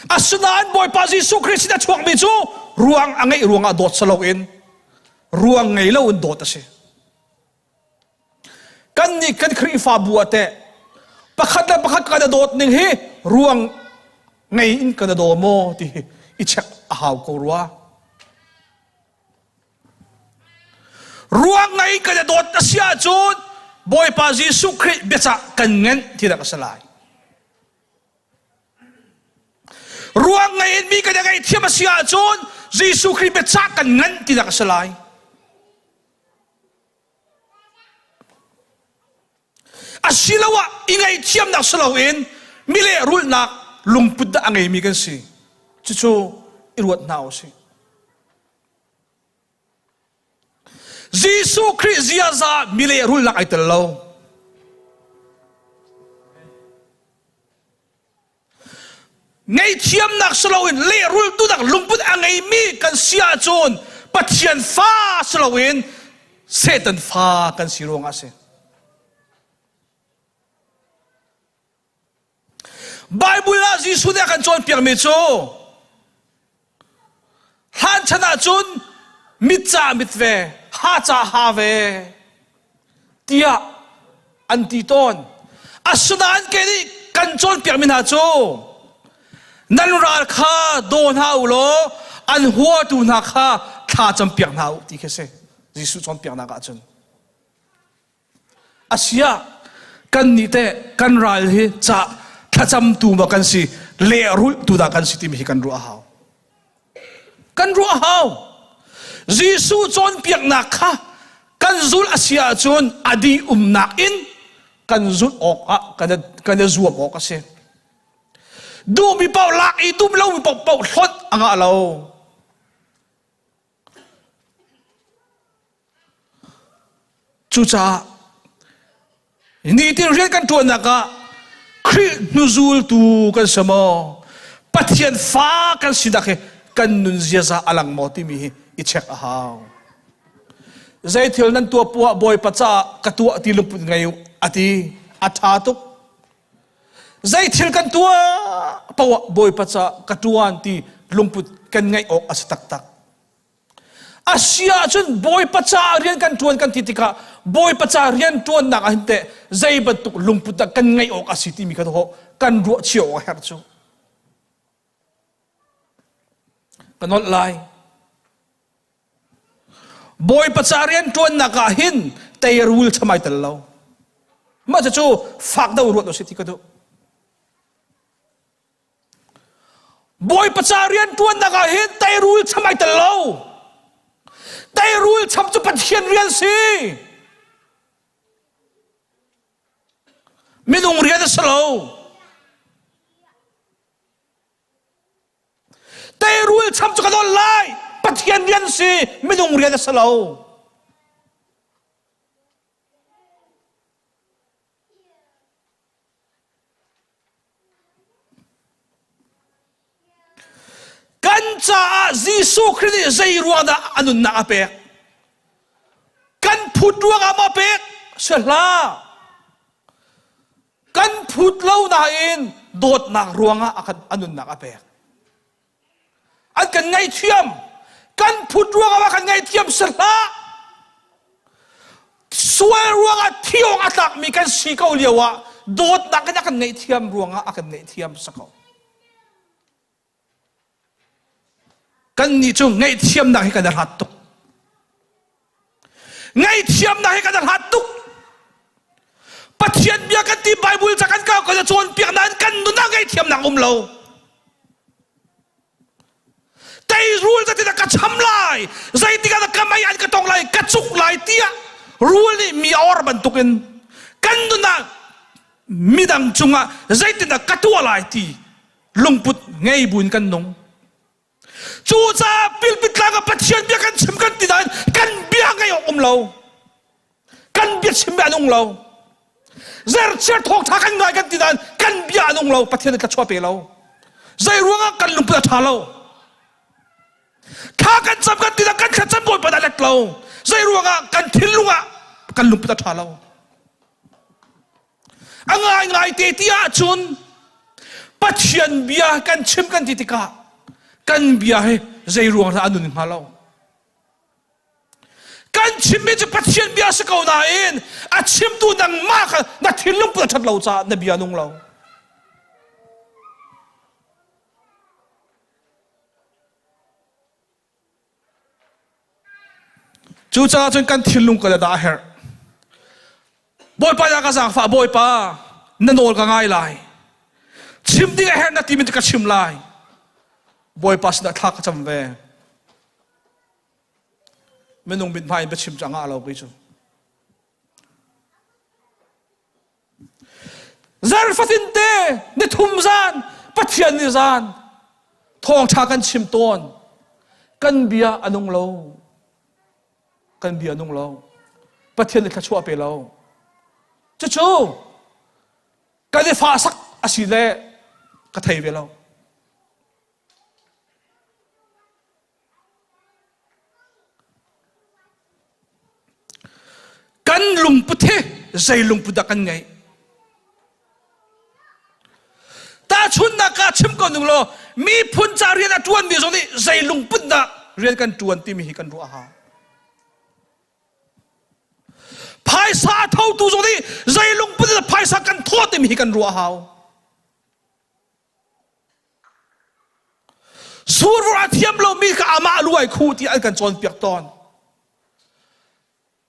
Asinain Bawipa Jesuh Khrist sin a chuakmi cu ruang a ngeih ruangah dawt si loin ruang ngei loin dawt a si. Kannih kan Khrihfabu ah teh pakhat le pakhat kan i dawt ning hi ruang ngei in kan i daw maw ti hi i check a hau ko rua. Ruang ngei kan i dawt a si ahcun Bawipa Jesuh Khrih biacah kan ngenh ti dah ka si lai. Ruang ngei in mi kan i ngaihthiam a si ahcun Jesuh Khrih biacah kan ngenh ti dah ka si lai. Asiloah i ngaihthiamnak si loin mi lehrulhnak lungput dah a ngeimi kan si. Cucu i ruat hna u sih. Jesuh Khrih ziaza mi lehrulhnak ai tel lo. Ngaihthiamnak si loin lehrultu dang lungput a ngeimi kan si ahcun Pathian fa si loin Satan fa kan si ruangah a si. Bible ah Jesuh nih a kan cawnpiakmi cu hlan chan ahcun mit ca mit ve, ha ca ha ve tiah an ti tawn. Asinain kei nih kan cawnpiakmi hna cu nan ral kha daw hna u law an huatu hna kha thla campiak hna u ti khi a si. Jesuh cawnpiaknak ahcun. Asiah kannih teh kan ral hi ca thlacamtu maw kan si lehrulhtu dah kan si timi hi kan ruah a hau. Kan ruah a hau. Jesuh cawnpiaknak kha kan zulh a si ahcun a dih umnak in kan zulh awk ah kan i zuam awk a si. Duhmi paoh lak i duh lomi paoh paoh hlonh a ngah lo. Cucaah nitin rian kan ṭuannak ah Khrih hnuzultu kan si maw? Pathian fa kan sinak hi kan nun ziaza a lang maw timi hi i check a hau. Zei thil nan tuah poah Bawipa caah ka tuah ti lungput ngei u a ti. A ṭha tuk. Zei thil kan tuah poah Bawipa caah ka ṭuan ti lungput kan ngeih awk a si taktak. A si ahcun Bawipa caah rian kan ṭuan kan ti tikah Bawipa ca rian ṭuannak ah hin teh zei bantuk lungput dah kan ngeih awk a si timi kha kan ruah cio awk a herh cu. Ka nolh lai. Bawipa ca rian ṭuannak ah hin teirul chamai tel lo. Mah cucu fak deuh ruat u si ti ka duh. Bawipa ca rianṭuannak ah hin teirul cham ai tel lo. Teirul cham cu Pathian rian si. Minung rian a si lo. Teirul cham cu ka nawl lai. Pathian rian si, minung rian a si lo. Kan caah Jesuh Khrih nih zei ruang dah a nunnak a pek? Kan phut ruangah maw a pek? Si hlah. Kan phut lo nain dawtnak ruangah a kan a nunnak a pek. An kan ngaihthiam. Kan phut ruangah kan ngaihthiam si hlah. Sual ruangah thi awk a tlakmi kan si ko lio ah dawtnak in a kan ngaihthiam ruangah a kan ngaihthiam si ko. Kannih cu ngaihthiamnak hi kan i hlat tuk. Ngaihthiamnak hi kan i hlat tuk. Pathian bia kan ti Bible ca kan kau kan cawnpiak nain kan nun ah ngaihthiamnak um lo. Teirul ka ti ka cham lai zeitik ah ka mei an ka tong lai ka cuk lai tiah rul nih mi a or bantukin kan nun ah midang cungah zeitindah ka tuah lai ti lungput ngei buin kan nung. Cucaah pilpitlang ah Pathian bia kan chim kan ti nain kan bia ngei awk um lo. Kan bia chim an ung lo. Zerchiar thawngtha kan ngai kan ti nain kan bia an ung lo. Pathian nih thluachuah pe lo. Zei ruangah kan lungput a tha lo. Thla kan cam kan ti nain kan thlacam Bawipa dah let lo. Zei ruangah kan thinlung ah kan lungput a tha lo. A ngaingai te ti ahcun Pathian bia kan chim kan ti tikah kan bia hi zei ruang dah a nun hnga lo. Kan chimmi cu Pathian bia si ko nain a chimtu nangmah kha na thinlung put a ṭhat lo caah na bia nung lo. Cucaah cun kan thinlung kan dah a herh. Bawipa ya ka zaangfah Bawipa na nawl ka ngai lai. Chim ding a herh na timi ka chim lai. Bawipa sinah thla ka cam ve. Minung mithmai in biachim cu a ngah lo kei cu. Zarfatin te nithum zan Pathian ni zan thawngṭha kan chim tawn. Kan bia a nung lo. Kan bia a nung lo. Pathian nih thluachuah pe lo. Cucu kan i fahsak a si le ka thei ve lo. Kan lungput hi zei lungput dah kan ngeih? chim ko ning law miphun ca rian a ṭuanmi zong nih zei lungput dah rian kan ṭuan timi hi kan ruah a hau. Phaisa a thotu zong nih zei lungput in phaisa kan thawh timi hi kan ruah a hau. Survur a thiam lomi kha amah luai khu ti an kan cawnpiak tawn.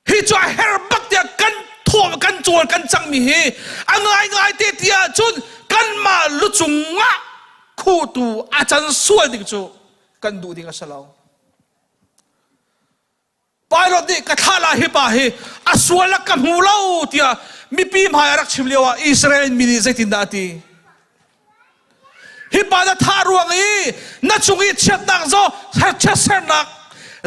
Hi cu a her bak tiah kan thawm kan cawl kan cangmi hi a ngaingai te tiah cun kanmah lucung ah khutu a can sual ding cu kan duh ding a si lo. Pilot nih ka thlah lai hi pa hi a sual ah ka hmu lo tiah mipi hmai a rak chim lio ah Israel mi nih zeitindah a ti? Hi pa na thah ruang i na cung i chiatnak zo chiatsernak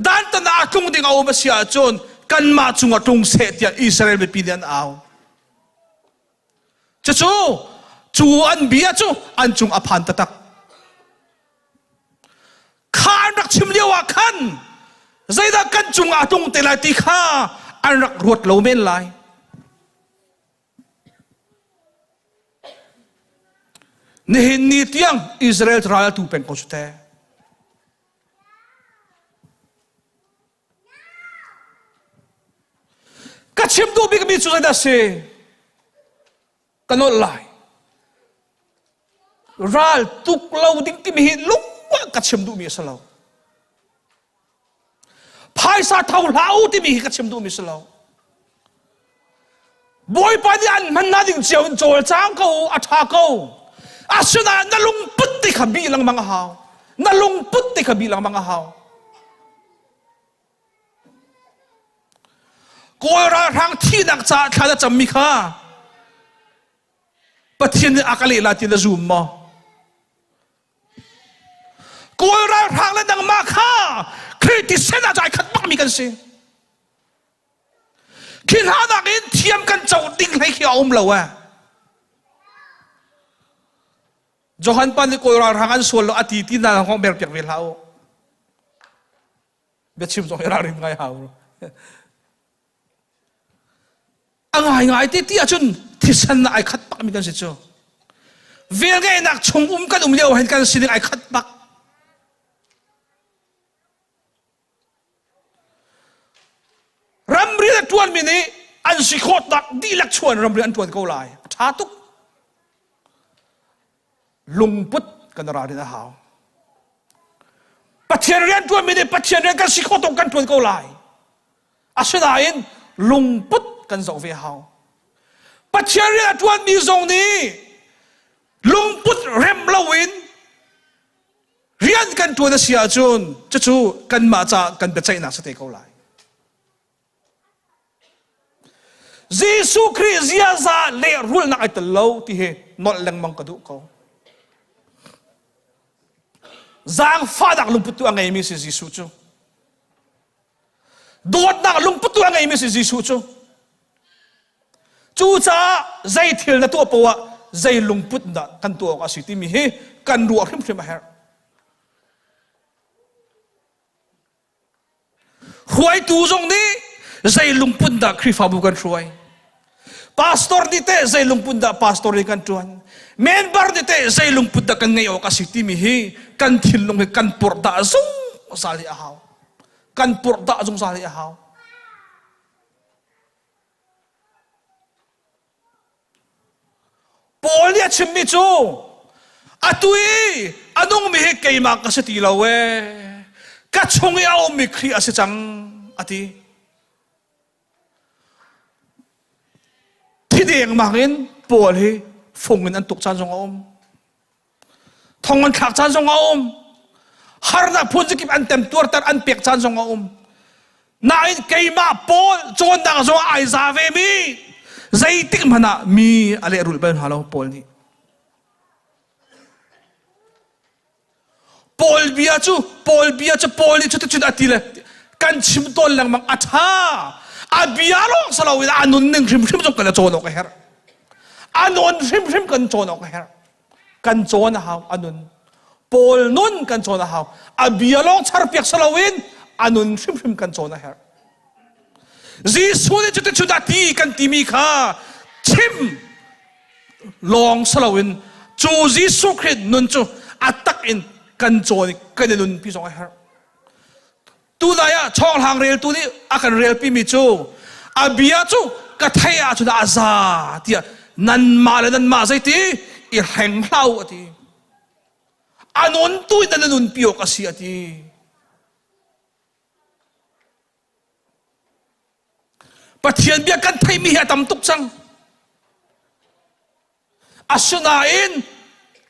dantatnak a tlung ding a um a si ahcun kanmah cungah tlung seh tiah Israel mipi nih an au. Cucu cu an bia cu an cung a phan taktak. Kha an rak chim lio ah khan zeidah kan cungah a tlung te lai ti kha an rak ruat lo men lai. Nihin ni tiang Israel ral tu peng ko cu te. Ka chim duh bikmi cu zeidah si? Ka nolh lai. Ral tuk lo ding timi hi lungah ka chim duhmi a si lo. Phaisa tho hlah u timi hi ka chim duhmi si lo. Bawipa nih an hman na ding cio in cawlcang ko a ṭha ko. Asinain na lungput ti kha bih lengmang a hau. Na lungput ti kha bih lengmang a hau. Kawl ralhrang thihnak caah thla na cammi kha Pathian nih a ka leh la ti na zum maw? Kawl ralhrang le nangmah kha Khrih thisen ah cai khat bakmi kan si. Khi hna nakin thiam kan co ding hlei khi a um lo eh. Johan pa nih Kawl ralhrang an sual lo a ti ti na hong ber piak ve hlah u. Biachim zong hi ralrin ngai hau. A ngai ngai te ti ahcun thisen na ai khat bak mi kan si cu. Velngeihnak chung um kan um lio hin kan sining ai khat bak. Ramri a ṭuanmi nih an si khawhnak dihlak chuan ramri an ṭuan ko lai. A ṭha tuk. Lungput kan ralrin a hau. Pathian rian ṭuanmi nih Pathian rian kan si khawh tuk kan ṭuan ko lai. Asinain lungput kan zoh ve hau. Pathian rian a ṭuanmi zong nih lungput rem loin rian kan ṭuan a si ahcun cucu kanmah caah kan biaceihnak si te ko lai. Jesuh Khrih ziaza lehrulnak ai tel lo ti hi nolh lengmang ka duh ko. Zaangfahnak lungput tu a ngeimi si Jesuh cu. Dawtnak lungput tu a ngeimi si Jesuh cu. Cucaah zei thil na tuah poah zei lungput dah kan tuah awk a si timi hi kan ruah hrimhrim a herh. Hruaitu zong nih zei lungput dah Khrihfabu kan hruai. Pastor nih teh zei lungput dah pastor nih kan ṭuan. Member nih teh zei lungput dah kan ngeih awk a si timi hi kan thinlung hi kan purhdah zungzal hi a hau. Kan purhdah zungzal hi a hau. Paul nih a chimmi cu atu i a nungmi hi keimah ka si ti lo ee ka chung i a ummi Khrih a si cang a ti. Thi dengmang in Paul hi fung in an tuk caan zong a um. Thong an thlak caan zong a um. Harnak phun zakip an temtuarter an pek caan zong a um. Nain keimah Paul cawnnak zong ai za ve mi zeitik hmanh ah mi a lehrulh bal hna lo Paul nih. Paul bia cu Paul bia cu Paul nih cuticun a ti le kan chim tawn lengmang a ṭha. A bia lawng si loin a nunning hrimhrim zong kan i cawn awk a herh. A nun hrimhrim kan cawn awk a herh. Kan cawn a hau a nun. Paul nun kan cawn a hau. A bia lawng charpiak si loin a nun hrimhrim kan cawn a herh. Jesuh nih cuticun a ti kan timi kha chim lawng si loin Cu Jesuh Khrih nun cu a tak in kan cawn i kan i nunpi zong a herh. Tunai ah chawnghlang reltu nih a kan relpi mi cu a bia cu ka theih ahcun a za tiah nanmah le nanmah zeiti i hreng hlah u a ti. A nun tu in nan nunpi awk a si a ti. Pathian bia kan theihmi hi a tam tuk cang. Asinain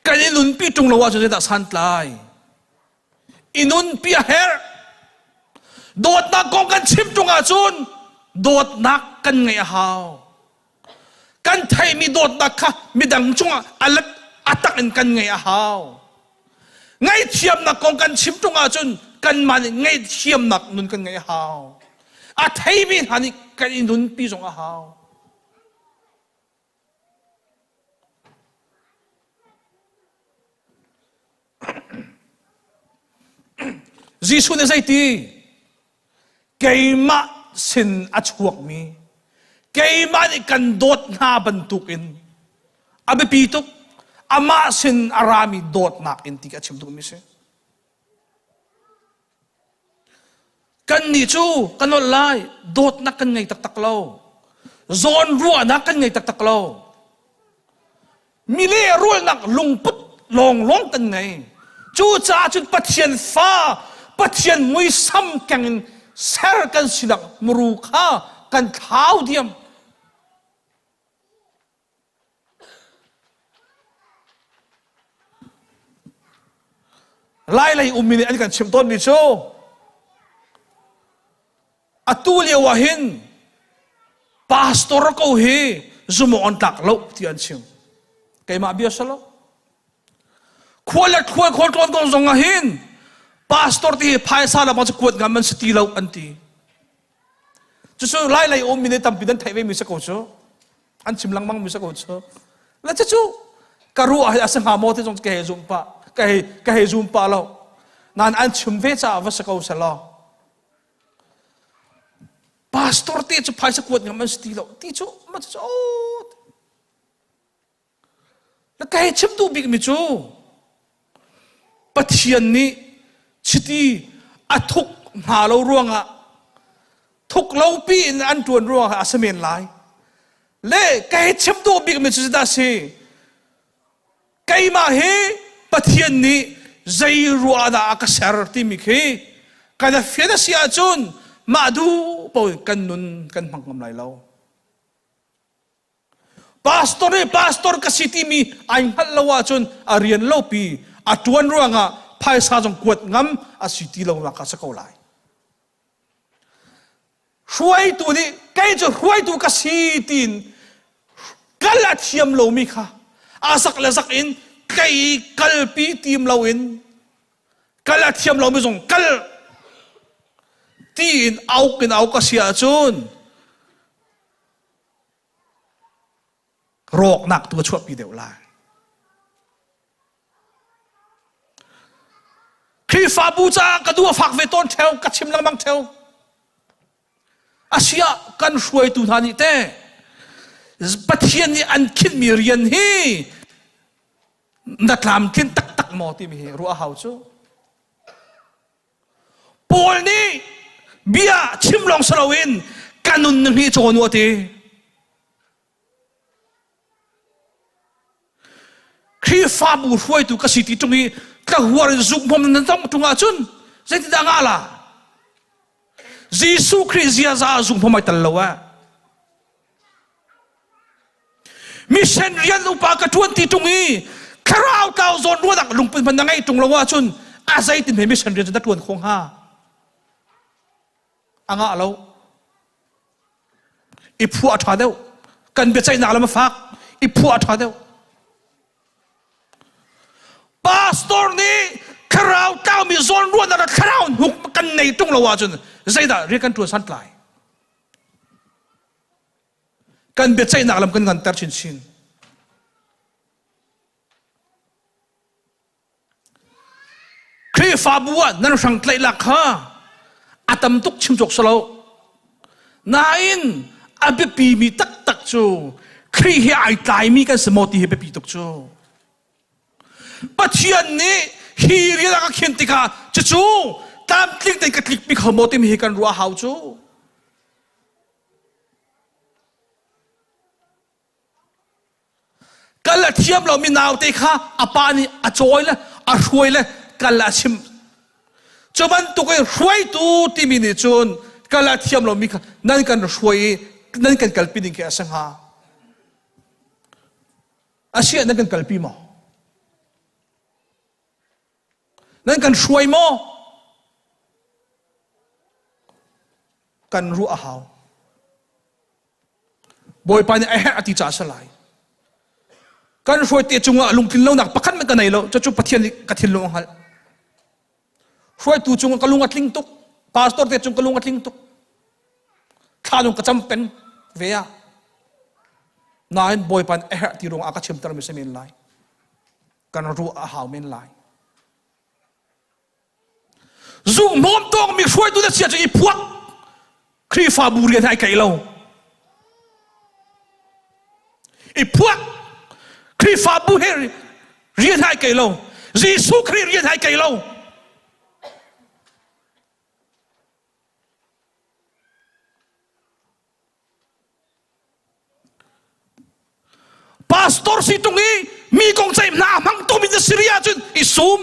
kan i nunpi ṭung lo ahcun zeidah santlai? I nunpi a herh. Dawtnak kong kan chim ṭung ahcun dawtnak kan ngeih a hau. Kan theihmi dawtnak kha midang cungah a let a tak in kan ngeih a hau. Ngaihthiamnak kong kan chim ṭung ahcun kanmah nih ngaihthiamnak nun kan ngeih a hau. A theimi hna nih kan i nunpi zong a hau. Jesuh nih zeiti? Keimah sin a chuakmi, keimah nih kan dawt hna bantukin a biapi tuk amah sin a rami dawtnak in ti a chim duhmi si. Kannih cu kan nolh lai, dawtnak kan ngei taktak lo. Zawnruahnak kan ngei taktak lo. Mi lehrulnak lungput lawnglawng kan ngei. Cucaah cun Pathian fa, Pathian muisam keng in ser kan sinak muru kha kan thlau diam. Lai lei ummi nih an kan chimh tawnmi cu atu lio ah hin pastor ko hi zumawk an tlak lo ti an chim. Keimah bia salo. Khual le khual khual tlawn kong zong ah hin pastor ti hi phaisa lam ah cu kuat ngam an si ti lo an ti. Cucu lai lei ummi nih tampi nan theih ve mi si ko cu. An chim lengmang mi si ko cu. Le cucu ka ruah hi a si hnga maw ti zong ka hei zum pah ka hei ka hei zum pah lo. Nain an chim ve caah va si ko selaw. Pastor te cu phaisa kuat ngam an si ti lo ti cu ma cu Na ka hei chim duh bikmi cu Pathian nih chiti a thuk hna lo ruangah thuk lo pi in an ṭuan ruangah a si men lai. Le ka hei chim duh bikmi cu zeidah a si? Keimah hi Pathian nih zei ruah dah a ka ser timi khi kan a fian a si ahcun mah duh paoh in kan nun kan hmang ngam lai lo. Pastor nih pastor ka si timi ai hngalh lo ahcun a rian lopi a ṭuan ruangah phaisa zong kuat ngam a si ti lo nak a si ko lai. Hruaitu nih kei cu hruaitu ka si tiin kal a thiam lomi kha a zak le zak in kei kalpi tim loin kal a thiam lomi zong kal tiin auk in auk a si ahcun rawknak tu a chuahpi deuh lai. Khrihfabu caah ka duh a fak ve tawn theo, ka chim lengmang theo. Asiah kan hruaitu hna nih te Pathian nih an khinhmi rian hi na tlamtlin taktak maw timi hi ruah hau cu. Paul nih bia chim lawng si loin ka nun hi cawn u a ti. Khrihfabu hruaitu ka si ti ṭung i tlahuar in zukmom nan tong ṭung ahcun zeitindah ngah la? Jesuh Khrih ziaza zukmom ai tel lo eh. Mission rian upa ka ṭuan ti ṭung i thlarau tlau zawn ruahnak lungput hmanh na ngeih ṭung lo ahcun a zeitin he mission rian cu na ṭuan khawh hnga? A ngah lo. I phuah a ṭha deuh. Kan biaceihnak lam a fak. I phuah a ṭha deuh. Pastor nih thlarau tlaumi zawn ruahnak le thlarau hnuk kan nei ṭung lo ahcun zeidah rian kan ṭuan santlai? Kan biaceihnak lam kan nganter chinchin. Khrihfabu ah nan hrang tlaih lak kha a tam tuk chim cawk si lo. Nain a biapi mi taktak cu Khrih he ai tlaimi kan si maw ti hi biapi tuk cu. Pathian nih hi rian a ka khin tikah cucu tlamtling tein ka tlikpi kho maw timi hi kan ruah hau cu. Kal a thiam lomi naute kha a pa nih a cawi le a hruai le kal a chim. Cu bantuk in hruaitu timi nih cun kal a thiam lomi kha nan kan hruai i nan kan kalpi ding khi a si hnga. Asiah nan kan kalpi maw? Nan kan hruai maw? Kan ruah a hau. Bawipa nih a herh a ti caah a si lai. Kan hruai te cungah lungtlin lonak pakhat hmanh ka nei lo. Cucu Pathian nih ka thinlung a hngalh. Hruaitu cungah ka lung a tling tuk. Pastor te cung ka lung a tling tuk. Thla lung ka cam peng ve ah. Nain Bawipa nih a herh ti ruangah a ka chimter mi si men lai. Kan ruah a hau men lai. Zunghnawm tawngmi hruaitu na sia cu i phuak. Khrihfabu rian hai kai lo. I phuak. Khrihfabu he rian hai kai lo. Jesuh Khrih rian hai kai lo. Pastor si tung i mi kong ceih hna hmang tu mi na si ahcun i sum.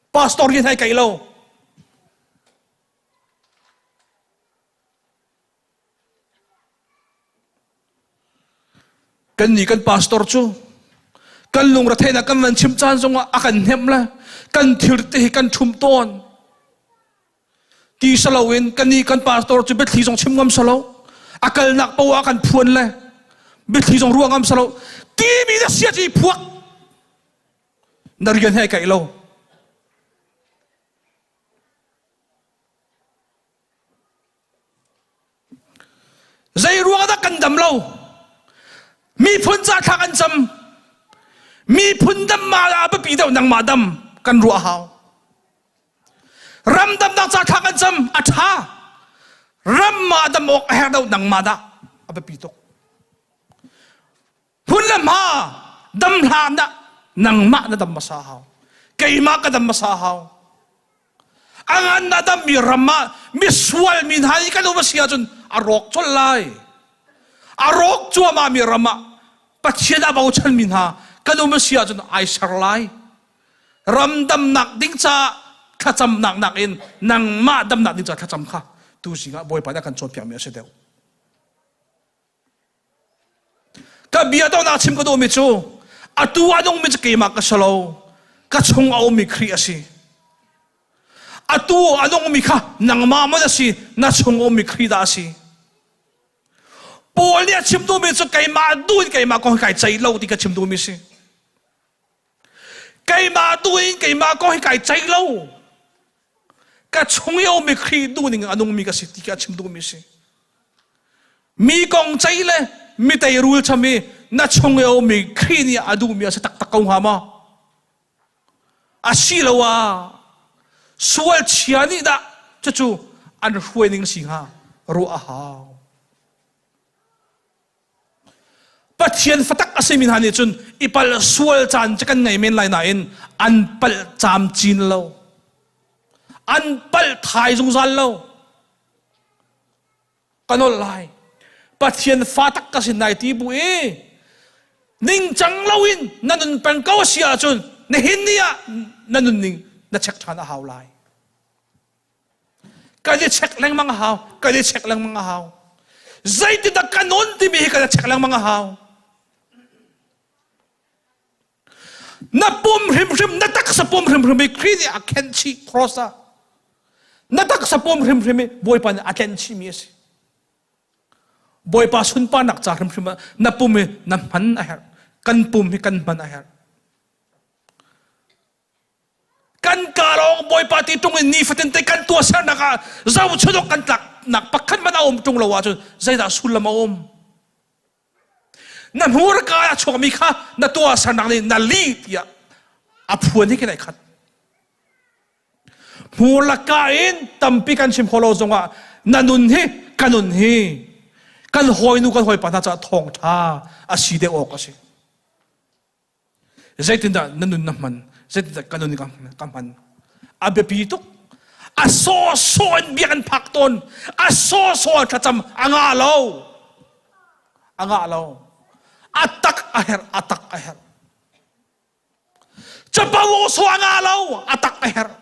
Pastor hi hai kai lo. Kan nih kan pastor cu kan lungretheihnak kan van chim caan zongah a kan hnemh le kan thil te hi kan ṭhum tawn. Ti saloin kan nih kan pastor cu biathli zong chim ngam salo. A kalnak poah kan phuan le biathli zong ruah ngam salo. Timi na sia ci phuak. Na rian he kai lo. Zei ruang dah kan dam lo? Miphun ca thla kan cam. Miphun dam ma a biapi deuh nangmah dam kan ruah hau. Ram damnak ca thla kan cam a ṭha. Ram ma dam awk a herh deuh nangmah dah a biapi tuk. Hmun le hma dam hlan ah nangmah na dam hmasa hau. Keimah ka dam hmasa hau. A ngan na dammi ram ah misual mi hna i kan um a si ahcun a rawk colh lai. A rawk cuahmah mi ram ah Pathian a bochan mi hna kan um a si ahcun ai ser lai. Ram damnak ding caah thlacamnak nakin nangmah damnak ding caah thlacam kha tu zing ah Bawipa nih a kan cawnpiakmi a si deuh. Ka bia donghnak chim ka duhmi cu atu a nungmi cu keimah ka si lo, ka chung a ummi Khrih a si. Atu a nungmi kha nangmah maw na si, na chung a ummi Khrih dah a si. Paul nih a chim duhmi cu keimah duh in keimah kong hi kai ceih lo ti ka chim duhmi si. Keimah duh in keimah kong hi kai ceih lo. Ka chung i a ummi Khrih duhning a nungmi ka si ti ka chim duhmi si. Mi kong ceih le mi teirul cham i na chung i a ummi Khrih nih a duhmi a si taktak ko hnga maw? Asiloah sual chia nih dah cucu an hruai ning si hnga ruah a hau. Pathian fatak a simi hna nih cun i palh sual caan cu kan ngei men lai nain an palh camcin lo. An palh thai zungzal lo. Ka nolh lai. Pathian fa tak ka sin nai ti bu i ningcang loin na nun peng ko a si ahcun nihin ni ah na nunning na check ṭhan a hau lai. Kan i check lengmang a hau. Kan i check lengmang a hau. Zeitindah ka nun timi hi kan i check lengmang a hau. Na pum hrimhrim, na taksa pum hrimhrim hi Khrih nih a khenh chih cross ah. Na taksa pum hrimhrim hi Bawipa nih a tlenh chihmi a si. Bawipa sunparnak ca hrimhrim ah na pum hi na hman a herh. Kan pum hi kan hman a herh. Kan ka lawng Bawipa ti tung in nifatin te kan tuahsernak ah zohchunok kan tlak nak pakhat hmanh a um tung lo ahcun zeidah sullam a um? Na hmurka a chuakmi kha na tuahsernak nih na li tiah a phuan hi khin ai khat. Hmur laka in tampi kan chim khawh lo zongah na nun hi ka nun hi kan hawinu kan hawipa hna caah thawngṭha a si deuh awk a si. Zeitindah na nun na hman? Zeitindah ka nun ka hman? A biapi tuk. A sawsawh in biak an phak tawn. A sawsawh thlacam a ngah lo. A ngah lo. A tak a herh, a tak a herh. Capo sawh a ngah lo, a tak a herh.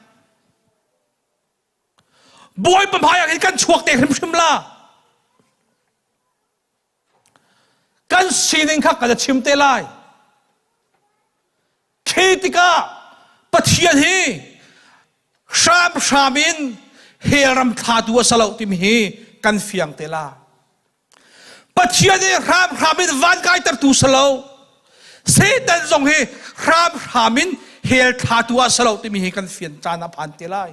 Bawipa hmai ah hin kan chuak te hrimhrim la. Kan sining kha kan chim te lai. Khi tikah Pathian hi hramhram in hell ram thlatu a si lo timi hi kan fiang te la. Pathian hi hramhram in van kaitertu si lo. Satan zong hi hramhram in hell thlatu ah si lo timi hi kan fian caan a phan te lai.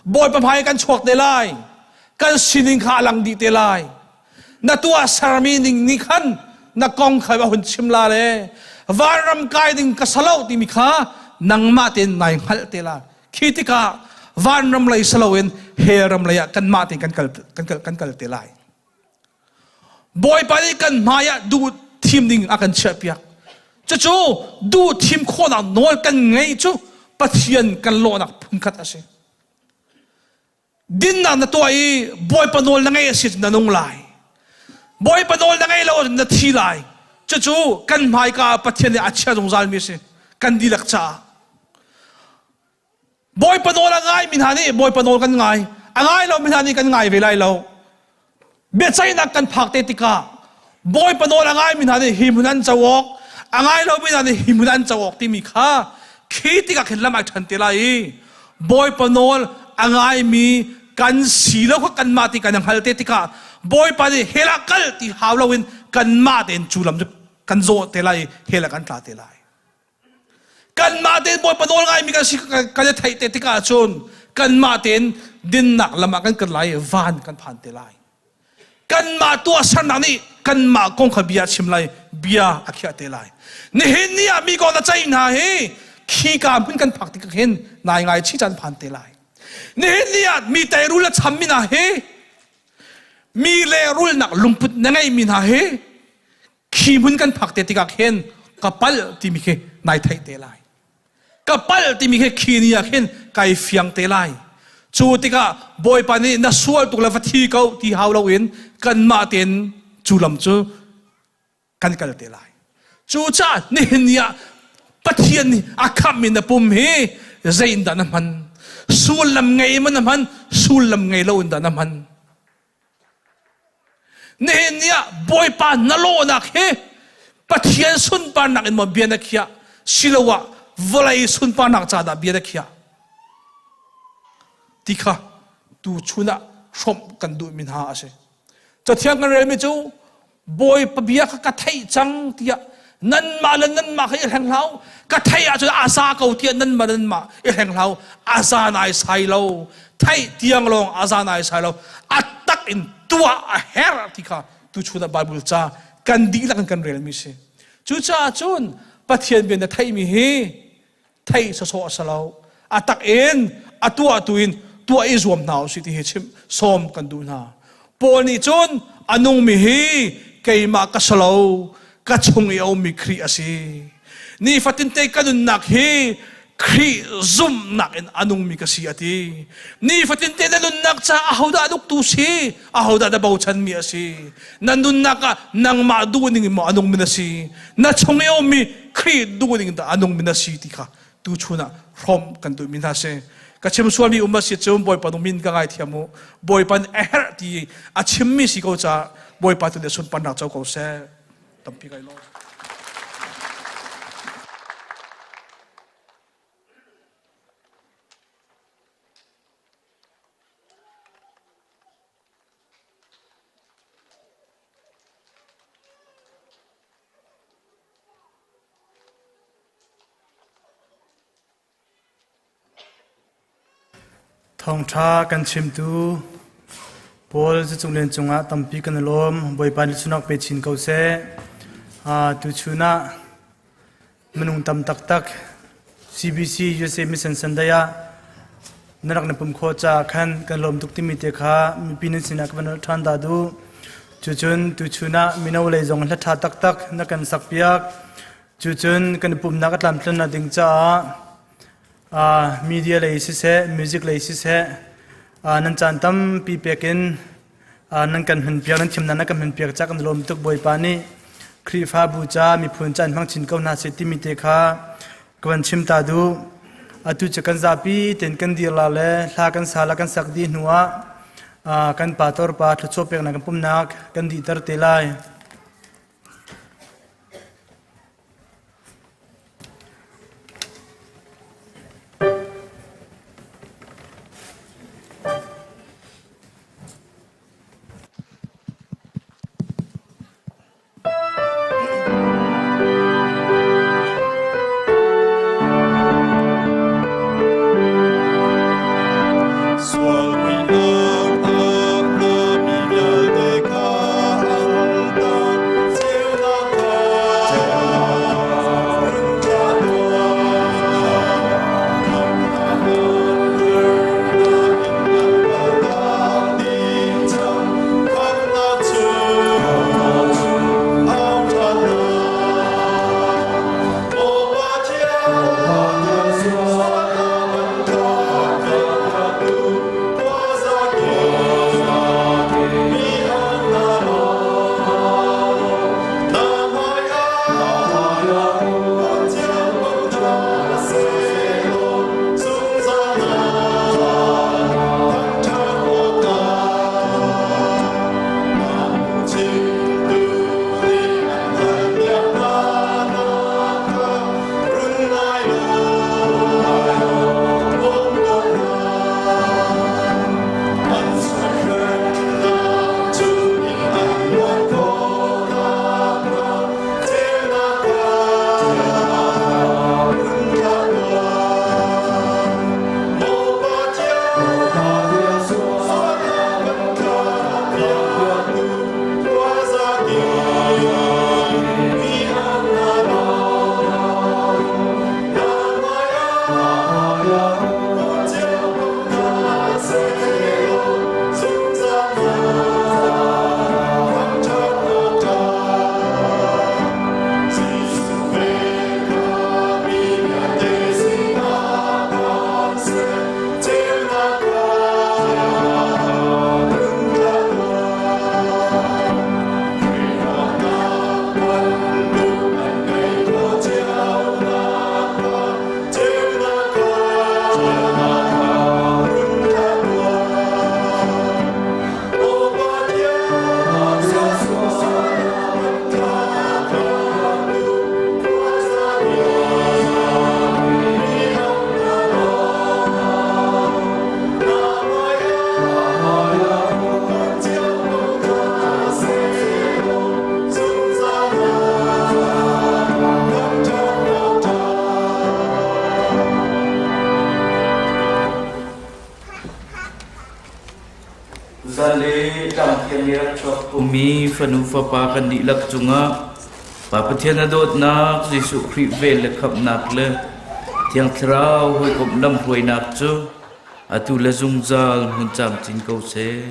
Bawipa hmai kan chuak te lai. Kan sining kha a lang dih te lai. Na tuah sermi ning nih khan na kong kha va hun chim la le vanram kai ding ka salo timi kha nangmah tein nai hngalh te la. Khi tikah vanram lei salo in hell ram lei ah kanmah tein kan kal kan kal kan kal te lai. Bawipa nih kan hmai ah duh thim ding a kan chiahpiak. Cucu duh thim khawhnak nawl kan ngeih cu Pathian kan lawhnak phunkhat a si. Dinnak na tuah i Bawipa nawl na ngeih a si na nung lai. Bawipa nawl na ngeih lo ahcun na thi lai. Cucu kan hmaika ah Pathian nih a chia zungzalmi a si. Kan dihlak caah. Bawipa nawl a ngaimi hna nih Bawipa nawl kan ngai. A ngai lomi hna nih kan ngai ve lai lo. Biaceihnak kan phak te tikah Bawipa nawl a ngaimi hna nih hi hmun an co awk, a ngai lomi hna nih hi hmun an co awk timi kha khi tikah khin lam ai ṭhan te lai i Bawipa nawl a ngaimi kan si lo kha kanmah ti kan hngal te tikah Bawipa nih hell ah kal ti hau loin kanmah tein cu lam cu kan zawh te lai i hell ah kan tla te lai. Kanmah tein Bawipa nawl ngaimi kan si kan i theih te tikah cun kanmah tein dinnak lam ah kan kal lai i van kan phan te lai. Kanmah tuahsernak nih kanmah kong kha bia a chim lai, bia a khiah te lai. Nihin ni ah mi kong na ceih hna hi khika hmun kan phak tikah hin nai ngai chi caan phan te lai. Nihin ni ah mi teirul a chammi hna hi mi lehrulnak lungput na ngeimi hna hi khi hmun kan phak te tikah khin ka palh timi khi nai theih te lai ka palh timi khi khi ni ah khin kai fiang te lai cu tikah bawipa nih na sual tuk le va thi ko ti hau loin kanmah tein cu lam cu kan kal te lai cu caah nihin ni ah Pathian nih a khamhmi na pum hi zei in dah na hman sullam ngei ma na hman sullam ngei lo in dah na hman Nihin ni ah Bawipa na lawhnak hi Pathian sunparnak in maw bia na khiah siloah vawlei sunparnak ca dah bia na khiah ti kha tu chun ah hrawmh kan duhmi hna a si. Cathiang kan relmi cu Bawipa bia kha ka theih cang tiah nanmah le nanmah kha i hleng hlah u. Ka theih ahcun a za ko tiah nanmah le nanmah i hleng hlah u. A za nai sai lo. Theih tiang lawng a za nai sai lo. A tak in tuah a herh ti kha tuchun ah Bible ca kan dihlak in kan relmi si. Cucaah cun Pathian bia na theihmi hi theih sawsawh a si lo. A tak in a tuah tu in tuah i zuam hna usih ti hi chim sawm kan duh hna. Paul nih cun a nungmi hi keimah ka si lo, ka chung i a ummi Khrih a si. Nifatin te ka nunnak hi Khrih zumhnak in a nungmi ka si a ti. Nifatin te na nunnak caah ahodah a uktu si, ahodah na bochanmi a si. Na nunnak ah nangmah duhning in maw a nungmi na si, na chung i a ummi Khrih duhning in dah a nungmi na si ti kha tuchun ah hrawmh kan duhmi hna si. Ka chim sualmi um a si cun Bawipa nu min ka ngaithiam u. Bawipa nih a herh ti a chimmi si ko caah Bawipa tu nih sunparnak co ko seh. Tampi kai lawm. Thawngṭha kan chimtu Paul Zucunglian cungah tampi kan i lawm. Bawipa nih sunak pe chin ko seh. Tuchun ah minung tam taktak CBC USA Mission Sunday ah na rak na pum khawh caah khan kan lawm tuk timi te kha mipi nan sinah ka van ṭhan ta duh. Cucun tuchun ah mino lei zong hla ṭha taktak na kan sakpiak. Cucun kan i pumhnak a tlamtlinnak ding caah media lei siseh, music lei siseh, nan caan tampi pek in nan kan hmanpiak, nan thiamnak nan kan hmanpiak caah kan i lawm tuk. Bawipa nih Khrihfabu ca, miphun ca in hmang chin ko hna seh timi te kha ka van chim ta duh. Atu cu kan zapi tein kan dir la le hla kan sa la kan sak dih hnu ah kan pastor pa thluachuah peknak kan pumnak kan dihter te lai. Sual muihnak ah na mi vialte kha an tang ceunak kha run thlah tuah. Khamhnak harnak in an kaltak dih cang. Khamhnak cu au ṭhan hna. Maw Pathian, sualnak kan ṭhat Tuzaan le tlangthiam i rak chuak khomi fanu fapa kan dihlak cungah Pa Pathian a dawtnak, Jesuh Khrih vel le khamhnak le Thiang Thlarau hawikomh lamhruainak cu atu le zungzal hmun camcin ko seh.